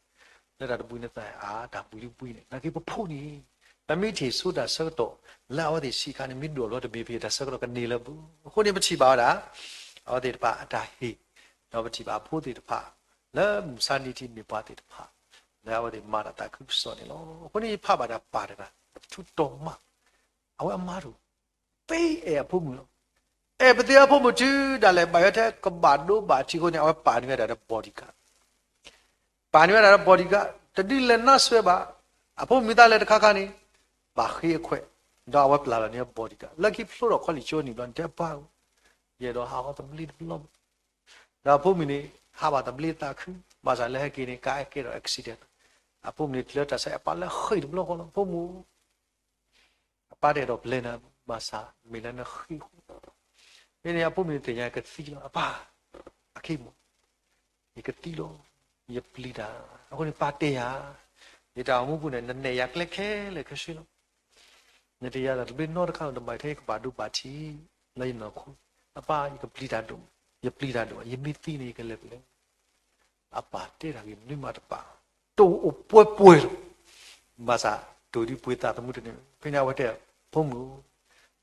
လၢတၢ်တဘှံးနသးအါ တၢ်ဘှံးဒုဘှံးန့ၣ် နာ်က့ပဖိန့ၣ် ပမ့ၢ်ထံၣ်ဆိတၢ်ဆၢကတီၢ် လၢအဝဲသ့ၣ်ဆံးခါန့ၣ် မ့ၢ်ဒိၣ်ဘျီတဘ့ၣ်ဖဲတၢ်ဆၢကတီၢ်ကန့ၢ်လၢပူၤ, အဃိန့ၣ်ပထံၣ်ဘၣ်ဝဲဒၣ် အဝဲသ့ၣ်တဖၣ်အတၢ်ဟ့ၣ်, ဒီးပထံၣ်ဘၣ်အဖိသ့ၣ်တဖၣ် လၢမုၢ်ဆါနံၤထံးမ့ၢ်ပှၤသ့ၣ်တဖၣ် လၢအဝဲသ့ၣ်မၤတၢ်သးခုကစီၣ်န့ၣ်လီၤ. အဃိန့ၣ်ယဖးဘၣ်တၢ်ပၢ်တဂၤ ထူတီၤမး, အဝဲအမါတအိၣ်, ပအဲၣ်အဖိမုၣ်လီၤ. အဲၣ်ပသ့အဖိမုၣ်တုၤဒၣ်လဲာ်ဘၣ်ယွၤထဲကဘၣ်ဒိဘၣ်ထံးအဃိန့ၣ် အဝဲပာ်န့ၢ်ဝဲဒၣ်ဒီး bodyguard, ပာ်န့ၢ်ဝဲဒၣ်ဒီး bodyguard တဒုလဲၤနါစွဲဘၣ်, အဖိမုၣ်သးလဲၤတခါခါန့ၣ် ဘၣ်ဃ့အခွဲး, ဒီးအဝဲပျၢ်လီၤန့ၢ် bodyguard လၢခံဖျိထီၣ်ခီလံာ်ကၠိနံၣ်ဘျီန့ၣ် တဲပၢ်ဧၢ, ယအဲၣ်ဒိးဟးဂီၤသဘျ့တဘျီ, ဒီးအဖိမုၣ်န့ၣ် ဟးဘၣ်သဘျ့သးခု, ဘၣ်ဆၣ်လၢဟဲက့ၤန့ၣ် ကါကဲထီၣ် accident, အဖိမုၣ်န့ၣ်တုၤလၢတၢ်ဆါအပၢ်လၢဃ့ၢ်တဘျီဃီလီၤ, ဖိမုၣ် အပၢ်တအဲၣ်ဒိးပျဲနၤ, ဘၣ်ဆၣ်မ့ၢ်လၢနဃ့ၢ်ဃီ, ဖဲန့ၣ်အဖိမုၣ်န့ၣ်သ့ၣ်ညါကသံလီၤ, အပၢ်, အက့ၢ်မိၢ်, ယကသံလီၤ, ယပျံၤတၢ်, အဃိန့ၣ်ပၢ်တဲယၤ, ယတၢ်အိၣ်မူပူၤန့ၣ် နနဲၣ်ယၤကျဲခဲလၢာ်ခဲဆ့လီၤ, နတယၤတၢ်သဘျ့နီတခါလီၤ, တဘၣ်ထဲယကဘၣ်ဒိဘၣ်ထံးလၢယနီၢ်ခိ, အပၢ် ယကပျံၤတၢ်ဒိၣ်, ယပျံၤတၢ်ဒိၣ်, ယမ့ၢ်သံန့ၣ် ယကလဲၤဖဲလဲၣ် အပၢ်တဲတၢ်ဂ့ၢ်မနုၤမးတပာ်, တိၢ်အိၣ်ပှဲၤပှဲၤလီၤ, ဘၣ်ဆၣ်တိၢ်ဒ်ပှ့ၤသးသမူတန့ၢ်, ဖဲန့ၣ်အဝဲတဲ, ဖိမုၣ်,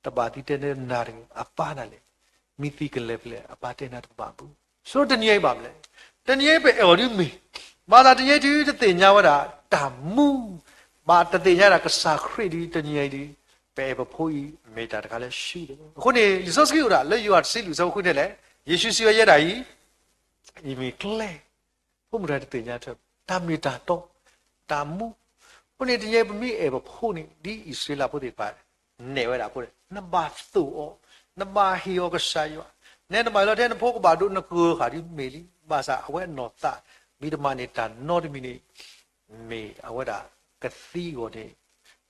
တဘၣ်သံတဲနၤတဂ့ၤ, အပၢ်ဒၣ်လဲာ်, မ့ၢ်သံကလဲၤဖဲလဲၣ် အပၢ်တဲနၤတဘၣ်ဘၣ်, ဆိတနံၤအံၤဘၣ်မနုၤလဲၣ်, တနံၤအံၤပအဲၣ်အီၤဒ်မ့ၢ်, ဘၣ်ဆၣ်တနံၤအံၤတုၤတသ့ၣ်ညါဝဲဒၣ်တၢ်မူ, ဘၣ်တသ့ၣ်ညါဒၣ်ကစၢ်ခရံာ်ဒ်တနံၤအံၤဒ်, ပအဲၣ်ပဖိအံၤ မ့ၢ်တၢ်တခါလၢဆှုၣ်လီၤ. အဃိန့ၣ် လံာ်စီဆှံအိၣ်ဒၣ်လၢယိၤဟၣ်တဆံလွံၢ်ဆၢဖိဃုန့ၣ်လဲၣ်, ယ့ၣ်ၡူးစံးဝဲယဲဒၣ်အံၤ ယမ့ၢ်ကျဲ, ဖိမုၣ်တဂၤတသ့ၣ်ညါထွဲ တၢ်မ့ၢ်တၢ်တီ, တၢ်မူ, အဃိန့ၣ်တနံၤအံၤပမ့ၢ်အဲၣ်ပဖိန့ၣ် ဒ်အံၣ်စရ့လးဖိသ့ၣ်တဖၣ် နဲၣ်ဝဲဒၣ်အဖိန့ၣ် နဘၣ်သိၣ်အီၤ, နဘၣ်ဟ့ၣ်အီၤကစၢ်ယွၤ, နဲနဘၣ်လီၤထဲနဖိကဘၣ်ဒိနကဂၢၤဃာ်ဒ်မ့ၢ်လံ, ဘၣ်ဆၣ်အဝဲအနီၢ်သး မ့ၢ်တမၤန့ၢ်တၢ်နီတမံၤန့ၣ်, မ့ၢ်အဝဲဒၣ်ကသံအဂီၢ်န့ၣ်,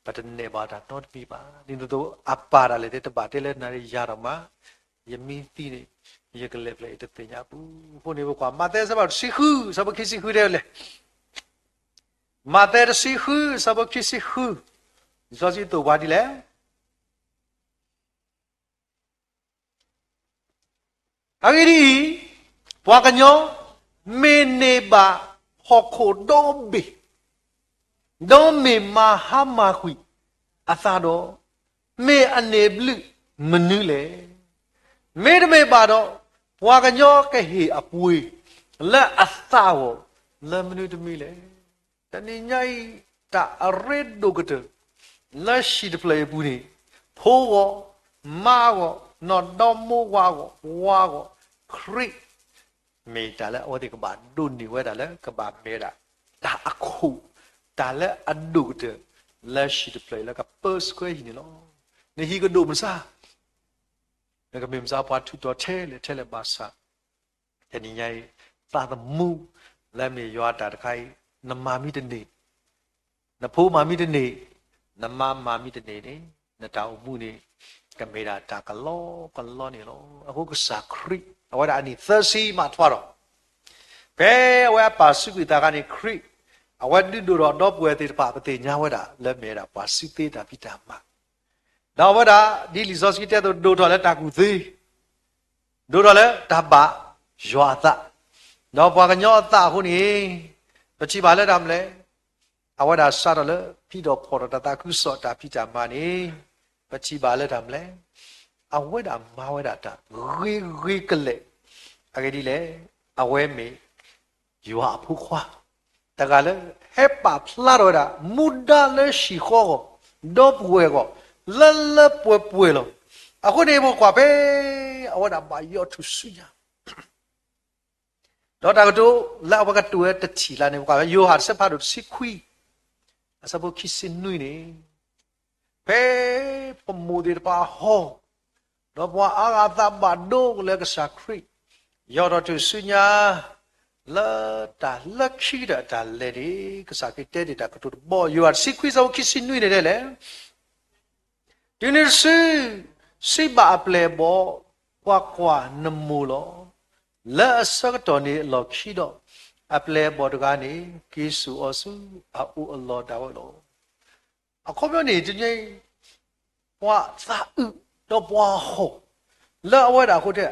ပတနဲၣ်ဘၣ်တၢ်နီတမံၤဘၣ်. ဒ်သိးသိးအပၢ်ဒၣ်လဲာ်တဲတဘၣ်တဲလၢနၤဒီးယၤဒီးမး, ယမ့ၢ်သံန့ၣ် ယကလဲၤဖဲလဲၣ်ယတသ့ၣ်ညါအပူၤ, အဃိန့ၣ်ပကွၢ်မးသဲအဆၢဖးဒိၣ်တဆံဃု အဆၢဖိခံဆံဃုတဲလဲၣ်, မးသဲတဆံဃု အဆၢဖိခံဆံဃု, လံာ်စီဆှံသိၣ်ပှၤဒ်လဲၣ်. အဂ့ၢ်ဒ်အံၤ, ပှၤကညီမ့ၢ်န့ၢ်ဘၣ်ဟီၣ်ခိၣ်ဒီဘ့ၣ်, ဒီးမ့ၢ်မၤဟါမၢ်ကွံာ်အသးဒီး, မ့ၢ်အန့ၢ်ဘျုးမနုၤလဲၣ်. မ့တမ့ၢ်ဘၣ်ဒီး, ပှၤကညီကဟ့ၣ်အပှ့ၤလၢအသးအဂီၢ်လၢမနုၤတမံၤလဲၣ်. တနံၤညါအံၤ တၢ်အရ့ဒိၣ်ကတၢၢ် လၢဟံၣ်တဖျၢၣ်အံၤအပူၤန့ၣ်, ဖိအဂီၢ်, မါအဂီၢ်, နီၢ်ဒီမိၢ်ဝၤအဂီၢ်, ဝၤအဂီၢ်, ခရံာ် မ့ၢ်တၢ်လၢအဝဲသ့ၣ်ကဘၣ်ဒိးန့ၢ်ဝဲဒၣ်လၢကဘၣ်မ့ၢ်ဝဲဒၣ် တၢ်အခိၣ်, တၢ်လၢအဒိၣ်ကတၢၢ် လၢဟံၣ်တဖျၢၣ်အံၤလၢကပၢဆှၢဟံၣ်န့ၣ်လီၤ. နဟံၣ်ကဒိၣ်မုၢ်ဆါ, နကမ့ၢ်မုၢ်ဆါပှၤထူးတီၤထဲလဲၣ်ထဲလဲၣ်ဘၣ်ဆၣ်, တနံၤညါအံၤ သးသမူ လၢမ့ၢ်ယွၤအတၢ်တခါအံၤ နမၤမံတန့ၢ်, နဖိမၤမံတန့ၢ်, နမါမၤမံတန့ၢ်န့ၣ်, နတၢ်အိၣ်မူန့ၣ် ကမ့ၢ်ဒၣ်တၢ်ကလီကလီန့ၣ်လီၤ. အဃိကစၢ်ခရံာ် အဝဲဒၣ်အနံၣ်သၢဆံမးထွါဒီး, ဖဲအဝဲအပၢ်စူးကွံာ်သးခါန့ၣ် ခရံာ် အဝဲဒုးဒိၣ်ထီၣ်ဒီပုၢ်ဝဲၢ်သ့ၣ်တဖၣ် ပသ့ၣ်ညါဝဲဒၣ်လၢမ့ၢ်ဝဲဒၣ်ပှၤစူၢ်သ့တၢ်ဖံးတၢ်မၤ, ဒီးအဝဲဒၣ် ဒ်လံာ်စီဆှံတဲအသိး ဒိၣ်ထီၣ်လၢတၢ်ကူၣ်သ့, ဒိၣ်ထီၣ်လၢတၢ်ဘၣ်ယွၤအသး, ဒီးပှၤကညီအသးအဃိန့ၣ်, ပထံၣ်ဘၣ်လၢတၢ်မနုၤလဲၣ်, အဝဲဒၣ်စးထီၣ်လၢ ဖံးထီၣ်ဖီၣ်ထီၣ်တၢ်သးခုကစီၣ်တၢ်ဖံးတၢ်မၤန့ၣ်, ပထံၣ်ဘၣ်လၢတၢ်မနုၤလဲၣ်, အဝဲဒၣ်မၤဝဲဒၣ်တၢ်ဂ့ၤဂ့ၤကလဲာ်, အဂ့ၢ်ဒ်လဲၣ်, အဝဲမ့ၢ်ယွၤအဖိခွါ တဂၤလၢ ဟဲပာ်ဖျါထီၣ်ဝဲဒၣ် မူဒါလၢဟံၣ်ဃီအဂီၢ်, ဒီပုၢ်ဝဲၢ်အဂီၢ်, လၢလၢပှဲၤပှဲၤလီၤ. အဃိန့ၣ် ပကွၢ်ဖဲ အဝဲဒၣ်ဘၣ်ယိးထူၣ်စုညါ ဒီးတၢ်ကတိၤလၢအဝဲကတိၤဝဲတထံၣ်လၢ်န့ၣ် ပကွၢ်ဖဲယိၤဟၣ်တဆၢဖးဒိၣ်တဆံခွံ အဆၢဖိခံဆံနွံန့ၣ်, ဖဲပမိၢ်သ့ၣ်တဖၣ်ဟီၣ်, ဒီးပှၤအါဂၤသးဘၣ်ဒိလၢကစၢ်ခရံာ် ယိးထီၣ်ထူၣ်စုညါ လၢတၢ်လၢခံကတၢၢ်အတၢ်လဲၤန့ၣ် ကစၢ်ခရံာ်တဲတ့ၢ်တၢ်ကတိၤတဘီ ယိၤဟၣ်တဆံခွံ အဆၢဖိခံဆံနွံန့ၣ်ဒ်လဲၣ် တုၤနုၤတစု စံးဘၣ်အပျဲၢ်အဘီၣ်, ကွၢ်ကွၢ်, နမိၢ်လီၤ. လၢအဆၢကတီၢ်န့ၣ်အလီၢ်ခံဒီး အပျဲၢ်အဘီၣ်တဂၤန့ၣ် က့ၤဆူၣ်အီၤဆူအအိၣ်အလီၢ်ဒၣ်ဝဲလီၤ. အခီပညီန့ၣ် တနံၤအံၤ ပှၤသးအုး ဒီးပှၤဟီၣ် လၢအဝဲဒၣ်အဃိတဲ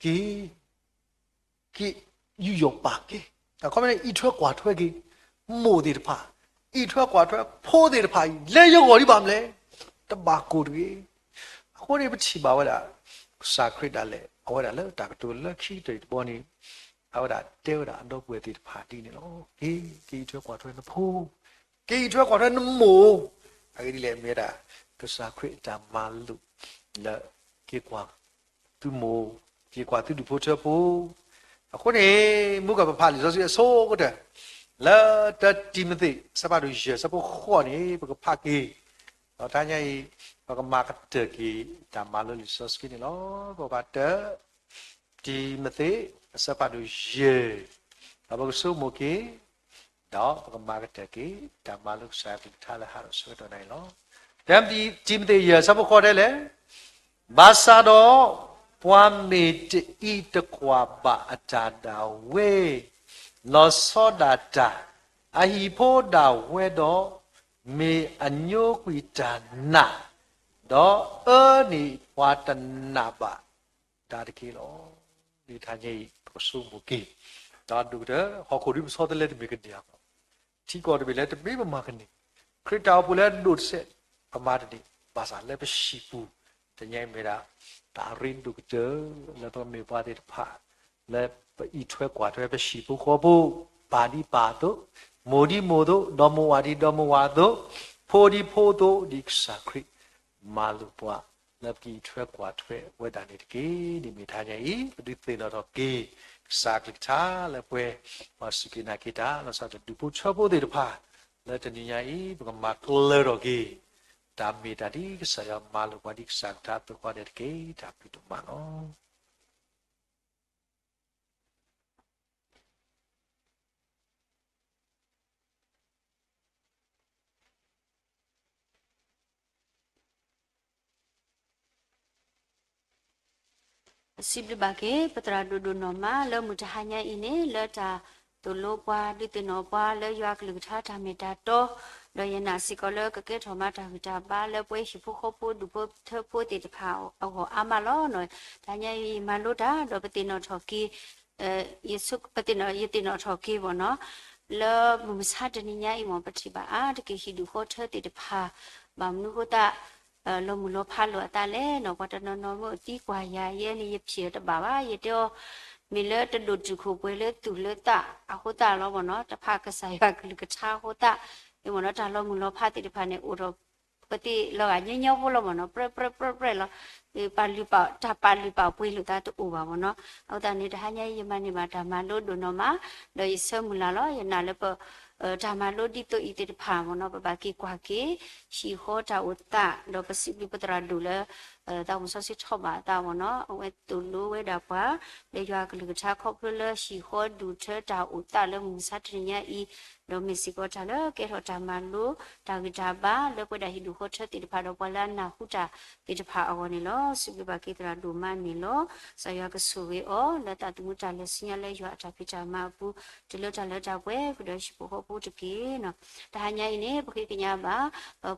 က့ၤ က့ၤယူးယီၣ်ပာ်ကဲ, အခီပညီန့ၣ် အံးထွဲကွၢ်ထွဲက့ၤ မိၢ်သ့ၣ်တဖၣ်, အံးထွဲကွၢ်ထွဲဖိသ့ၣ်တဖၣ်အံၤ လဲၤယဂီၢ်ဒံးဘၣ်မလဲၣ်, တဘၣ်ကိၢ်တဂ့ၤ. အဃိန့ၣ် ပထံၣ်ဘၣ်ဝဲဒၣ် ကစၢ်ခရံာ်ဒၣ်လဲာ် အဝဲဒၣ်လၢတၢ်ကတိၤလၢခံကတၢၢ်တဘီန့ၣ် အဝဲဒၣ်တဲဝဲဒၣ်အဒီပုၢ်ဝဲၢ်သ့ၣ်တဖၣ်ဒ်န့ၣ်လီၤ. က့ၤ က့ၤအံးထွဲကွၢ်ထွဲနဖိ, က့ၤအံးထွဲကွၢ်ထွဲနမိၢ်, အဂ့ၢ်ဒ်လဲၣ် မ့ၢ်ဝဲဒၣ် ကစၢ်ခရံာ်အတၢ်မၤလိာ် လၢက့ၤကွၢ် သုမိၢ်, က့ၤကွၢ်သုဒူၣ်ဖိထၢဖိ. အဃိန့ၣ် မုၢ်ကပဖးလံာ်စီဆှံအဆိကတၢၢ် လၢတၢတံၤမသ့း အဆၢဖးဒိၣ်ယဲၢ် အဆၢဖိဃိးန့ၣ် ပကဖးက့ၤ, ဒီးတဟါညါအံၤ ပကမၤကတၢၢ်က့ၤ တၢ်မၤလိလံာ်စီဆှံန့ၣ်လီၤ. ပဖးတၢ တံၤမသ့း အဆၢဖးဒိၣ်ယဲၢ်, ဒီးပကဆိကမိၣ်က့ၤ ဒီးပကမၤကတၢၢ်က့ၤ တၢ်မၤလိကစၢ်ယွၤကလုၢ်ကထါလၢဟးထီၣ်ဆၢကတီၢ်နၤအံၤလီၤ. တၢ တံၤမသ့းယဲၢ် အဆၢဖိဃိးတဲလဲၣ်, ဘၣ်ဆၣ်ဒီး ပှၤမ့ၢ်တအံးတကွၢ်ဘၣ်အတၢ်ဒၣ်ဝဲ, လီၤဆီဒၣ်တၢ်, အဟံၣ်ဖိဒၣ်ဝဲဒီး မ့ၢ်အညိကွံာ်တၢ်နာ်, ဒီးအၢန့ၣ်ပှၤတနာ်ဘၣ်တၢ်တက့ၢ်လီၤ. လၢတဟါညါအံၤ ပကဆိကမိၣ်က့ၤ တၢ်ဒိၣ်ကတၢၢ် ဟီၣ်ခိၣ်ဒ်ပဆီတလဲတမ့ၢ်ကန့ၢ်အဂီၢ်, ထံကီၢ်တဘ့ၣ်လၢတမ့ၢ်ပမၤကန့ၢ်, ခရံာ်တၢ်အိၣ်ဖှိၣ်လၢအဒိၣ်တစဲး ပမၤတန့ၢ်, ဘၣ်ဆၣ်လၢပဟံၣ်ပူၤ တနံၤအံၤမ့ၢ်ဒၣ် တၢ်ရ့ဒိၣ်ကတၢၢ် လၢပကမ့ၢ်ပှၤသ့ၣ်တဖၣ် လၢပအံးထွဲကွၢ်ထွဲပဟံၣ်ဖိဃီဖိ, ပၢ်ဒ်ပၢ်အသိး, မိၢ်ဒ်မိၢ်အသိး, ဒီမါဝၤဒ်ဒီမါဝၤအသိး, ဖိဒ်ဖိအသိး, ဒ်ကစၢ်ခရံာ်မၤလိာ်ပှၤ လၢပကအံးထွဲကွၢ်ထွဲဝဲဒၣ်န့ၣ်တက့ၢ်. ဒ်မ့ၢ်တဟါညါအံၤ ပဒုးသ့ၣ်နီၣ်ထီၣ်က့ၤ ကစၢ်ကလုၢ်ကထါလၢပှဲၤ ပှၤစူၢ်က့ၤနာ်က့ၤတၢ် လီၤဆီဒၣ်တၢ်ဒူၣ်ဖိထၢဖိသ့ၣ်တဖၣ် လၢတနံၤညါအံၤ ပကမၤကျၢၤထီၣ်က့ၤ တၢ်မ့ၢ်တၢ်ဒ်ကစၢ်ယွၤမၤလိာ်ပှၤ ဒ်ကစၢ်ကလုၢ်ကထါအသိးဃီဒဲးတက့ၢ်. တၢ်ဘျုးဒိၣ်မးလီၤ. စံးဘျုးဘၣ်က့ၤ ပသရၣ်ဒိၣ်ဒိၣ်နီၢ်မး လၢမုၢ်တဟါညါအံၤန့ၣ် လၢတၢ်သိၣ်လိပှၤ ဒုးသ့ၣ်နီၣ်ပှၤလၢယွၤကလုၢ်ကထါတၢ်မ့ၢ်တၢ်တီ, ဒီးယနာ်စ့ၢ်ကီးလၢကကဲထီၣ်မးတၢ်ဂံၢ်တၢ်ဘါ လၢပဝဲဟံၣ်ဖိဃီဖိဒူၣ်ဖိထၢဖိသ့ၣ်တဖၣ်အဂီၢ်အါမးလီၤ. တဟါညါအံၤ ယမၤလိတၢ် ဒီးပသ့ၣ်နီၣ်ထီၣ်က့ၤ ယသ့ၣ်နီၣ်ထီၣ်က့ၤဘၣ်နီၤ, လၢမုၢ်မဆါတနံၤညါအံၤမ့ၢ် ပထံၣ်ဘၣ်အါတက့ၢ် ဟံၣ်ဒူၣ်ဃီထၢသ့ၣ်တဖၣ် ဘၣ်မနုၤဃိသတး လီၤမုၢ်လီၤဖးလိာ်အသးလဲၣ်နီၤ, ပှၤတနီၤနီၤမ့ၢ်အသံကွၢ်ယၤ ယဲန့ၣ်ယဖျ့ၣ်တဘၣ်ဘၣ်, ယတဲအီၤ မ့ၢ်လၢတဒိၣ်တုာ်ခိၣ်ပှဲၤလၢသူၣ်လၢသးအဃိသတးလီၤမ့ၢ်နီၤ, တဖၣ်ကစၢ်ယွၤကလုၢ်ကထါအဃိသတး မ့ၢ်နီၤ, တၢ်လီၤမုၢ်လီၤဖးသ့ၣ်တဖၣ်န့ၣ် အိၣ်ဒီး ပသ့ၣ်လီၤဂာ်ညီညီဖိလီၤမ့ၢ်နီၤ, ပြၢပြၢပြၢပြဲလီၤ, ပာ်လုၢ်ပာ် တၢ်ပာ်လုၢ်ပာ်ပှ့ၤလိာ်သးတအိၣ်ဘၣ်မ့ၢ်နီၤ. အဃိသတးန့ၣ် တဟါညါအံၤ ယမၤန့ၢ်ဘၣ်တၢ်မၤလိဒိၣ်နီၢ်မး, ဒီးယဆၢမုၢ်လၢ်လီၤ, ယနာ်လၢပ တၢ်မၤလိဒ်သိးအံၤသ့ၣ်တဖၣ်မ့ၢ်နီၤ, ပဘၣ်က့ၤကွၢ်က့ၤ ဟံၣ်ဃီတၢ်အိၣ်သး, ဒီးပစံးဘျုးပသရၣ်ဒိၣ်လၢ သးမုၢ်စီဆှံထီၣ်ဘၣ်အသးမ့ၢ်နီၤ, အဝဲသိၣ်လိဝဲဒၣ်ပှၤ လၢယွၤကလုၢ်ကထါ ခီဖျိလၢဟံၣ်ဃီဒူၣ်ထၢတၢ်အိၣ်သးလၢမုၢ်မဆါတနံၤညါအံၤ, ဒီးမ့ၢ်စ့ၢ်ကီးတၢ်လၢကဲထီၣ်တၢ်မၤလိ တၢ်ဂံၢ်တၢ်ဘါ လၢပဝဲဒၣ်ဟံၣ်ဒူၣ်ဃီထၢသ့ၣ်တဖၣ် ဒီးပှၤလၢအနၢ်ဟူတၢ်သ့ၣ်တဖၣ်အဂီၢ်န့ၣ်လီၤ. စံးဘျုးဘၣ်က့ၤသရၣ်ဒိၣ်မးန့ၣ်လီၤ. ကစၢ်ယွၤကဆိၣ်ဂ့ၤအီၤ လၢသးသမူတၢ်လဲၤဆူညါလၢယွၤအတၢ်ဖံးတၢ်မၤအပူၤ တုၤလၢတၢ်လၢတၢ်ပှဲၤ ပဒီးဟံၣ်ဖိဃီဖိတက့ၢ်နီၤ. တဟါညါအံၤန့ၣ် ပဃ့ကညးဘၣ်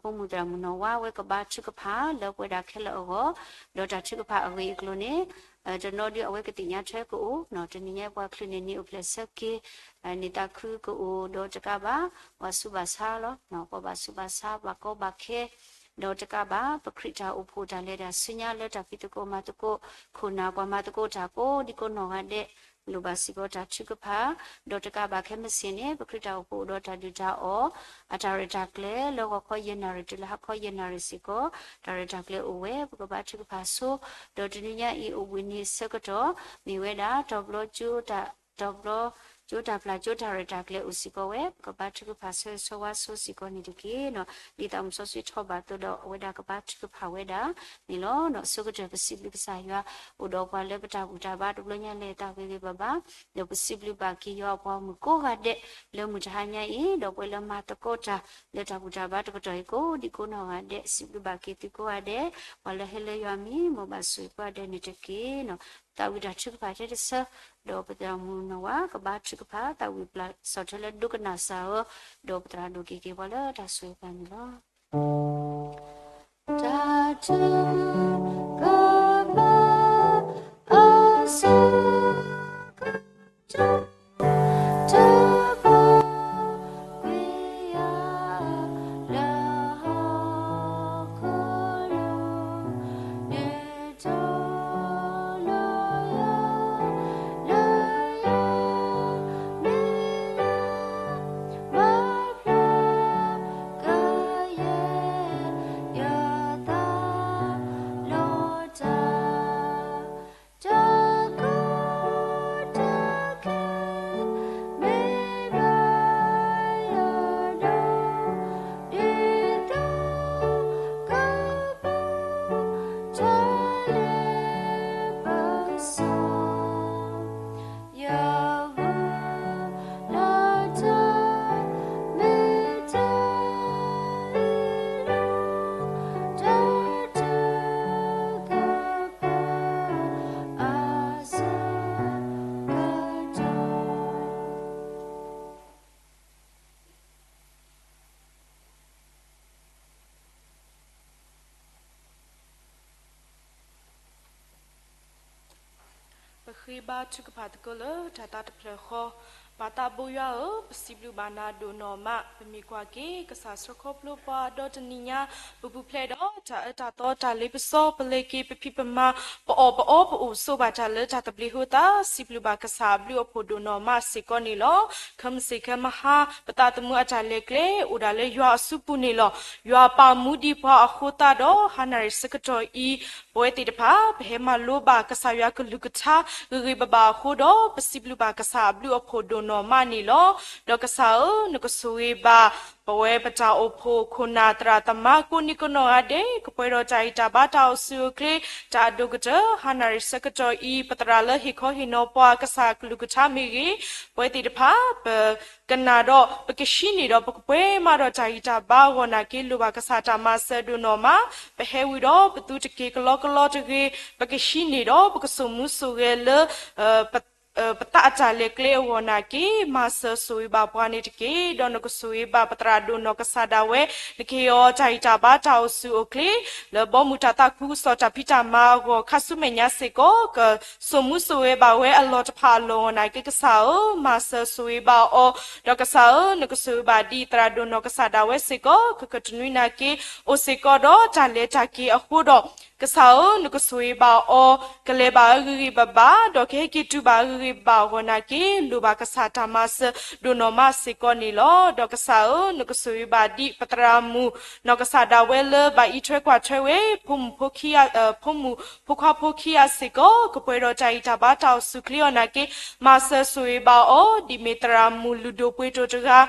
ပိာ်မုၣ်သရၣ်မုၣ်နီၢ်ဝါ အဝဲကဘါထုကဖၣ်လၢပဝဲဒၣ်ခဲလၢာ်အဂီၢ်, ဒီးတၢ်ထုကဖၣ်အဂ့ၢ်အကျိၤန့ၣ် တနီၤဒုးအဝဲကသ့ၣ်ညါထွဲကအိၣ်နီၤ, တနံၤညါပှၤချုးန့ၣ်န့ၣ် အိၣ်ဖျဲၣ်ဆၢက့ၤ န့ၢ်သးခုကအိၣ်ဒီးတကးဘၣ် ပှၤဆူးဘၣ်ဆါလီၤ, ပှၤဘၣ်ဆူးဘၣ်ဆါ ဘၣ်ကီဘၣ်ခဲ ဒီးတကးဘၣ် ပခရံာ်တၢ်အိၣ်ဖှိၣ်တၢ်လဲၤတၢ်ဆူညါလၢတၢ်ဖံးသကိးမၤသကိး ခိၣ်နၢ်ပှၤမၤသကိးတၢ်ကိးဒံကိးနီၢ်ဂၤဒဲး လိၣ်ဘၣ်စ့ၢ်ကီးတၢ်ထုကဖၣ်, ဒီးတကးဘၣ်ခဲမုၢ်ဆ့ၣ်န့ၣ် ပခရံာ်တၢ်အိၣ်ဖှိၣ်အိၣ်ဒီးတၢ်ဒုၣ်တၢ်အီၣ် အတၢ်ရဲၣ်တၢ်ကျဲၤလၢဂီၤခီယဲၢ်နၣ်ရံၣ်တုၤလၢဟါခီယဲၢ်နၣ်ရံၣ်စ့ၢ်ကီး တၢ်ရဲၣ်တၢ်ကျဲၤအိၣ်ဝဲ ပကဘၣ်ထုကဖၣ်ဆိ, ဒီးတနံၤညါအံၤအိၣ်ဘှံးနံၤဆၢကတီၢ် မ့ၢ်ဝဲဒၣ် တဘျီ တဘျီ ကၠိတၢ်ဖျါ ကၠိတၢ်ရဲၣ်တၢ်ကျဲၤအိၣ်စ့ၢ်ကီးဝဲ ပကဘၣ်ထုကဖၣ်ဆၢဂ့ၤဆၢဝါဆိစ့ၢ်ကီးန့ၣ်တက့ၢ်. ဒ်သးမုၢ်စီဆှံထီၣ်ဘၣ်အသိးဒီး အဝဲဒၣ်ကဘၣ်ထုကဖၣ်ဝဲဒၣ်န့ၣ်လီၤ. ဆၢကတီၢ်ပစံးဘျုးကစၢ်ယွၤ အိၣ်ဒီးပှၤလၢပတၢ်ဘူၣ်တၢ်ဘါတဘျီညါလဲၤသးဂ့ၤဂ့ၤဘၣ်ဘၣ်, ဒီးပစံးဘျုးဘၣ်က့ၤယွၤအပှၤမုၣ်ကိးဂၤဒဲး လၢမုၢ်တဟါညါအံၤ ဒီးပှၤလၢမၤသကိးတၢ် လၢတၢ်ဘူၣ်တၢ်ဘါတကတီၢ်အံၤကိးဒံကိးနီၢ်ဂၤဒဲး စံးဘျုးဘၣ်က့ၤသုကိးဂၤဒဲး ပှၤလၢဟဲလၢယွၤမံၤ မိၢ်ဘၣ်ဆိၣ်ဂ့ၤကိးဂၤဒဲးန့ၣ်တက့ၢ်. သးဝံၣ်တၢ်ထုကဖၣ်ထဲတဆၢ, ဒီးပသရၣ်မုၣ်နီၢ်ဝါ ကဘၣ်ထုကဖၣ် သးဝံၣ်ပျၢ်စီၣ်ထွဲလၢဒိကနၣ်စၢ်ဧၢ, ဒီးပသရၣ်ဒိၣ်က့ၤက့ၤပှၤလၢတၢ်ဆိၣ်ဂ့ၤပှၤန့ၣ်လီၤ. တၢ်ထုကဖၣ် အဆၢကတီၢ် တဘၣ်ကွံာ်ယၤ လၢဟီၣ်ခိၣ်လိၤ ဒ်သိးလၢယၤ လၢယၤ မ့ၢ်ယၤ မၤဖျါ ကယဲၢ် ယသး လီၤတၢ် တၢ်ကီတၢ်ခဲ မ့ၢ်ဘၣ်ယၤဒီး ဒ်သိးကပၢၤ တၢ်လဲၤပစီ ယဂီၢ် လၢတၢ်မ့ၢ်တၢ်လၢ တၢ်ထုကဖၣ် အဆၢကတီၢ် ပဃ့ဘါထုကဖၣ်သကိးလၢတၢ်သးတဖျၢၣ်ဃီ, ပၢ်သးဘိယွၤဧၢ, ပစံးဘျုးဘၣ်နၤဒိၣ်နီၢ်မး, ပမ့ၢ်ကွၢ်က့ၤ ကစၢ်ဆှၢခီဖျိပှၤဒီတနံၤညါ, ပပူၤဖျဲးဒီးတၢ်အၢတၢ်သီတၢ်လ့ပစီ, ပလဲၤက့ၤပဖံးပမၤ, ပအီၣ်ပအီပအိၣ်ဆိးဘၣ်တၢ်လၢတၢ်သဘျ့အဃိသတး, စံးဘျုးဘၣ်ကစၢ်အဘျုးအဖှိၣ်ဒိၣ်နီၢ်မးစ့ၢ်ကီးန့ၣ်လီၤ. ခဲမုၢ်ဆ့ၣ်ခဲမုၢ်ဟါ, ပသးသမူအတၢ်လဲၤကျဲ အိၣ်ဒၣ်လၢယွၤအစုပူၤန့ၣ်လီၤ. ယွၤပာ်မူဒံးပှၤအဃိသတးဒီး ဟါနၣ်ရံၣ်ဆၢကတီၢ်အံၤ, ပဝဲသ့ၣ်တဖၣ်ပဟဲမၤလိဘၣ်ကစၢ်ယွၤကလုၢ်ကထါ ဂ့ၤဂ့ၤဘၣ်ဘၣ်အဃိဒီး, ပစံးဘျုးဘၣ်ကစၢ်အဘျုးအဖှိၣ်ဒိၣ်နီၢ်မးန့ၣ်လီၤ. ဒီးကစၢ်ဧၢ, နကဆိၣ်ဂ့ၤဘၣ် ပဝဲပတၢ်အိၣ်ဖှိၣ်ခိၣ်နၢ်သရၣ်သမါ ကိးနံၤကိးနီၢ်ဂၤဒဲး, ကပှဲၤဒီးတၢ်ဂံၢ်တၢ်ဘါတၢ်အိၣ်ဆူၣ်အိၣ်ချ့, တၢ်အဒိၣ်ကတၢၢ် ဟါနၣ်ရံၣ်ဆၢကတီၢ်အံၤ, ပသရၣ်လၢဟ့ၣ်ခီဟ့ၣ်နီၤပှၤကစၢ်ကလုၢ်ကထါမ့ၢ်ဂ့ၤ, ပဝဲသ့ၣ်တဖၣ် ပ ကနၣ်ဒီး ပကဟံးန့ၢ်ဒီး ပကပှဲၤမးဒီးတၢ်ဂံၢ်တၢ်ဘါအဂီၢ်နာ်က့ လိၣ်ဘၣ်ကစၢ်တၢ်မၤစၢၤဒိၣ်နီၢ်မး, ပဟဲဝံၤဒီး ပသုတက့ၤကလီကလီတဂ့ၤ, ပကဟံးန့ၢ်ဒီး ပကစိာ်မူစိာ်ဂဲၤလၢ ပသးအတၢ်လဲၤကျဲအဂီၢ်နာ်က့ မၤစၢၤဆိၣ်ဂ့ၤဘၣ်ပှၤန့ၣ်တက့ၢ်. ဒီးနကဆိၣ်ဂ့ၤဘၣ်ပသရၣ်ဒိၣ်နီၢ်ကစၢ်ဒၣ်ဝဲ, နကဟ့ၣ်အီၤတၢ်ဂံၢ်တၢ်ဘါတၢ်အိၣ်ဆူၣ်အိၣ်ချ့ လၢဘီမုၢ်တၢ်သးခုကစီၣ်တၢ်ဖံးတၢ်မၤအဂီၢ် ခါဆူမဲာ်ညါစ့ၢ်ကီး ကစိာ်မူစိာ်ဂဲၤဘၣ်ဝဲအလီၢ်တဖၣ်အလီၢ်အဂီၢ်နာ်က့ ကစၢ်ဧၢ, မၤစၢၤဆိၣ်ဂ့ၤဘၣ်အီၤ, ဒီးကစၢ်ဧၢ, နကဆိၣ်ဂ့ၤဘၣ်ဒံးသရၣ်ဒိၣ်နီၢ်ကစၢ်ဒၣ်ဝဲစ့ၢ်ကီး ကကတနွံနာ်က့ အိၣ်စ့ၢ်ကီးဒီးတၢ်လဲၤတၢ်က့ၤအဃိဒီး, ကစၢ်ဧၢ, နကဆိၣ်ဂ့ၤဘၣ်အီၤ, ကလဲၤဘၣ်အဂ့ၤဂ့ၤဘၣ်ဘၣ်, ဒီးကဟဲက့ၤတုၤဘၣ်အဂ့ၤဂ့ၤဘၣ်ဘၣ်အဂီၢ်နာ်က့ လိၣ်ဘၣ်ကစၢ်တၢ်မၤစၢၤဒိၣ်နီၢ်မးစ့ၢ်ကီးန့ၣ်လီၤ. ဒီးကစၢ်ဧၢ, နကဆိၣ်ဂ့ၤဘၣ်ဒံးပသရၣ်မုၣ် နီၢ်ကစၢ်ဒၣ်ဝဲလၢဘၣ်အံးထွဲကွၢ်ထွဲဝဲ ဖိမုၣ်ဖိခံဂၤ, ဖိမုၣ်ဖိခွါဖိခံဂၤစ့ၢ်ကီး ကပှဲၤဒီးတၢ်ဂံၢ်တၢ်ဘါတၢ်အိၣ်ဆူၣ်အိၣ်ချ့အီၤနာ်က့ မၤစၢၤဆိၣ်ဂ့ၤဘၣ်အီၤ, ဒ်မ့ၢ်သရၣ်မုၣ်လုၢ်ဒိၣ်ပှ့ၤဒိၣ်တဂၤ,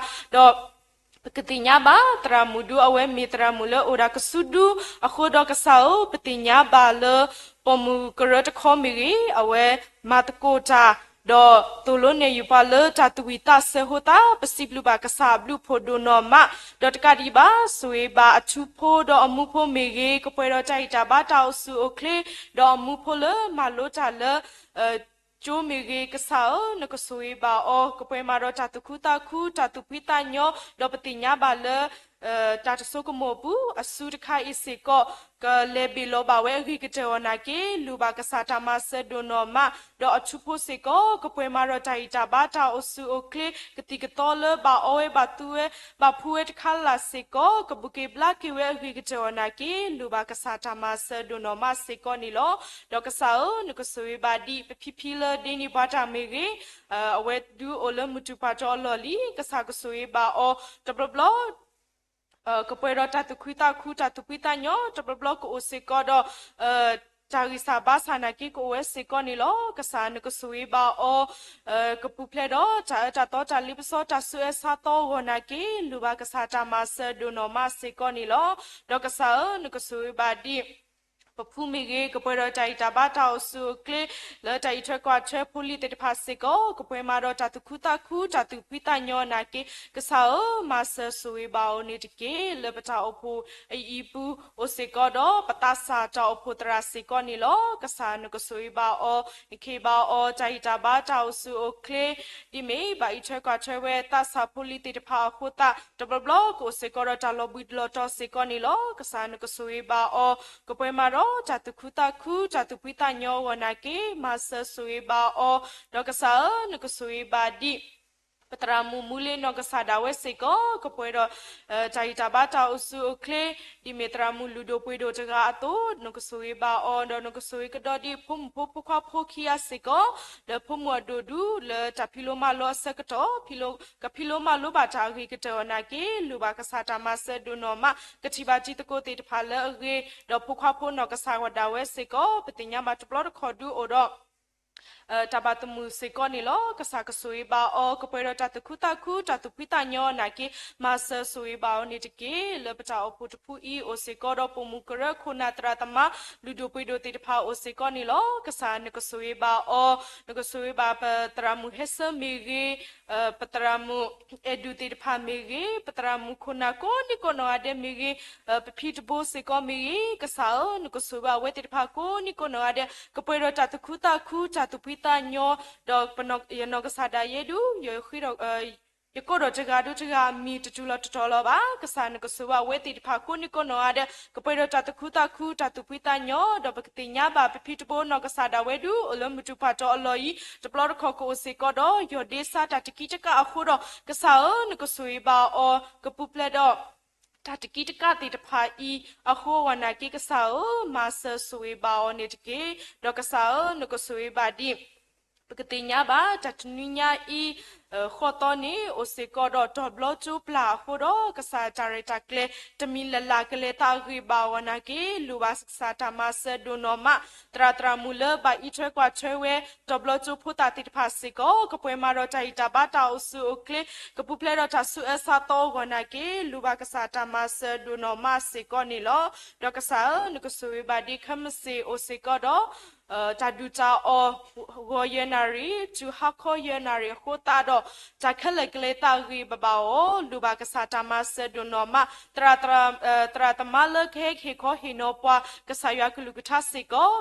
ဒီး ပကသ့ၣ်ညါဘၣ် သရၣ်မုၣ်ဒု အဝဲမ့ၢ်သရၣ်မုၣ်လၢအိၣ်ဒၣ်ကစုဒုအဃိဒီး ကစၢ်ဧၢ, ပသ့ၣ်ညါဘၣ်လၢ ပိာ်မုၣ်ကရၢတခီမ့ၢ်ဂ့ၤ, အဝဲမၤသကိးတၢ် ဒီးသိၣ်လိနဲၣ်ယုာ်ပှၤလၢတၢ်သူၣ်ဝံၣ်သးစဲအဃိသတး ပစံးဘျုးဘၣ်ကစၢ်အဘျုးအဖှိၣ်ဒိၣ်နီၢ်မး, ဒီးတကးဒံးဘၣ် ဆိၣ်ဂ့ၤဘၣ်အထူဖိဒီးအမူဖိမ့ၢ်ဂ့ၤ, ကပှဲၤဒီးတၢ်ဂံၢ်တၢ်ဘါတၢ်အိၣ်ဆူၣ်အိၣ်ချ့, ဒီးအမူဖိလၢမၤလိတၢ်လၢ ကၠိမ့ၢ်ဂ့ၤ, ကစၢ်ဧၢ, နကဆိၣ်ဂ့ၤဘၣ်အီၤ, ကပှဲၤမးဒီးတၢ်သူၣ်ခုသးခု, တၢ်သူၣ်ဖှံသးညီ, ဒီးပသ့ၣ်ညါဘၣ်လၢ တၢ်တဆိကမိၣ်အပူၤ အစုတခါအံၤစ့ၢ်ကီး ကလဲၤဘ့ၣ်လီၤဘၣ်ဝဲအဂ့ၤကတၢၢ်အီၤနာ်က့ လိၣ်ဘၣ်ကစၢ်တၢ်မၤစၢၤဒိၣ်နီၢ်မး, ဒီးအထူဖိစ့ၢ်ကီး ကပှဲၤမးဒီးတၢ်ဂံၢ်တၢ်ဘါ တၢ်အိၣ်ဆူၣ်အိၣ်ချ့ ကသံၣ်ကသီလၢဘၣ်အီဝဲ ဘၣ်သူဝဲ ဘၣ်ဖှူဝဲတခါလၢ်လၢ်စ့ၢ်ကီး ကဘူးက့ၤဘျါက့ၤဝဲအဂ့ၤကတၢၢ်အီၤနာ်က့ လိၣ်ဘၣ်ကစၢ်တၢ်မၤစၢၤဒိၣ်နီၢ်မးစ့ၢ်ကီးန့ၣ်လီၤ. ဒီးကစၢ်ဧၢ, နကဆိၣ်ဂ့ၤဘၣ်ဒံး ပဖံဖံလၢဒ့န့ၢ်ပှၤတၢ်မ့ၢ်ဂ့ၤ, အဝဲဒုးအိၣ်လၢမုၢ်တူာ်ပှၢ်တီၤအလီၢ်လံၤ, ကစၢ်ကဆိၣ်ဂ့ၤဘၣ်အီၤ တဘျီဘျီ ကပှဲၤဒီးတၢ်သူၣ်ခုသးခု တၢ်သူၣ်ဖှံသးညီ တဘျီဘျီကအိၣ်စ့ၢ်ကီးဒီး တၢ်ဂံၢ်စၢ်ဘါစၢ်နာ်က့ ကအိၣ်ဝဲစ့ၢ်ကီးန့ၣ်လီၤ. ကစၢ်နကဆိၣ်ဂ့ၤဘၣ်အီၤ ကပူၤဖျဲးဒီးတၢ်အၢတၢ်သီ တၢ်လ့ပစီ တၢ်ဆူးအၢဆါသီအဂီၢ်နာ်က့ လိၣ်ဘၣ်ကစၢ်တၢ်မၤစၢၤဒိၣ်နီၢ်မးစ့ၢ်ကီးန့ၣ်လီၤ. ဒီးကစၢ်ဧၢ, နကဆိၣ်ဂ့ၤဘၣ်ဒံး ပဖုမ့ၢ်ဂ့ၤ, ကပှဲၤဒီးတၢ်ဂံၢ်တၢ်ဘါ တၢ်အိၣ်ဆူၣ်အိၣ်ချ့ လၢတၢ်အံးထွဲကွၢ်ထွဲဖိလံၤသ့ၣ်တဖၣ်စ့ၢ်ကီး ကပှဲၤမးဒီးတၢ်သူၣ်ခုသးခု တၢ်သူၣ်ဖှံသးညီနာ်က့ ကစၢ်ဧၢ, မၤစၢၤဆိၣ်ဂ့ၤဘၣ်အီၤန့ၣ်တက့ၢ်. လၢပတၢ်အိၣ်ဖှိၣ်အအံၤပူၤ အိၣ်စ့ၢ်ကီးဒီး ပသးစၢ်တၢ်အိၣ်ဖှိၣ်သရၣ်စ့ၢ်ကီးန့ၣ်လီၤ. ကစၢ်နကဆိၣ်ဂ့ၤဘၣ်အီၤ, နခ့ဘၣ်အီၤ တၢ်ဂံၢ်တၢ်ဘါ တၢ်အိၣ်ဆူၣ်အိၣ်ချ့ ဒ်မ့ၢ်ဘၣ်အံးထွဲကွၢ်ထွဲဝဲ သးစၢ်ဖိလံၤသ့ၣ်တဖၣ်အဃိသတး တဘျီဘျီကအိၣ်စ့ၢ်ကီးဒီးတၢ်လီၤဘှံးလီၤတီၤစ့ၢ်ကီးန့ၣ်လီၤ. ကစၢ်နကဆိၣ်ဂ့ၤဘၣ်အီၤ, ကပှဲၤမးဒီးတၢ်သူၣ်ခုသးခု တၢ်သူၣ်ဖှံသးညီအဂီၢ်နာ်က့ မၤစၢၤဆိၣ်ဂ့ၤဘၣ်အီၤ, ဒီးကစၢ်ဧၢ, နကဆိၣ်ဂ့ၤဘၣ်ဒံး ပသရၣ်မုၣ်မူလ့နီၢ်ကစၢ်ဒၣ်ဝဲစ့ၢ်ကီး ကပှဲၤဒီး တၢ်ဂံၢ်တၢ်ဘါ တၢ်အိၣ်ဆူၣ်အိၣ်ချ့ ဒ်မ့ၢ်သရၣ်မုၣ်လုၢ်ဒိၣ်ပှ့ၤဒိၣ်တဂၤအသိး နကဆိၣ်ဂ့ၤဘၣ်အီၤ ဒီးနကဆိၣ်ဂ့ၤကဒီးဒံး ဖိမုၣ်ဖိခွါဖိခံဂၤစ့ၢ်ကီး လၢဖိမုၣ်အဒိၣ်ဒု လၢတၢ်ဖံးလိမၤလိအဆၢကတီၢ် ကဖံးလိမၤလိဘၣ်တၢ်အဂ့ၤကတၢၢ်အီၤနာ်က့ လိၣ်ဘၣ်ကစၢ်တၢ်မၤစၢၤဒိၣ်နီၢ်မး ကထံၣ်ဘၣ်တံၤသကိးသ့ၣ်တဖၣ်လၢအဂ့ၤ ဒီးဖိခွါဖိနီၢ်ကစၢ်ဒၣ်ဝဲစ့ၢ်ကီး ပသ့ၣ်ညါဘၣ်တဘျီတခီၣ်ဒုအိၣ်ဒီး တၢ်ဘၣ်သမုာ်စ့ၢ်ကီးန့ၣ်လီၤ. ကစၢ်ကဆိၣ်ဂ့ၤဘၣ်အီၤ ကပှဲၤဒီးတၢ်သူၣ်ခုသးခု တၢ်သူၣ်ဖှံသးညီနာ်က့ မၤစၢၤဆိၣ်ဂ့ၤဘၣ်အီၤန့ၣ်တက့ၢ်. လၢပတၢ်အိၣ်ဖှိၣ်တဖုအံၤ အိၣ်စ့ၢ်ကီးဒီးပိာ်မုၣ်ကရၢခိၣ်နၢ်သရၣ်သမါ လုၢ်ဒိၣ်ပှ့ၤဒိၣ်သ့ၣ်တဖၣ်အိၣ်စ့ၢ်ကီးန့ၣ်လီၤ. ကစၢ်နကဆိၣ်ဂ့ၤဘၣ်အီၤ, နကဆိၣ်ဂ့ၤဘၣ်ပသရၣ်မုၣ်ဟဲဆၢမ့ၢ်ဂ့ၤ, ပသရၣ်မုၣ်အဲၣ်ဒူၣ်သ့ၣ်တဖၣ်မ့ၢ်ဂ့ၤ, ပသရၣ်မုၣ်ခိၣ်နၢ်ကိးနံၤကိးနီၢ်ဂၤဒဲးမ့ၢ်ဂ့ၤ, ပဖံတဘိစ့ၢ်ကီးမ့ၢ်ဂ့ၤ, ကစၢ်ဧၢ, နကဆိၣ်ဂ့ၤဘၣ်အဝဲသ့ၣ်တဖၣ်ကိးနံၤကိးနီၢ်ဂၤဒဲး ကပှဲၤဒီးတၢ်သူၣ်ခုသးခု တၢ်သူၣ်ဖှံသးညီ, ဒီးယနီၢ်ကစၢ်ဒၣ်ယဲဒု ယကိးဒီးတဂၤဒီးတဂၤအမံၤတတုၤလီၤတတီၤလၢၤဘၣ်. ကစၢ်နကဆိၣ်ဂ့ၤဘၣ်အဝဲသ့ၣ်တဖၣ်ကိးနံၤကိးနီၢ်ဂၤဒဲး ကပှဲၤဒီးတၢ်သူၣ်ခုသးခု တၢ်သူၣ်ဖှံသးညီ, ဒီးပကသ့ၣ်ညါဘၣ်ပဖံတဘိနီၢ်ကစၢ်ဒၣ်ဝဲဒု အိၣ်လၢမုၢ်တူာ်ပှၢ်တီၤအလီၢ်အံၤ တဘျီတခီၣ်ကအိၣ်စ့ၢ်ကီးဒီး ယီၢ်ဒ့ဆါတၢ်တကံတကးအဃိဒီး ကစၢ်ဧၢ, နကဆိၣ်ဂ့ၤဘၣ်အီၤ ကပူၤဖျဲးဒီး တၢ်တကံတကးသ့ၣ်တဖၣ်အံၤအဃိအဂီၢ်နာ်က့ ကစၢ်ဧၢ, မၤစၢၤဆိၣ်ဂ့ၤဘၣ်အီၤန့ၣ်တက့ၢ်. ဒီးကစၢ်ဧၢ, နကဆိၣ်ဂ့ၤဘၣ်ဒံး ပကသ့ၣ်ညါဘၣ် တၢ်တနွံညါအံၤ ဃီသီန့ၣ် အိၣ်စ့ၢ်ကီးဒီးတီၤဘျီကၠိပျၢ်အဃိဒီး ကစၢ်တၢ်ရဲၣ်တၢ်ကျဲၤ တမံၤလၢ်လၢ်ကလဲၤသးဂ့ၤဘၣ်အဂီၢ်နာ်က့ လိၣ်ဘၣ်ကစၢ်တၢ်မၤစၢၤဒိၣ်နီၢ်မး သရၣ်သရၣ်မုၣ်လၢဘၣ်အံးထွဲကွၢ်ထွဲဝဲ တီၤဘျီကၠိဖိသၣ်သ့ၣ်တဖၣ်စ့ၢ်ကီး ကပှဲၤမးဒီးတၢ်ဂံၢ်တၢ်ဘါ တၢ်အိၣ်ဆူၣ်အိၣ်ချ့ ကပူၤဖျဲးဒီးတၢ်ဆူးအၢဆါသီအဂီၢ်နာ်က့ လိၣ်ဘၣ်ကစၢ်တၢ်မၤစၢၤဒိၣ်နီၢ်မးစ့ၢ်ကီးန့ၣ်လီၤ. ဒီးကစၢ်ဧၢ, နကဆိၣ်ဂ့ၤဘၣ်ဒံးခဲမုၢ်ဆ့ၣ်အိၣ်စ့ၢ်ကီးဒီး တၢ်ဒုၣ်တၢ်အီၣ် ဂီၤယဲၢ်နၣ်ရံၣ် တုၤဟါခီယဲၢ်နၣ်ရံၣ်အဃိသတးဒီး တၢ်ခဲလၢာ်ကလဲၤသးဂ့ၤဘၣ်ဘၣ်အီၤ လိၣ်ဘၣ်ကစၢ်တၢ်မၤစၢၤဒိၣ်နီၢ်မး သရၣ်သမါလၢကဟဲဟ့ၣ်ခီဟ့ၣ်နီၤပှၤ ကစၢ်ယွၤကလုၢ်ကထါစ့ၢ်ကီး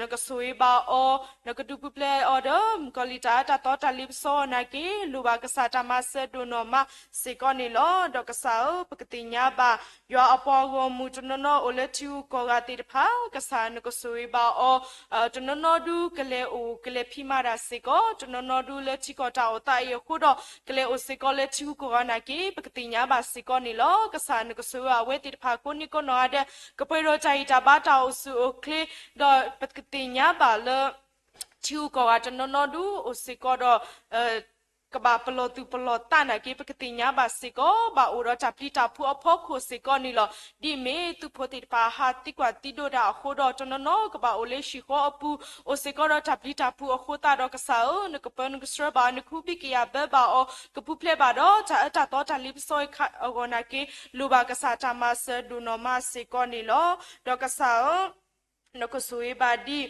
နကဆိၣ်ဂ့ၤဘၣ်အီၤ နကဒုးပူၤဖျဲးအီၤဒီး မုၣ်ကီၤလံၢ်တၢ်အၢတၢ်သီတၢ်လ့ပစီအီၤနာ်က့ လိၣ်ဘၣ်ကစၢ်တၢ်မၤစၢၤဒိၣ်နီၢ်မးစ့ၢ်ကီးန့ၣ်လီၤ. ဒီးကစၢ်ဧၢ, ပကသ့ၣ်ညါဘၣ် ယွၤအပှၤဂီၢ်မုၢ်တနီၤနီၤအိၣ်လၢထံဂုၤကီၢ်ဂၤသ့ၣ်တဖၣ် ကစၢ်နကဆိၣ်ဂ့ၤဘၣ်အီၤ တနီၤနီၤဒုကလဲၤအိၣ်ကလဲၤဖံးမၤတၢ်စ့ၢ်ကီး တနီၤနီၤဒုလၢထံကီၢ်တၢ်အိၣ်သးအံၤအဃိဒီး ကလဲၤအိၣ်စ့ၢ်ကီးလၢထံဂုၤကီၢ်ဂၤနာ်က့ ပကသ့ၣ်ညါဘၣ်စ့ၢ်ကီးန့ၣ်လီၤ. ကစၢ်နကဆိၣ်ဂ့ၤအဝဲသ့ၣ်တဖၣ်ကိးနံၤကိးနီၢ်ဂၤဒဲး ကပှဲၤဒီးတၢ်ဂံၢ်တၢ်ဘါတၢ်အိၣ်ဆူၣ်အိၣ်ချ့ ဒီးပကသ့ၣ်ညါဘၣ်လၢ ထံဂုၤကီၢ်ဂၤတနီၤနီၤဒုအိၣ်စ့ၢ်ကီးဒီး ကဘၣ်ပလီၢ်သူၣ်ပလီၢ်သးနာ်က့ ပကသ့ၣ်ညါဘၣ်စ့ၢ်ကီး ဘၣ်အိၣ်ဒီးတၢ်ပျံၤတၢ်ဖုးအဖီခိၣ်စ့ၢ်ကီးန့ၣ်လီၤ. ဒ်မ့ၢ်သုးဖိသ့ၣ်တဖၣ်ဟးသံကွၢ်သံဒိးတၢ်အဃိဒီး တနီၤနီၤကဘၣ်အိၣ်လၢဟံၣ်ဃီအပူၤ အိၣ်စ့ၢ်ကီးဒီးတၢ်ပျံၤတၢ်ဖုးအဃိသတးဒီးကစၢ်ဧၢ, နကပၢနကဆှၢဘၣ် နကဟူးဘံၣ်ကယာ်ဘၢဘၣ်အီၤ ကပူၤဖျဲးဘၣ်ဒီးတၢ်အၢတၢ်သီတၢ်လ့ပစီအဂီၢ်နာ်က့ လိၣ်ဘၣ်ကစၢ်တၢ်မၤစၢၤဒိၣ်နီၢ်မးစ့ၢ်ကီးန့ၣ်လီၤ. ဒီးကစၢ်ဧၢ နကဆိၣ်ဂ့ၤဘၣ်ဒံး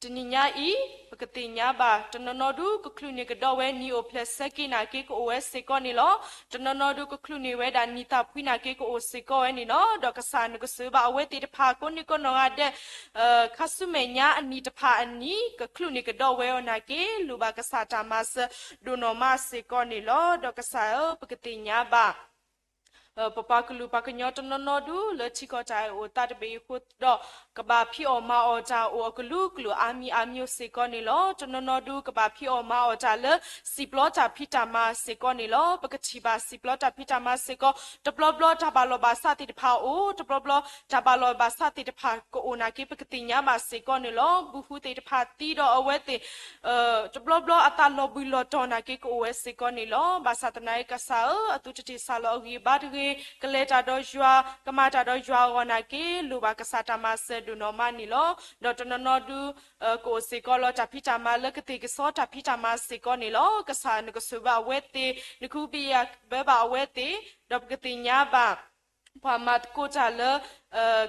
တနံၤညါအံၤ ပကသ့ၣ်ညါဘၣ် တနီၤနီၤဒုကချုးန့ၢ်ကဒီးဝဲနံၣ်အိၣ်ဖျဲၣ်ဆၢက့ၤနာ်က့ကအိၣ်ဝဲစ့ၢ်ကီးန့ၣ်လီၤ. တနီၤနီၤဒုကချုးန့ၢ်ဝဲဒၣ်နံၣ်သးဖှံနာ်က့ကအိၣ်စ့ၢ်ကီးဝဲန့ၣ်လီၤ. ဒီးကစၢ်နကဆိၣ်ဂ့ၤဘၣ်အဝဲသ့ၣ်တဖၣ်ကိးနံၤကိးနီၢ်ဂၤဒဲး ခါဆူမဲာ်ညါအနံၣ်တဖၣ်အနံၣ် ကချုးန့ၢ်ကဒီးဝဲအီၤနာ်က့ လိၣ်ဘၣ်ကစၢ်တၢ်မၤစၢၤဒိၣ်နီၢ်မးစ့ၢ်ကီးန့ၣ်လီၤ. ဒီးကစၢ်ဧၢ ပကသ့ၣ်ညါဘၣ် ပပှၤကလုာ်ပှၤကညီတနီၤနီၤဒုလၢထံကီၢ်တၢ်အဲၣ်အိၣ်သးတဘ့ၣ်အံၤအဃိဒီး ကဘၣ်ဖံးအီၣ်မၤအီၣ်တၢ်အိၣ်အကလုာ်ကလုာ်အါမံၤအါမံၤစ့ၢ်ကီးန့ၣ်လီၤ. တနီၤနီၤဒုကဘၣ်ဖံးအီၣ်မၤအီၣ်တၢ်လၢ စံာ်ပျီတၢ်ဖံးတၢ်မၤစ့ၢ်ကီးန့ၣ်လီၤ. ပကထံၣ်ဘၣ်စံာ်ပျီတၢ်ဖံးတၢ်မၤစ့ၢ်ကီး တဘျီဘျီတၢ်ဘၣ်လီၢ်ဘၣ်စးသ့ၣ်တဖၣ်အိၣ်, တဘျီဘျီတၢ်ဘၣ်လီၢ်ဘၣ်စးသ့ၣ်တဖၣ်ကအိၣ်နာ်က့ ပကသ့ၣ်ညါဘၣ်စ့ၢ်ကီးန့ၣ်လီၤ. ဘုဟုသ့ၣ်တဖၣ်သံဒီးအဝဲသ့ၣ် တဘျီဘျီအသးလီၤဘှံးလီၤတီၤနာ်က့ကအိၣ်ဝဲစ့ၢ်ကီးန့ၣ်လီၤ. ဘၣ်ဆၣ်သနာ်က့ကစၢ်ဧၢ, အသုတတ့ၢ်ဆၣ်လီၤအဂံၢ်အဘါတဂ့ၤ, ကလဲၤတၢ်ဒီးယွၤ, ကမၤတၢ်ဒီးယွၤအဂီၢ်နာ်က့ လိၣ်ဘၣ်ကစၢ်တၢ်မၤစၢၤဒိၣ်နီၢ်မးန့ၣ်လီၤ. ဒီးတနီၤနီၤဒု ကအိၣ်စ့ၢ်ကီးလီၤတၢ်ဖံးတၢ်မၤလၢကသ့ၣ်ကစီတၢ်ဖံးတၢ်မၤစ့ၢ်ကီးန့ၣ်လီၤ. ကစၢ်နကဆိၣ်ဂ့ၤဘၣ်အဝဲသ့ၣ်, နကဟူးဘံၣ်ယၢ်ဘၢဘၣ်အဝဲသ့ၣ်, ဒီးပကသ့ၣ်ညါဘၣ် ပှၤမၤသကိးတၢ်လၢ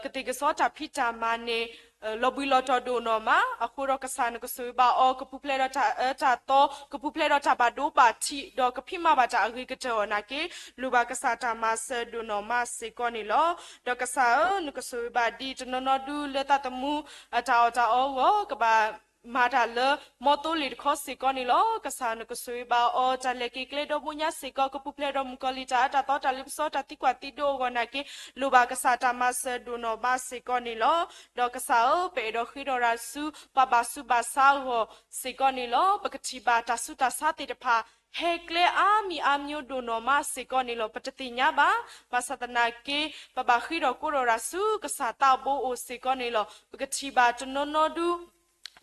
ကသ့ၣ်ကစီတၢ်ဖံးတၢ်မၤန့ၣ် လီၤဘှံးလီၤတီၤဒိၣ်နီၢ်မးအဃိဒီး ကစၢ်နကဆိၣ်ဂ့ၤဘၣ်အီၤ ကပူၤဖျဲးဒီးတၢ်အၢတၢ်သီ, ကပူၤဖျဲးဒီးတၢ်ဘၣ်ဒိဘၣ်ထံး, ဒီးကဖံးမၤဘၣ်တၢ်အဂ့ၤကတၢၢ်အီၤနာ်က့ လိၣ်ဘၣ်ကစၢ်တၢ်မၤစၢၤဒိၣ်နီၢ်မးစ့ၢ်ကီးန့ၣ်လီၤ. ဒီးကစၢ်ဧၢ, နကဆိၣ်ဂ့ၤဘၣ်ဒ်တနီၤနီၤဒုလၢသးသမူ အတၢ်အီၣ်တၢ်အီအဂီၢ် ကဘၣ် မၤတၢ်လၢမီသိလ့ၣ်တခီစ့ၢ်ကီးန့ၣ်လီၤ. ကစၢ်နကဆိၣ်ဂ့ၤဘၣ်အီၤ တၢ်လဲၤက့ၤကျဲဒီဘိညါစ့ၢ်ကီး ကပူၤဖျဲးဒီးမုၣ်ကီၤလံၢ်တၢ်အၢတၢ်သီတၢ်လ့ပစီတၢ်သံကွၢ်သံဒိးအဂီၢ်နာ်က့ လိၣ်ဘၣ်ကစၢ်တၢ်မၤစၢၤဒိၣ်နီၢ်မးစ့ၢ်ကီးန့ၣ်လီၤ. ဒီးကစၢ်ဧၢ, ပအဲၣ်ဒိးဃ့ထီၣ်ရၤဆူ ပှၤဘၣ်ဆူးဘၣ်ဆါအဂီၢ်စ့ၢ်ကီးန့ၣ်လီၤ. ပကထံၣ်ဘၣ်တၢ်ဆူးတၢ်ဆါသ့ၣ်တဖၣ် ဟဲကျဲအါမံၤအါမံၤဒိၣ်နီၢ်မးစ့ၢ်ကီးန့ၣ်လီၤ. ပတသ့ၣ်ညါဘၣ်. ဘၣ်ဆၣ်သနာ်က့ ပဘၣ်ဃ့ထီၣ်ကိးထီၣ်ရၤဆူ ကစၢ်သးဘိအိၣ်စ့ၢ်ကီးန့ၣ်လီၤ. ပကထံၣ်ဘၣ်တနီၤနီၤဒု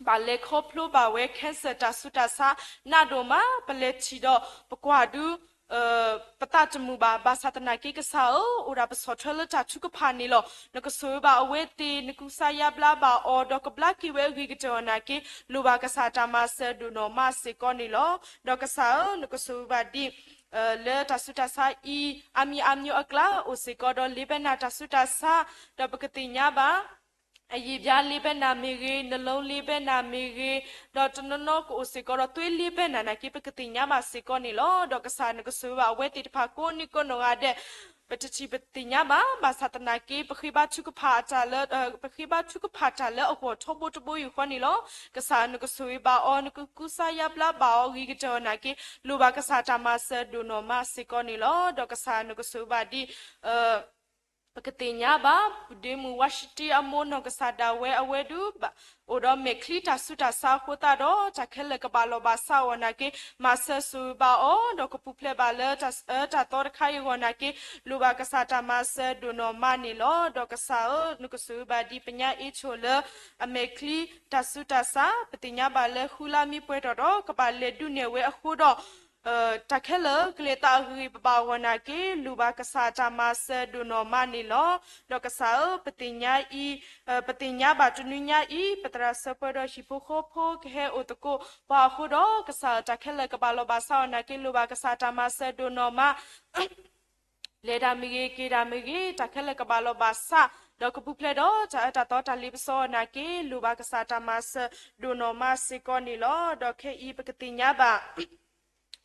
ဘၣ်လဲၤခီဖျိဘၣ်ဝဲ cancer တၢ်ဆူးတၢ်ဆါနးဒိၣ်မး, ပလဲၤထံၣ်ဒီးပကွၢ်ဒု ပသးတမုာ်ဘၣ်. ဘၣ်ဆၣ်သနာ်က့ကစၢ်ဧၢ, အိၣ်ဒၣ်ပဆီၣ်ထွဲလၢတၢ်ထုကဖၣ်န့ၣ်လီၤ. နကဆိၣ်ဂ့ၤဘၣ်အဝဲသ့ၣ်, နကူစါယါဘျါဘၣ်အီၤ, ဒီးကဘျါက့ၤဝဲအဂ့ၤကတၢၢ်အီၤနာ်က့ လိၣ်ဘၣ်ကစၢ်တၢ်မၤစၢၤဒိၣ်နီၢ်မးစ့ၢ်ကီးန့ၣ်လီၤ. ဒီးကစၢ်ဧၢ, နကဆိၣ်ဂ့ၤဘၣ်ဒ် လၢတၢ်ဆူးတၢ်ဆါအံၤ အါမံၤအါမံၤအကျါ အိၣ်စ့ၢ်ကီးဒီးလ့ဘဲနၤတၢ်ဆူးတၢ်ဆါ, ဒီးပကသ့ၣ်ညါဘၣ် အယံာ်ဘျါလ့ဘဲနၤမ့ၢ်ဂ့ၤ, နလိလ့ဘဲနၤမ့ၢ်ဂ့ၤ, ဒီးတနီၤနီၤကအိၣ်စ့ၢ်ကီးဒီးသွေးလ့ဘဲနၤနာ်က့ ပကသ့ၣ်ညါဘၣ်စ့ၢ်ကီးန့ၣ်လီၤ. ဒီးကစၢ်နကဆိၣ်ဂ့ၤဘၣ်အဝဲသ့ၣ်တဖၣ်ကိးနံၤကိးနီၢ်ဂၤဒဲး ပတထံၣ်ပသ့ၣ်ညါဘၣ်. ဘၣ်ဆၣ်သနာ်က့ ပဃ့ဘါထုကဖၣ်တၢ်လၢ ပဃ့ဘါထုကဖၣ်တၢ်လၢအဂီၢ်ထီဘိတဘိယူၢ်ဃီန့ၣ်လီၤ. ကစၢ်နကဆိၣ်ဂ့ၤဘၣ်အီၤ, နကကူစါယါဘျါဘၣ်အီၤအဂ့ၤကတၢၢ်အီၤနာ်က့ လိၣ်ဘၣ်ကစၢ်တၢ်မၤစၢၤဒိၣ်နီၢ်မးစ့ၢ်ကီးန့ၣ်လီၤ. ဒီးကစၢ်နကဆိၣ်ဂ့ၤဘၣ်ဒ် ပကသ့ၣ်ညါဘၣ် ပုၢ်ဒ့မုၣ်ဝါၡတံအမိၢ်နီၢ်ကစၢ်ဒၣ်ဝဲအဝဲဒုး အိၣ်ဒီးမဲာ်ချံတၢ်ဆူးတၢ်ဆါအဃိသတးဒီး တၢ်ခဲလၢာ်ကဘၣ်လီၤဘၣ်စးအီၤနာ်က့ မၤစၢၤဆိၣ်ဂ့ၤဘၣ်အီၤ ဒီးကပူၤဖျဲးဘၣ်လၢတၢ်အၢတၢ်သီတခါအံၤအဂီၢ်နာ်က့ လိၣ်ဘၣ်ကစၢ်တၢ်မၤစၢၤဒိၣ်နီၢ်မးန့ၣ်လီၤ. ဒီးကစၢ်ဧၢ, နကဆိၣ်ဂ့ၤဘၣ်ဒ်ပညါအ့ဆိၣ်လၢ အမဲာ်ချံတၢ်ဆူးတၢ်ဆါ ပသ့ၣ်ညါဘၣ်လၢဃုလါမ့ၢ်ပှဲၤထီၣ်ဒီး ကဘၣ်လဲၤဒုးနဲၣ်ဝဲအဃိဒီး တၢ်ခဲလၢာ်ကလဲၤသးအဂံၢ်အဘါအဂီၢ်နာ်က့ လိၣ်ဘၣ်ကစၢ်တၢ်မၤစၢၤဒိၣ်နီၢ်မးန့ၣ်လီၤ. ဒီးကစၢ်ဧၢ, ပသ့ၣ်ညါအံၤ, ပသ့ၣ်ညါဘၣ်တနွံညါအံၤ ပသရၣ်စၢၤပှဲၤဒီးဟံၣ်ဖိဃီဖိကဟဲအိၣ်သကိးပှၤအဃိဒီး ကစၢ်ဧၢ တၢ်ခဲလၢာ်ကဘၣ်လီၤဘၣ်စးအီၤနာ်က့ လိၣ်ဘၣ်ကစၢ်တၢ်မၤစၢၤဒိၣ်နီၢ်မး လဲၤတၢ်မ့ၢ်ဂ့ၤ, က့ၤတၢ်မ့ၢ်ဂ့ၤ, တၢ်ခဲလၢာ်ကဘၣ်လီၤဘၣ်စး, ဒီးကပူၤဖျဲးဒီးတၢ်အၢတၢ်သီတၢ်လ့ပစီအီၤနာ်က့ လိၣ်ဘၣ်ကစၢ်တၢ်မၤစၢၤဒိၣ်နီၢ်မးစ့ၢ်ကီးန့ၣ်လီၤ. ဒီးခဲအံၤပကသ့ၣ်ညါဘၣ်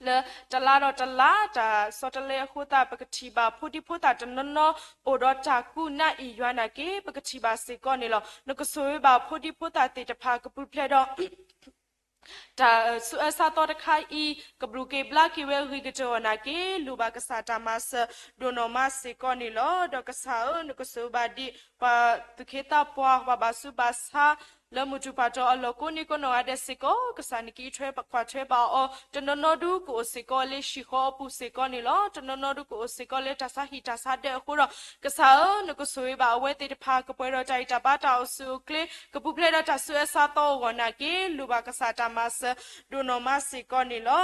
လၢတလါဒီးတလါ တၢ်ဆီတလဲအဃိသတး ပကထံၣ်ဘၣ်ဖိဒံဖိသၣ်တနီၤနီၤ အိၣ်ဒီးတၢ်ကူးနါအံၣ်ယွၤနာ်က့ ပကထံၣ်ဘၣ်စ့ၢ်ကီးန့ၣ်လီၤ. နကဆိၣ်ဂ့ၤဘၣ်ဖိဒံဖိသၣ်သ့ၣ်တဖၣ်ကပူၤဖျဲးဒီး တၢ်ဆူးအၢဆါသီတခါအံၤ ကဘျုးက့ၤဘျါက့ၤဝဲအဂ့ၤကတၢၢ်အီၤနာ်က့ လိၣ်ဘၣ်ကစၢ်တၢ်မၤစၢၤဒိၣ်နီၢ်မးစ့ၢ်ကီးန့ၣ်လီၤ. ဒီးကစၢ်ဧၢ, နကဆိၣ်ဂ့ၤဘၣ်ဒ် ပှၤသူၣ်က့သးပှၢ်, ပှၤဘၣ်ဆူးဘၣ်ဆါ လၢမုၢ်တူၢ်ပှၢ်တီၤအလီၢ်ကိးနံၤကိးနီၢ်ဂၤဒဲးစ့ၢ်ကီး ကစၢ်နကအံးထွဲကွၢ်ထွဲဘၣ်အီၤ, တနီၤနီၤဒုးကအိၣ်စ့ၢ်ကီးလၢဟံၣ်ဃီအပူၤစ့ၢ်ကီးန့ၣ်လီၤ. တနီၤနီၤဒုးကအိၣ်စ့ၢ်ကီးလၢတၢ်ဆါဟံၣ်တၢ်ဆါဒဲးအဃိဒီး ကစၢ်ဧၢ, နကဆိၣ်ဂ့ၤဘၣ်အဝဲသ့ၣ်တဖၣ် ကပှဲၤဒီးတၢ်ဂံၢ်တၢ်ဘါတၢ်အိၣ်ဆူၣ်အိၣ်ချ့ ကပူၤဖျဲးဒီးတၢ်ဆူးအၢဆါသီအဂီၢ်နာ်က့ လိၣ်ဘၣ်ကစၢ်တၢ်မၤစၢၤဒိၣ်နီၢ်မးစ့ၢ်ကီးန့ၣ်လီၤ.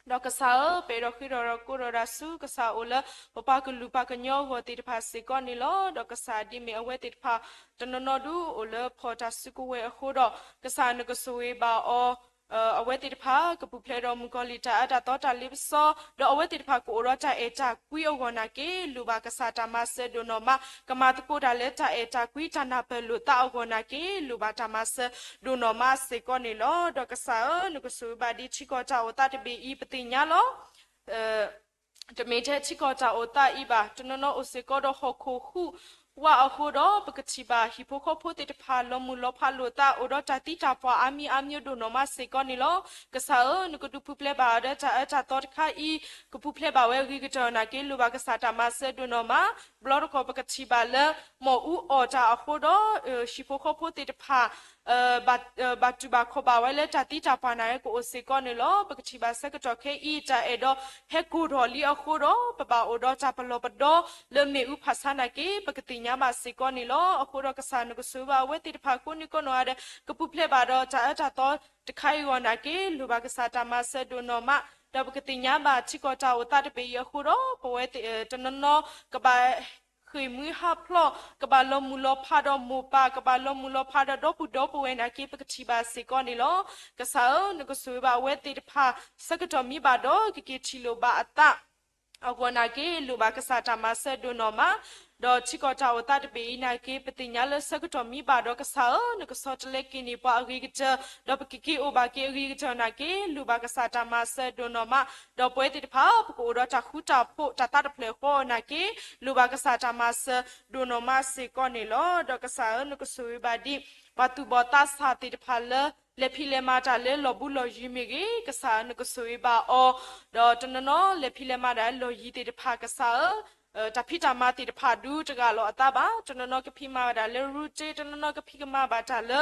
ဒီးကစၢ်ဧၢ, ပအဲၣ်ဒိးဃ့ထီၣ်ဒီးကိးထီၣ်ဒၣ်ဆူ ကစၢ်အိၣ်လၢပပှၤကလုာ်ပှၤကညီအဂီၢ်သ့ၣ်တဖၣ်စ့ၢ်ကီးန့ၣ်လီၤ. ဒီးကစၢ်ဒ်မ့ၢ်အဝဲသ့ၣ်တဖၣ် တနီၤနီၤဒုးအိၣ်လၢဖီၣ်တၢ်စုကဝဲၤအဃိဒီး ကစၢ်နကဆိၣ်ဂ့ၤဘၣ်အီၤ, အဝဲသ့ၣ်တဖၣ်ကပူၤဖျဲးဒီးမုၣ်ကီၤလံၢ်တၢ်အၢတၢ်သီတၢ်လ့ပစီ, ဒီးအဝဲသ့ၣ်တဖၣ်ကအိၣ်ဒီးတၢ်အဲၣ်တၢ်ကွံအဂီၢ်နာ်က့ လိၣ်ဘၣ်ကစၢ်တၢ်မၤစၢၤဒိၣ်နီၢ်မး, ကမၤသကိးတၢ်လၢတၢ်အဲၣ်တၢ်ကွံတၢ်နၢ်ပၢၢ်လိာ်သးအဂီၢ်နာ်က့ လိၣ်ဘၣ်တၢ်မၤစၢၤဒိၣ်နီၢ်မးစ့ၢ်ကီးန့ၣ်လီၤ. ဒီးကစၢ်ဧၢ, နကဆိၣ်ဂ့ၤဘၣ်ဒ်ထံကီၢ်တၢ်အိၣ်သးတဘ့ၣ်အံၤ ပသ့ၣ်ညါလီၤ. တမ့ၢ်ထဲထံကီၢ်တၢ်အိၣ်သးအံၤဘၣ်, တနီၤနီၤအိၣ်စ့ၢ်ကီးဒီးဟီၣ်ခိၣ်ဟူး ဝဲအဃိဒီး ပကထံၣ်ဘၣ်ဟံၣ်ဖိဃီဖိသ့ၣ်တဖၣ် လီၤမုၢ်လီၤဖးလိာ်သး အိၣ်ဒီးတၢ်သံတၢ်ပှၢ်အါမံၤအါမံၤဒိၣ်နီၢ်မးစ့ၢ်ကီးန့ၣ်လီၤ. ကစၢ်ဧၢ, နကဒုးပူၤဖျဲးဘၣ်ဒီးတၢ်အၢတၢ်သီတခါအံၤ ကပူၤဖျဲးဘၣ်ဝဲအဂ့ၤကတၢၢ်နာ်က့ လိၣ်ဘၣ်ကစၢ်တၢ်မၤစၢၤဒိၣ်နီၢ်မး, တဘျီတခီၣ်ပကထံၣ်ဘၣ်လၢ မီၣ်အူအီၣ်တၢ်အဃိဒီး ဟံၣ်ဖိဃီဖိသ့ၣ်တဖၣ် ဘၣ်တူၢ်ဘၣ်ခီၣ်ဘၣ်ဝဲလၢတၢ်သံတၢ်ပှၢ်နာ်က့ ကအိၣ်စ့ၢ်ကီးန့ၣ်လီၤ. ပကထံၣ်ဘၣ်ဆၢကတီၢ်ခဲအံၤ တၢ်အဲၣ်ဒိးဟဲကိၢ်ထီၣ်လံအဃိဒီး ပဘၣ်အိၣ်ဒီးတၢ်ပလီၢ်ပဒီလၢမ့ၣ်အူဖးဆါနာ်က့ ပကသ့ၣ်ညါဘၣ်စ့ၢ်ကီးန့ၣ်လီၤ. အဃိဒီးကစၢ်နကဆိၣ်ဂ့ၤဘၣ်အဝဲသ့ၣ်တဖၣ်ကိးနံၤကိးနီၢ်ဂၤဒဲး ကပူၤဖျဲးဘၣ်ဒီးတၢ်အၢတၢ်သီတခါအံၤအဂီၢ်နာ်က့ လိၣ်ဘၣ်ကစၢ်တၢ်မၤစၢၤဒိၣ်နီၢ်မး, ဒီးပကသ့ၣ်ညါဘၣ်ထံကီၢ်တၢ်အိၣ်သးတဘ့ၣ်အံၤအဃိဒီး ပဝဲတနီၤနီၤကဘၣ် ဃ့ၢ်မှံဟးဖျိး, ကဘၣ်လီၤမုၢ်လီၤဖးဒီးမိၢ်ပၢ်, ကဘၣ်လီၤမုၢ်လီၤဖးဒီးဒီပုၢ်ဒီပုၢ်ဝဲၢ်နာ်က့ ပကထံၣ်ဘၣ်စ့ၢ်ကီးန့ၣ်လီၤ. ကစၢ်ဧၢ, နကဆိၣ်ဂ့ၤဘၣ်အဝဲသ့ၣ်တဖၣ် ဆၢကတီၢ်မံဘၣ်ဒီး ကက့ၤထံၣ်လိာ်ဘၣ်အသးအဂီၢ်နာ်က့ လိၣ်ဘၣ်ကစၢ်တၢ်မၤစၢၤဒိၣ်နီၢ်မး, ဒီးထံကီၢ်တၢ်အိၣ်သးတဘ့ၣ်အံၤနာ်က့ ပသ့ၣ်ညါလၢဆၢကတီၢ်မံဘၣ်ဒီး ကစၢ်ဧၢ, နကဆီတလဲက့ၤန့ၢ်ပှၤအဂ့ၤကတၢၢ်, ဒီးပကက့ၤအိၣ်ဘၣ်က့ၤအဂ့ၤကတၢၢ်နာ်က့ လိၣ်ဘၣ်ကစၢ်တၢ်မၤစၢၤဒိၣ်နီၢ်မး, ဒီးပဝဲသ့ၣ်တဖၣ် ပကအိၣ်ဒီးတၢ်ဃူတၢ်ဖိး တၢ်သးတဖျၢၣ်ဃီအီၤနာ်က့ လိၣ်ဘၣ်ကစၢ်တၢ်မၤစၢၤဒိၣ်နီၢ်မးစ့ၢ်ကီးန့ၣ်လီၤ. ဒီးကစၢ်ဧၢ, နကဆိၣ်ဂ့ၤဘၣ်ဒ် ပှၤသူၣ်ဘီၣ်သးစၢ်သ့ၣ်တဖၣ်လၢ လဲၤဖံးလဲၤမၤတၢ်လၢလီၢ်ဘူးလီၢ်ယံၤမ့ၢ်ဂ့ၤ, ကစၢ်ဧၢ, နကဆိၣ်ဂ့ၤဘၣ်အီၤ, ဒီးတနီၤနီၤ လဲၤဖံးလဲၤမၤတၢ်လၢလီၢ်ယံၤသ့ၣ်တဖၣ် ကစၢ်ဧၢ, တၢ်ဖံးတၢ်မၤသ့ၣ်တဖၣ်ဒုးတရၤလီၤအသးဘၣ်, တနီၤနီၤကဖံးမၤဘၣ်တၢ်လၢရူတ့, တနီၤနီၤကဖံးကမၤဘၣ်တၢ်လၢ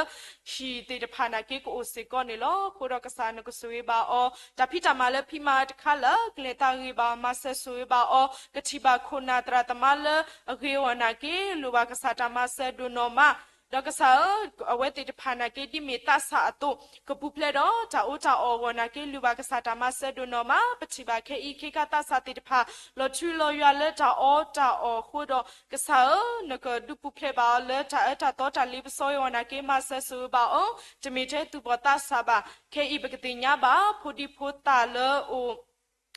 ဟံၣ်သ့ၣ်တဖၣ်နာ်က့ ကအိၣ်စ့ၢ်ကီးန့ၣ်လီၤ. အဃိဒီးကစၢ်ဧၢ, နကဆိၣ်ဂ့ၤဘၣ်အီၤ, တၢ်ဖံးတၢ်မၤလၢဖံးမၤတခါလၢ ကလဲၤသးဂ့ၤဘၣ်အီၤ မၤစၢၤဆိၣ်ဂ့ၤဘၣ်အီၤ, ကထံၣ်ဘၣ်ခိၣ်နၢ်သရၣ်သမါလၢအဂ့ၤအဂီၢ်နာ်က့ လိၣ်ဘၣ်ကစၢ်တၢ်မၤစၢၤဒိၣ်နီၢ်မး, ဒီးကစၢ်ဧၢ, အဝဲသ့ၣ်တဖၣ်နာ်က့ ဒ်မ့ၢ်သးစၢ်အသိး ကပူၤဖျဲးဒီးတၢ်အီၣ်တၢ်အီအဂီၢ်နာ်က့ လိၣ်ဘၣ်ကစၢ်တၢ်မၤစၢၤဒိၣ်နီၢ်မး, ပထံၣ်ဘၣ်ခဲအံၤ ခ့ခါသးစၢ်သ့ၣ်တဖၣ် လီၤထူလီၤယွၤလၢတၢ်အီၣ်တၢ်အီအဃိဒီး ကစၢ်ဧၢ, နကဒုးပူၤဖျဲးဘၣ်အီၤလၢတၢ်အၢတၢ်သီတၢ်လ့ပစီအဂီၢ်နာ်က့ မၤစၢၤဆိၣ်ဂ့ၤဘၣ်အီၤ, တမ့ၢ်ထဲသူၣ်ဘီၣ်သးစၢ်ဘၣ်, ခဲအံၤပကသ့ၣ်ညါဘၣ် ဖိဒံဖိသၣ်လၢအိၣ်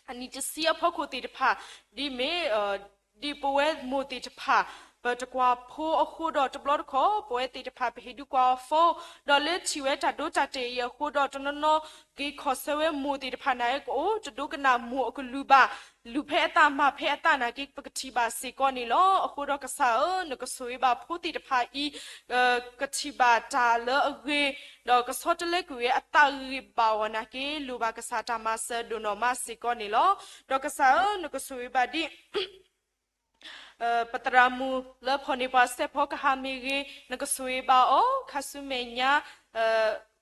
အနံၣ်တဆံအဖီခိၣ်သ့ၣ်တဖၣ်, ဒ်မ့ၢ် ဒ်ပဝဲမိၢ်သ့ၣ်တဖၣ် ပတကွၢ်ဖိအဃိဒီး တဘျီတခီၣ် ပဝဲသ့ၣ်တဖၣ် ပဟ့ၣ်ဒုးကွၢ်အီၤ phone ဒီးလၢထံၣ်ဝဲတၢ်ဒိတၢ်တဲာ်အံၤအဃိဒီး တနီၤနီၤ က့ၤခီၣ်ဆၢဝဲမိၢ်သ့ၣ်တဖၣ်နာ်က့ ကအိၣ်တဒိကနၣ်မိၢ်အကလုၢ်ဘၣ်, လူၤဖဲအသးမၤဖဲအသးနာ်က့ ပကထံၣ်ဘၣ်စ့ၢ်ကီးန့ၣ်လီၤ. အဃိဒီးကစၢ်ဧၢ, နကဆိၣ်ဂ့ၤဘၣ်ဖိသ့ၣ်တဖၣ်အံၤ ကထံၣ်ဘၣ်တၢ်လၢအဂ့ၤ, ဒီးကဆီတလဲကွံာ်ဝဲအသးဂ့ၤဘၣ်အဂီၢ်နာ်က့ လိၣ်ဘၣ်ကစၢ်တၢ်မၤစၢၤဒိၣ်နီၢ်မးစ့ၢ်ကီးန့ၣ်လီၤ. ဒီးကစၢ်ဧၢ, နကဆိၣ်ဂ့ၤဘၣ်ဒ် ပသရၣ်မုၣ်လၢဖီၣ်န့ၢ်ပှၤစဲးဖီကဟၣ်မ့ၢ်ဂ့ၤ, နကဆိၣ်ဂ့ၤဘၣ်အီၤ ခါဆူမဲာ်ညါ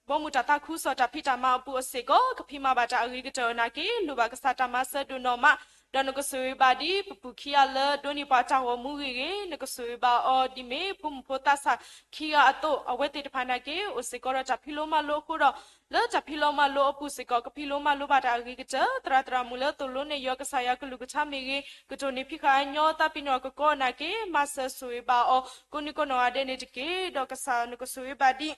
ဘီမုၢ်တၢ်သးခုကစီၣ်တၢ်ဖံးတၢ်မၤအပူၤအစ့ၢ်ကီး ကဖံးမၤဘၣ်တၢ်အဂ့ၤကတၢၢ်နာ်က့ လိၣ်ဘၣ်ကစၢ်တၢ်မၤစၢၤဒိၣ်နီၢ်မး, ဒီးနကဆိၣ်ဂ့ၤဘၣ်ဒ် ပပုၢ်ခံဂၤလၢဒိးန့ၢ်ပှၤတၢ်ဂီၤမူဂ့ၤဂ့ၤ, နကဆိၣ်ဂ့ၤဘၣ်အီၤ ဒ်မ့ၢ်ဖိမုၣ်ဖိသးစၢ်ခံဂၤအသိး အဝဲသ့ၣ်တဖၣ်နာ်က့ အိၣ်စ့ၢ်ကီးဒီးတၢ်ဖံးလိမၤလိအဃိဒီး လၢတၢ်ဖံးလိမၤလိအပူၤစ့ၢ်ကီး ကဖံးလိမၤလိဘၣ်တၢ်အဂ့ၤကတၢၢ်, သရၣ်သရၣ်မုၣ်လၢသိၣ်လိနဲၣ်ယွၤကစၢ်ယွၤကလုၢ်ကထါမ့ၢ်ဂ့ၤ, ကတိၢ်န့ၢ်ဖံးဃာ်အညီသးပ့ၤနီၣ်ကကီနာ်က့ မၤစၢၤဆိၣ်ဂ့ၤဘၣ်အီၤ ကိးနံၤကိးနီၢ်ဂၤဒဲးန့ၣ်တက့ၢ်. ဒီးကစၢ်ဧၢ, နကဆိၣ်ဂ့ၤဘၣ်ဒ်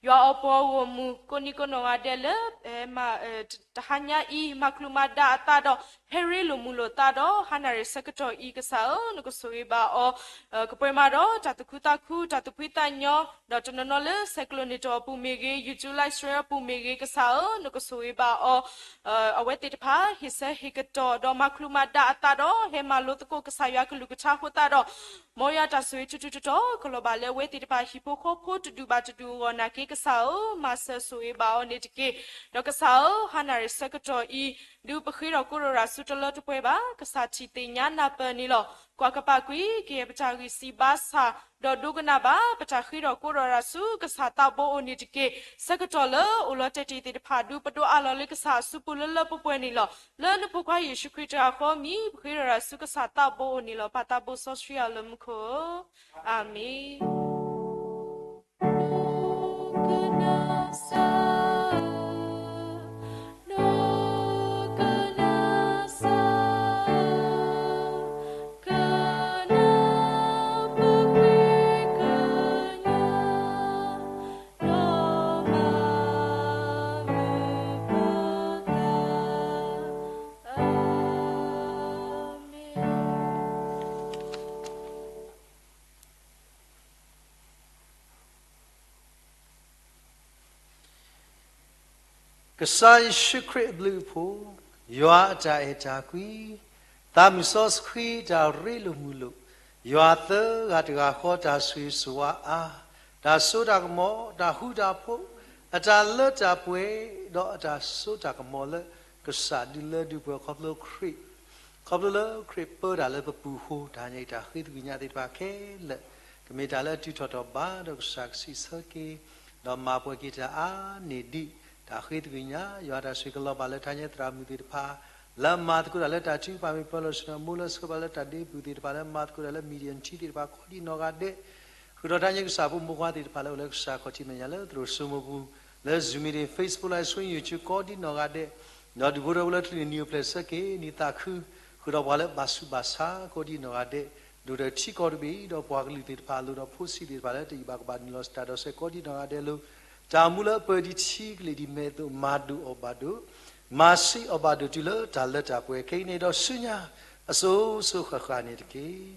ယွၤအပှၤဂီၢ်မုၢ် ကိးနံၤကိးနီၢ်ဂၤဒဲးလၢ တဟါညါအံၤ မၤကျူမၤဒါအသးဒီး ဟဲရ့လိာ်မုာ်လိာ်သးဒီး ဟါနၣ်ရံၣ်ဆၢကတီၢ်အံၤ ကစၢ်ဧၢ, နကဆိၣ်ဂ့ၤဘၣ်အီၤ, ကပှဲၤမးဒီးတၢ်သူၣ်ခုသးခု တၢ်သူၣ်ဖှံသးညီ, ဒီးတနီၤနီၤလၢ ဆဲးကျိးန့ၣ်တီၢ်အပူၤမ့ၢ်ဂ့ၤ, YouTube live stream အပူၤမ့ၢ်ဂ့ၤ, ကစၢ်ဧၢ, နကဆိၣ်ဂ့ၤဘၣ်အီၤ, အဝဲသ့ၣ်တဖၣ် ဟ့ၣ်ဆၢဟ့ၣ်ကတီၢ် ဒီးမၤကျူမၤဒါအသးဒီး ဟဲမၤလိသကိးကစၢ်ယွၤကလုၢ်ကထါအဃိသတးဒီး မ်ယွၤတၢ်ဆိၣ်ဂ့ၤထူထူတီတီတီ ကလီၤဘၣ်လၢအဝဲသ့ၣ်တဖၣ်ဟံၣ်ဖိဃီဖိတဒူၣ်ဘၣ်တဒူၣ်အဂီၢ်နာ်က့ ကစၢ်ဧၢ, မၤစၢၤဆိၣ်ဂ့ၤဘၣ်အီၤန့ၣ်တက့ၢ်. ဒီးကစၢ်ဧၢ, ဟါနၣ်ရံၣ်ဆၢကတီၢ်အံၤ ဒုးပဃ့ထီၣ်ကိးထီၣ်ရၤဆူတလၢတပှဲၤဘၣ်, ကစၢ်ထံၣ်သ့ၣ်ညါနၢ်ပၢၢ်န့ၣ်လီၤ. ကွၢ်ကပာ်ကွံာ် ကယဲၢ်ပတၢ်ဂံၢ်စၢ်ဘါစၢ် ဒီးဒိကနၣ်ဘၣ် ပတၢ်ဃ့ထီၣ်ကိးထီၣ်ရၤဆူ ကစၢ်သးဘိအိၣ်န့ၣ်တက့ၢ်. ဆၢကတီၢ်လၢအိၣ်လီၤတဲာ်တ့ၢ်သ့ၣ်တဖၣ် ဒုးပဒိးအးလီၤလၢကစၢ်အစုပူၤလၢလၢပှဲၤပှဲၤန့ၣ်လီၤ. လၢနဖိခွါယ့ၣ်ၡူးခရံာ်တဂၤဃီအမံၤ ပဃ့ထီၣ်ရၤဆူကစၢ်သးဘိအိၣ်န့ၣ်လီၤ. ပၢ်သးဘိစီဆှံအလၢမူခိၣ်ဧၢ, အၤမ့ၣ်. ယွၤသၢဂၤတဂၤဃီ တၢ်ဆိၣ်ဂ့ၤဆိၣ်ဝါအါ, တၢ်စိတၢ်ကမီၤ, တၢ်ဃူတၢ်ဖိး, အတၢ်လၢတၢ်ပှဲၤ, ဒီးအတၢ်စိတၢ်ကမီၤလၢ ကစၢ်ဒုးလၢဒုးပှဲၤ ခီဖျိခရံာ်, ခီဖျိလၢခရံာ်ပၢတၢ်လၢပပူၤအဃိ တၢ်ဟါညါအံၤ တၢ်ဃ့သကွံာ်ညါသ့ၣ်တဖၣ်ခဲလၢာ် ကမ့ၢ်တၢ်လၢအတုၤထီၣ်ထီၣ်ဘးဒီး ကစၢ်ကစံးဆၢက့ၤ ဒီးမၤပှဲၤက့ၤတၢ်အါန့ၢ်ဒံး တၢ်ဃ့သကွံာ်ညါ ယွၤတၢ်ဆိၣ်ဂ့ၤကလီၤဘၣ်လၢ ထါညါသရၣ်မုၣ်သ့ၣ်တဖၣ် လၢမၤသကိးတၢ်လၢတၢ်ထုကဖၣ် မ့ၢ်ပၢလီၤဆ့ၣ်နီၤ မိၢ်လၢဆှၢပှၤလၢတၢ်ဒ့ပူၤသ့ၣ်တဖၣ် လၢမၤသကိးတၢ်လၢ medium team သ့ၣ်တဖၣ် ကိးဒံးနီၢ်ဂၤဒဲး ဃုာ်ဒီးတၢ်ညါ ကစၢ်ဖိမုၣ်ဖိခွါသ့ၣ်တဖၣ်လၢအိၣ်လၢကစၢ်ခီၣ်ထံးမဲာ်ညါလၢသရိာ်စိမိပူၤ လၢ Zoom meeting, Facebook Live Stream, YouTube ကိးဒံးနီၢ်ဂၤဒဲး, ဒီးဒူၣ်ဖိထၢဖိလၢတချုးန့ၣ် နံၤအိၣ်ဖျဲၣ်ဆၢက့ၤ နံၤသးခု ဃုာ်ဒီးပှၤလၢဘၣ်ဆူးဘၣ်ဆါကိးဒံးနီၢ်ဂၤဒဲး, ဒိၣ်ထီၣ်ထံကီၢ်တဘ့ၣ်အံၤ ဒီးပှၤကလုာ်သ့ၣ်တဖၣ်အလိၤ ဒီးဖိဆံးသ့ၣ်တဖၣ်လၢတယံာ်ဘၣ်ကဘၣ် နုာ်လီၤတၢ်ဒီးစဲးကိးဒံးနီၢ်ဂၤဒဲးလၢ တၢ်အိၣ်မူလၢအပၢၤဒံးထံကလ့ၢ်ဒံးမဲာ်အသိး မၤဒိၣ်အီၣ်ဘၣ်ဒိး, မၤဆံးအီၣ်ဘၣ်ဒိးတုၤလၢတၢ်လၢတၢ်ပှဲၤ ခဲအံၤန့ၣ်ဒီးဆူညါ အစိၤစိၤဃၣ်ဃၣ်န့ၣ်တက့ၢ်.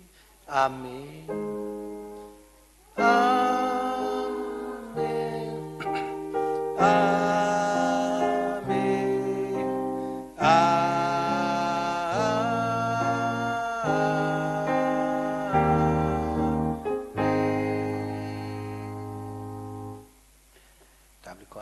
အၤမ့ၣ်.